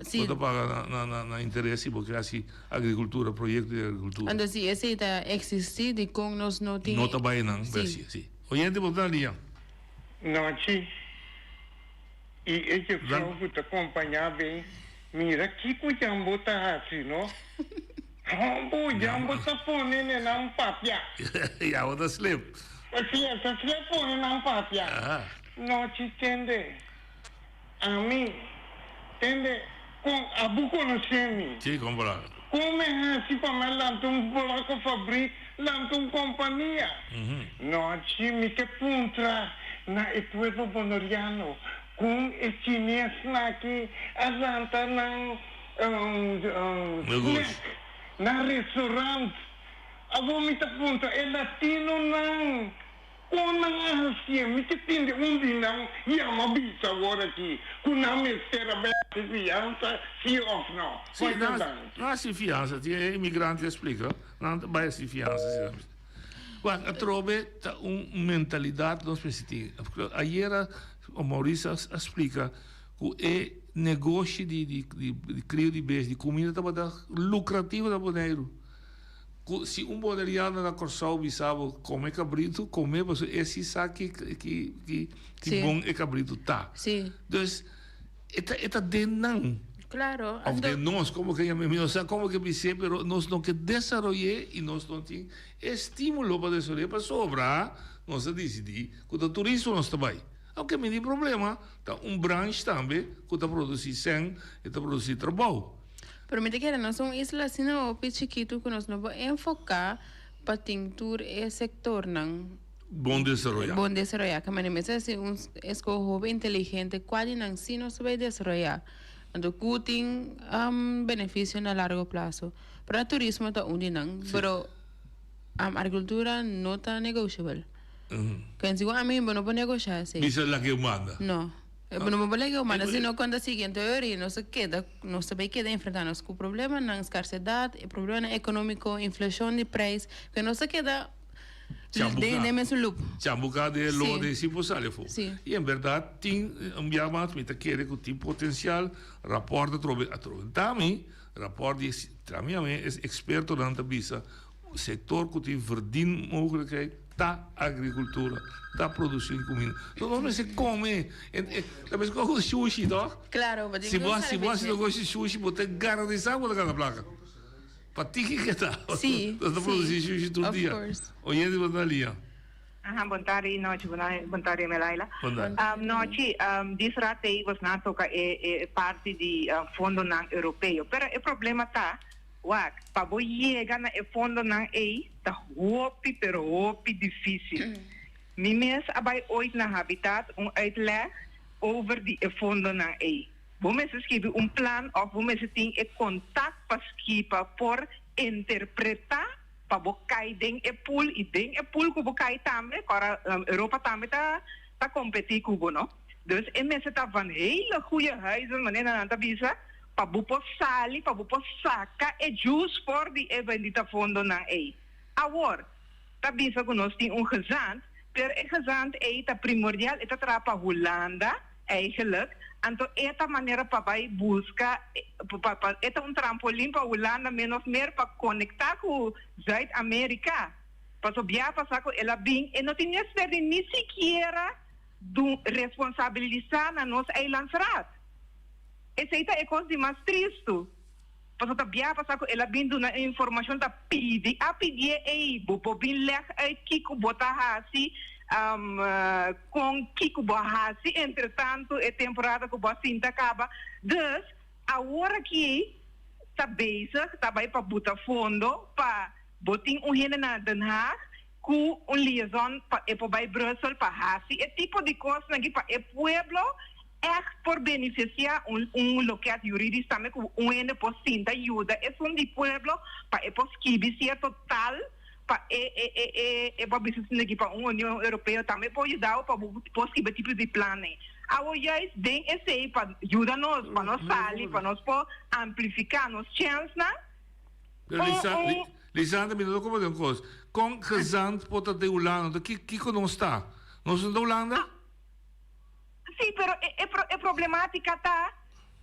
Sí. bo ta paga na na na na interes si bo ke hasi agrikultura, proyekto di agrikultura. Anto si esei ta eksistí dikon nos no tin No ta bai nan Sí. besi, sí. Oyente bo ta na liña. Nochi i e jefrou ku ta kompañá ben mira kiko Jambo ta hasi no. Hombo, Jambo ta pone nenan papia. Jambo ta slip. Si, e ta slip pone nan papia. Nochi tende, ami, tende, kon abo konosé mi? Si, kon por a. Kon mi hasi pa mi a lanta un blok fabrik, lanta un kompania? Nochi mi ke puntra na e pueblo bonoriano kon e chinesnan aki a lanta nan snack na restaurant. Awor mi ta puntra e latinonan kon nan a hacié. Mi ke tende un di nan yama bisa awor aki ku nan mester a bai hasi fiansa, si of no. Si, Hopi nan danki. hasi fiansa. Tin e imigrante a splika, nan ta bai hasi fiansa si nan mester. Wak, atrobe ta un mentalidat nos mester tin. Ayera Maurice a splika ku e negoshi di di di krio di bes, di kuminda tabata lukrativo na Boneiru. Ku si un boneriano na Kòrsou bisa bo kome kabritu, kome pasobra e si sa ki ki ki ki bon e kabritu ta. Sí. Dus e ta e ta den nan. Claro. Of den nos, komo ke yama, mi no sa komo ke bis'é, pero nos no ke desaroy'é i nos no tin e stimulo pa desaroy'é pasobra nos a disidí ku ta turismo nos ta bai. Aunke mi tin problema, ta un branch tambe ku ta produsí sèn i ta produsí trabou. Pero mi ta kere nos ta un isla asina hopi chikitu ku nos no por enfoká pa tin tur e sektornan Bon desaroyá. bon desaroyá. Ke manera mester hasi un eskoho hopi inteligente kua di nan sí nos ta bay desaroyá. Anto ku tin benefisio na largo plaso. Pero e turismo ta un di nan. Pero agrikultura no ta negoshibel. Pensa ku ami bo no por negoshá esei. Bisa lake manda. No. Bo no por lake manda sino cuando siguiente ori nos ta keda nos ta bay keda enfrenta nos cu problemanan scarsedad e problemanan economico inflacion di prijs cu nos ta keda den den mesun loop. Chambuca den e lodo den si por sali afo. Si. Y en berdad tin un bia mas mi ta kere cu tin potencial raport atrobe atrobe tami raport di tami ami es expertonan ta bisa Sector cu tin verdienmogelijkheid ta agricultura, ta produci cuminda. So nos mester come, ta mester come cu sushi toch? Claro, bo tin Si cu bo si bo haci servicio. negoshi sushi bo ta garantisa cu bo ta gana placa. Pa tiki ke ta. Si, Nos ta si, produci sushi tur of dia. course. Oyente bo ta na liña. Aha, bon tardi Nochi, bon tardi Melaila. Bon tardi. Um, Nochi, um, dis rato ei bosnan a toca e, e parti di uh, fondonan europeo. Pero e problema ta, wak, pa bo yega na e fondonan ei ta hopi pero hopi dificil. Mi mes a bai ooit na Habitat un uitleg over di e fondonan ei. Bo mester skibi un plan of bo mester tin e contact pa ski pa por interpreta pa bo kai den e pool y den e pool cu bo kai tambe ora Europa tambe ta ta competi cu bo no. Dus e mester ta van hele goeie huizen manera nan ta bisa pa bo por sali pa bo por saca e juice for di e bendita fondonan ey. Awor ta bisa cu nos tin un gezant pero e gezant ey ta primordial e ta traha pa Hulanda Eigenlijk, anto e ta manera pa bai buska, pa, pa, e ta un trampolin pa Hulanda min of meer pa konektá ku Zuid Amerika. Paso bia pasá ku el a bin, e no tin mester di ni sikiera du responsabilisá na nos eilandsraad. Esei ta e kos di mas tristu. Paso ta bia pasá ku el a bin duna e informashon ta pidi a pidié ey bo por bin lèg uit kiko bo ta hasi kon kiko bo a hasi entretantu e temporada ku bo a sinta kaba. Dus awor aki ta bezig ta bai pa buta fondo pa bo tin un hende na Den Haag ku un liaison pa e por bai Brussel pa hasi e tipo di kosnan aki pa e pueblo Ègt por benefisiá un un loket juridisch tambe ku un hende por sinta yuda esun di pueblo pa e por skibi sierto tal pa e e e e e por bisa esaki aki pa un Union Europeo tambe por yudao pa bo por skibi e tipo di plannan. Awor juist den esei pa yuda nos pa nos sali pa nos por amplifiká nos chènsnan Pero un Lisa, un Lisandra, mi no ta comprende un kos. Kon gezant por ta den Hulanda? Kiko nos ta? Nos no ta Hulanda? Sí, pero e e e problematica ta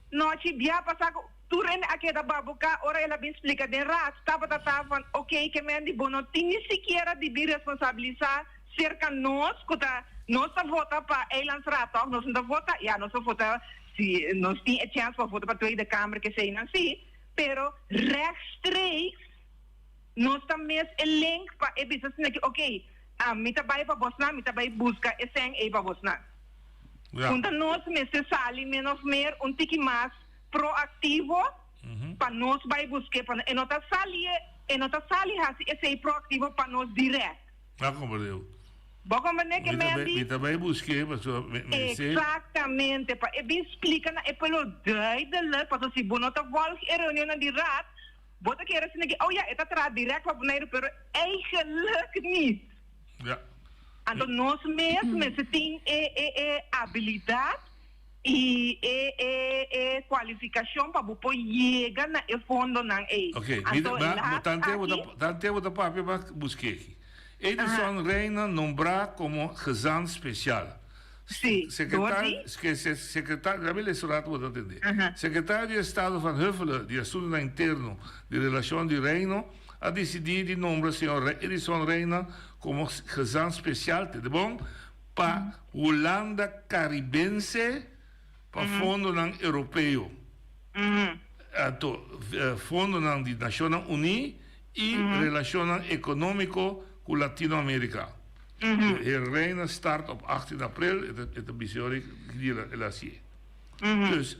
nochi bia pasa cu tur hende a keda babuca ora el a bin splica den raad tabata ta van ok ke men di bo no tin ni sikiera di bin responsabilisa cerca nos cu ta nos ta vota pa eilandsraad toch nos no ta vota ya nos ta vota si nos tin e chance pa vota pa tweede kamer keseynan si pero rechtstreeks Nos ta mes e link pa e bisa asina ki ok, mi ta bai pa bosnan, mi ta bai buska e sèn ei pa bosnan. Ja. Punta nos mester sali min of meer un tiki mas proactivo pa nos bai busk'é pa e no ta sali e no ta sali hasi esei proactivo pa nos direct. Ja, comprendeu. Bo comprende ke Mi ta bai, Mandy? mi ta bai busk'é pasobra mi, mi se. Exactamente, pa e bin splika na e pueblo duidelijk, pasobra si bo no ta volg e reunionnan di raad, Bo ta kere asina ki, oh ja, e ta traha direct pa Boneiru, pero eigenlijk niet. Ja. Anto nos mes mester tin e e e abilidad y e e e cualificacion pa bo por yega na e fondonan ey. Ok, mi Anto ta, laat tante bo ta, aki. tante bo ta papia pa busk'e aki. Edison Reina nombrá como gezant special. Sí, Secretario, door di? Secretario, laat me lees zo rato bo ta tende. Aha. Secretario di Estado Van Huffelen di Asuntonan Interno di Relacion di Reino a dicidi di nombra señor Edison Reina como gezant special, tende bon, pa Hulanda Caribense pa fondonan Europeo. Anto, fondonan di Nacionnan Uní y relacionnan economico cu Latino America. E Reina start op 18 april, e ta e ta bisa ora ki dia el a hacié. Dus,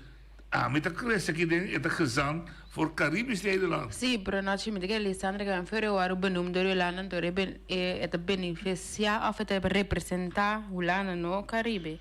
ami ta crece aki den, e ta gezant voor Caribisch Nederland. Sí, pero no mi ta kere Lisandra ke van februari benoemd door Hulanda, anto e ben e ta beneficia of e ta representa Hulanda, no Caribe.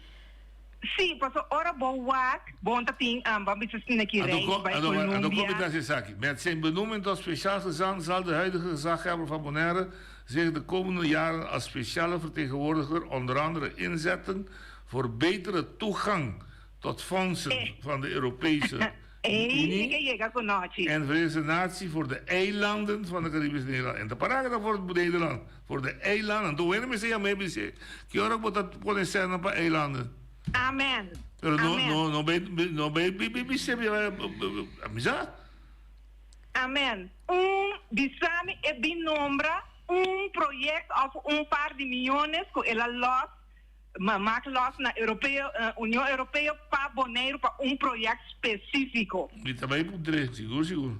Sí, paso ora bo wak, bo ta tin, bo bisa asina ki Anto reis ko, bai anto, anto Colombia. ko mi ta haci esaki? Met zijn benoeming tot speciaal gezant zal de huidige gezaghebber van Bonaire zich de komende jaren als speciale vertegenwoordiger onder andere inzetten voor betere toegang tot fondsen van de Europese Ey, mi Unie ke yega ku nochi. en Verenigde Natie voor de eilanden van de Caribische Nederland. En ta para ku ta voor Nederland, voor de eilanden. Anto wende mester yam'é bis'é, ki ora bo ta pone sènnan pa eilanden? Amen. Pero no, Amen. no, no bay, no bay bis'é, mi sa. Amen. Un bisa mi e bin nombra un project of un par di miyones ku el a los ma mak los na Europeo, Union Europeo pa Boneiru pa un project specifico. Mi ta bay puntr'é, sigur sigur.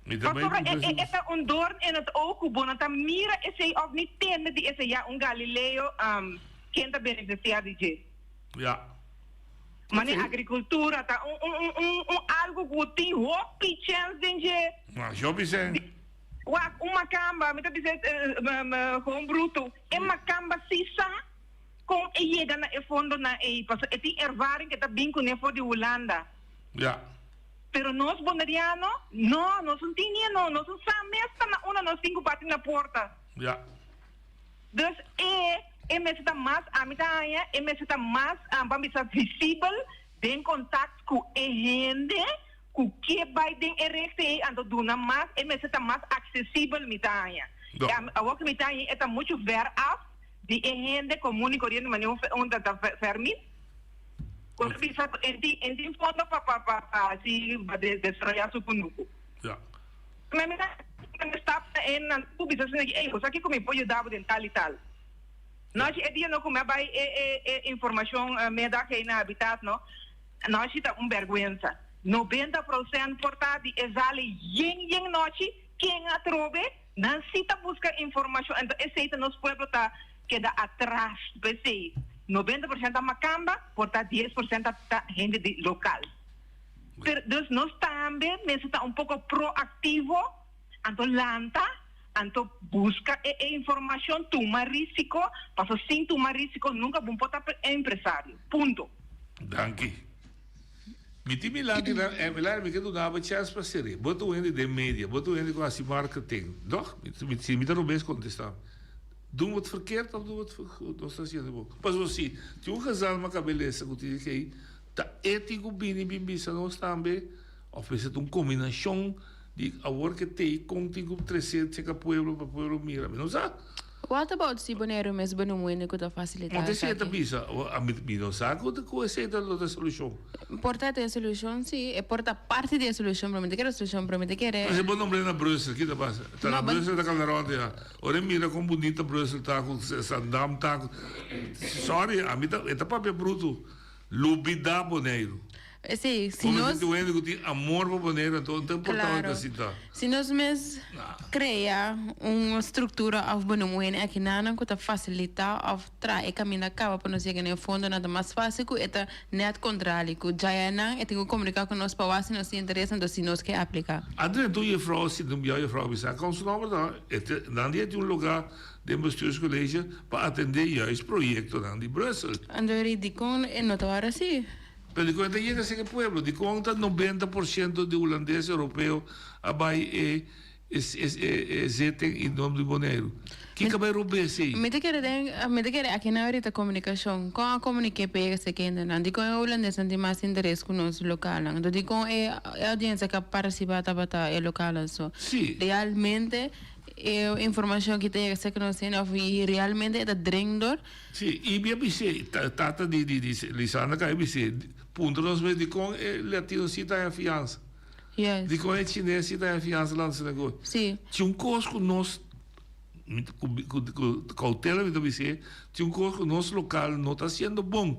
Mi ta bai Pasobra e, e, e ta un doorn in het oog ku bo no ta mira esei òf ni tende di esei. Ya, un Galileo, um, ken ta benefisiá di dje? Ja. Mane agrikultura ta un, un, un, un, un algu ku tin hopi chèns den dje. Ma hopi sèn. Wak, un makamba, mi ta bisa gewoon bruto, e makamba si sa kon e yega na e fondonan ei, pasobra e tin ervaring ku e ta bin kuné for di Hulanda. Ja. Pero nos Boneriano, no, nos no tin ni no, nos no sa mes ta na unda nos tin ku bati na porta. Ja. Dus e, e mester ta mas, ami ta haña, e mester ta mas, ban bisa visibel den kontakt ku e hende ku ke bai den e richting ei, anto duna mas, e mester ta mas aksesibel mi ta haña. No. Awor ku mi ta haña e ta muchu ver af di e hende komun i koriente manera un ta ta Fermin. Ku ta bisa ku e tin e tin fondo pa pa pa pa hasi pa desaroyá su kunuku. Ja. Mi mi ta mi stap na e nan ku bisa asina ki ey bo sa kiko mi por yuda bo den tal i tal. Nochi e dia no ku mi a bai e e e informashon middag ei na Habitat no, nochi ta un bèrgwensa. 90 prosènt por ta di e zal ei yen yen nochi ken atrobe Nan si ta buska informashon, enton esei ta nos pueblo ta keda atras p'esei. 90% ta makamba, por ta 10% ta ta hende di lokal. Pero dus nos tambe mester ta un poko proaktivo, anto lanta, anto buska e e informashon, tuma risiko, paso sin tuma risiko nunka bo por ta empresario. Punto. Danki. Mi tin mi lanti nan eh mi lai mi ke duna bo chèns pa seri. Bo ta un hende den media, bo ta un hende ku hasi marketing, toch? Mi si mi ta robes kontestá mi. Doen we het verkeerd of doen we het goed? Nos ta hasiendo bon. Pasobra si tin un gezal ma kabelesa ku tin dikei ta e tin ku bini bin bisa nos tambe of mester ta un kombinashon di awor ke tei kon tin ku trese cheka pueblo pa pueblo mira. Mi no sa. What about si Boneiru mes bo no muende ku ta fasilitá Monte si e ta esaki? bisa, ami mi no sa ku ku esei ta lo ta solushon. Por ta e solushon, si, e por ta parti di e solushon, pero mi ta kere solushon, pero mi ta kere. Pero si bo nombr'é na Brussel, ki ta pasa? Ta na No, bo. Brussel ta kanda rònt ya. Ora e mira kon bunita Brussel ta, ku Zandam ta, ku sorry, ami ta e ta papia brutu. Lubidá Boneiru. Sí, si Bo mester nos. tin un hende ku tin amor pa Boneiru, anto no ta importá unda Claro. ta sintá. Si nos mes krea un struktura òf benoem un hende akinanan ku ta fasilitá òf traha e kaminda kaba pa nos yega na e fondonan ta mas fásil ku e ta nèt kontrali ku djayanan e tin ku komuniká ku nos pa wak si nos tin interes anto si nos ke apliká. Adrian tur jefrou sinti un biaha jefrou a bisa kon su nomber ta e te nan dia tin un lugá den bestuurscollege pa atendé juist proyectonan di Brussel. Anto eri dikon e no ta wòrdu así? Pero dikon e ta yega sin e pueblo? Dikon ta 90% di hulandes europeo a bai e e zitting i nom di Boneiru? Kiko a bai robes ei? Mi ta kere den, mi ta kere aki nan ahorita komunikashon. Kon a komuniké pa yega esaki hendenan? Dikon e hulandesnan tin mas interes ku nos lokalnan? Anto dikon e audiensia ku a partisipá tabata e lokalnan so? Sí. Realmente e informashon ki ta yega esaki nos hende òf i realmente e ta dring dor? Sí, i mi a bis'é, tata di di di Lisandra ka a bis'é, puntra nos mes dikon e latino si ta haña fiansa? Yes. Dikon e chines si ta haña fiansa lansa negoshi? Sí. Tin un kos ku nos, mi ta ku ku ku koutela mi ta bis'é, tin un kos ku nos lokal no ta hasiendo bon,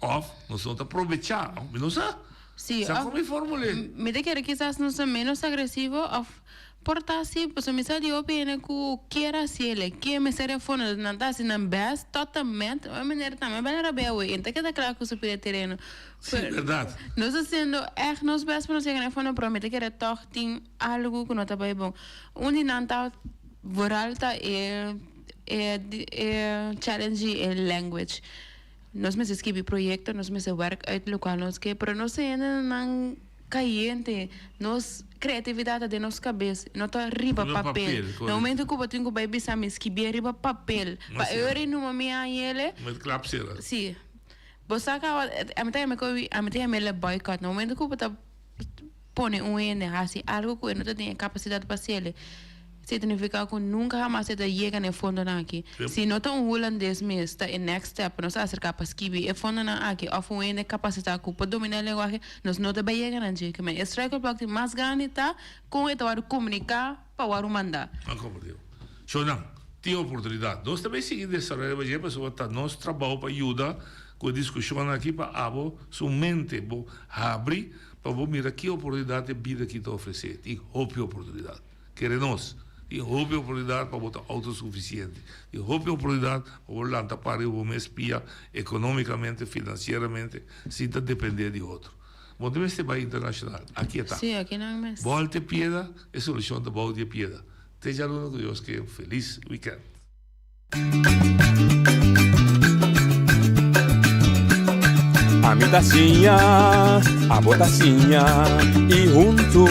òf nos no ta probechá, òf mi no sa. Sí, Sa òf kon mi formul'é? mi ta kere kisas nos ta ménos agresivo òf Por ta así, pasobra mi sa di hopi hende ku kier hasi el, ke mester e fondo, nan ta hasi nan best tot en met, un manera tambe bel rabia awor, i ta keda kla ku su pida tereno. Sí, berdad. Nos ta hasiendo ègt nos best pa nos yega na e fondo, pero mi ta kere tòg tin algu ku no ta bai bon. Un di nan ta vooral ta e e e challenge di e language. Nos mester skibi proyekto, nos mester wèrk uit lokual nos ke, pero nos hendenan Cayente, nos creatividad ta den nos cabes, no ta riba Riba papel. papel, Na correcto. momento cu bo tin cu bay bisa mi skibié riba papel, Ma pa sí. e ora y numa mi a yele. Met klap cera. Sí. Bo sa caba, ami ta yama cu, ami ta yama el boycott. Na momento cu bo ta pone un hende haci algo cu e no ta tin e capacidad pa haciele, Significa cu nunca hamas e ta yega na e fondonan aki. Si no ta un Hulandes mes ta e next step pa nos acerca pa skibi e fondonan aki of un hende capacita cu por domina e lenguahe, nos no ta bay yega nan dje. Kimen e struikelblok di mas grandi ta con e ta worde comunica pa worde manda. Nan compartió. Shownan, tin oportunidad. Nos ta bay sigui desaroya riba dje pasobra ta nos trabao pa yuda cu e discusionnan aki pa abo su mente bo habri. Pa bo mira ki oportunidat e bida aki ta ofresé. Tin hopi oportunidat. Kere nos, tin hopi oportunidat pa bo ta outosufisiente. Tin hopi oportunidat pa bo lanta para riba bo mes pia ekonómikamente, finansieramente, sin ta dependé di otro. Bo no mester bai internashonal. Aki e ta. Sí, aki nan mes. Bòlta e pieda, e solushon ta bou di e pieda. Te djaluna ku Dios ke un felis wikènt. Ami ta siña, abo ta siña y huntu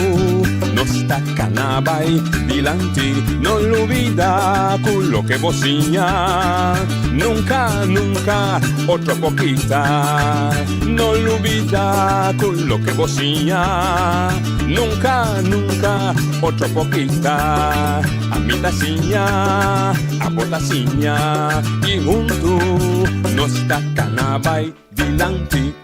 nos ta cana bay dilanti. No lubida cu loke bo siña nunca, nunca otro por kita. No lubida cu loke bo siña nunca, nunca otro por kita. Ami ta siña, abo ta siña y huntu nos ta cana bay dilanti.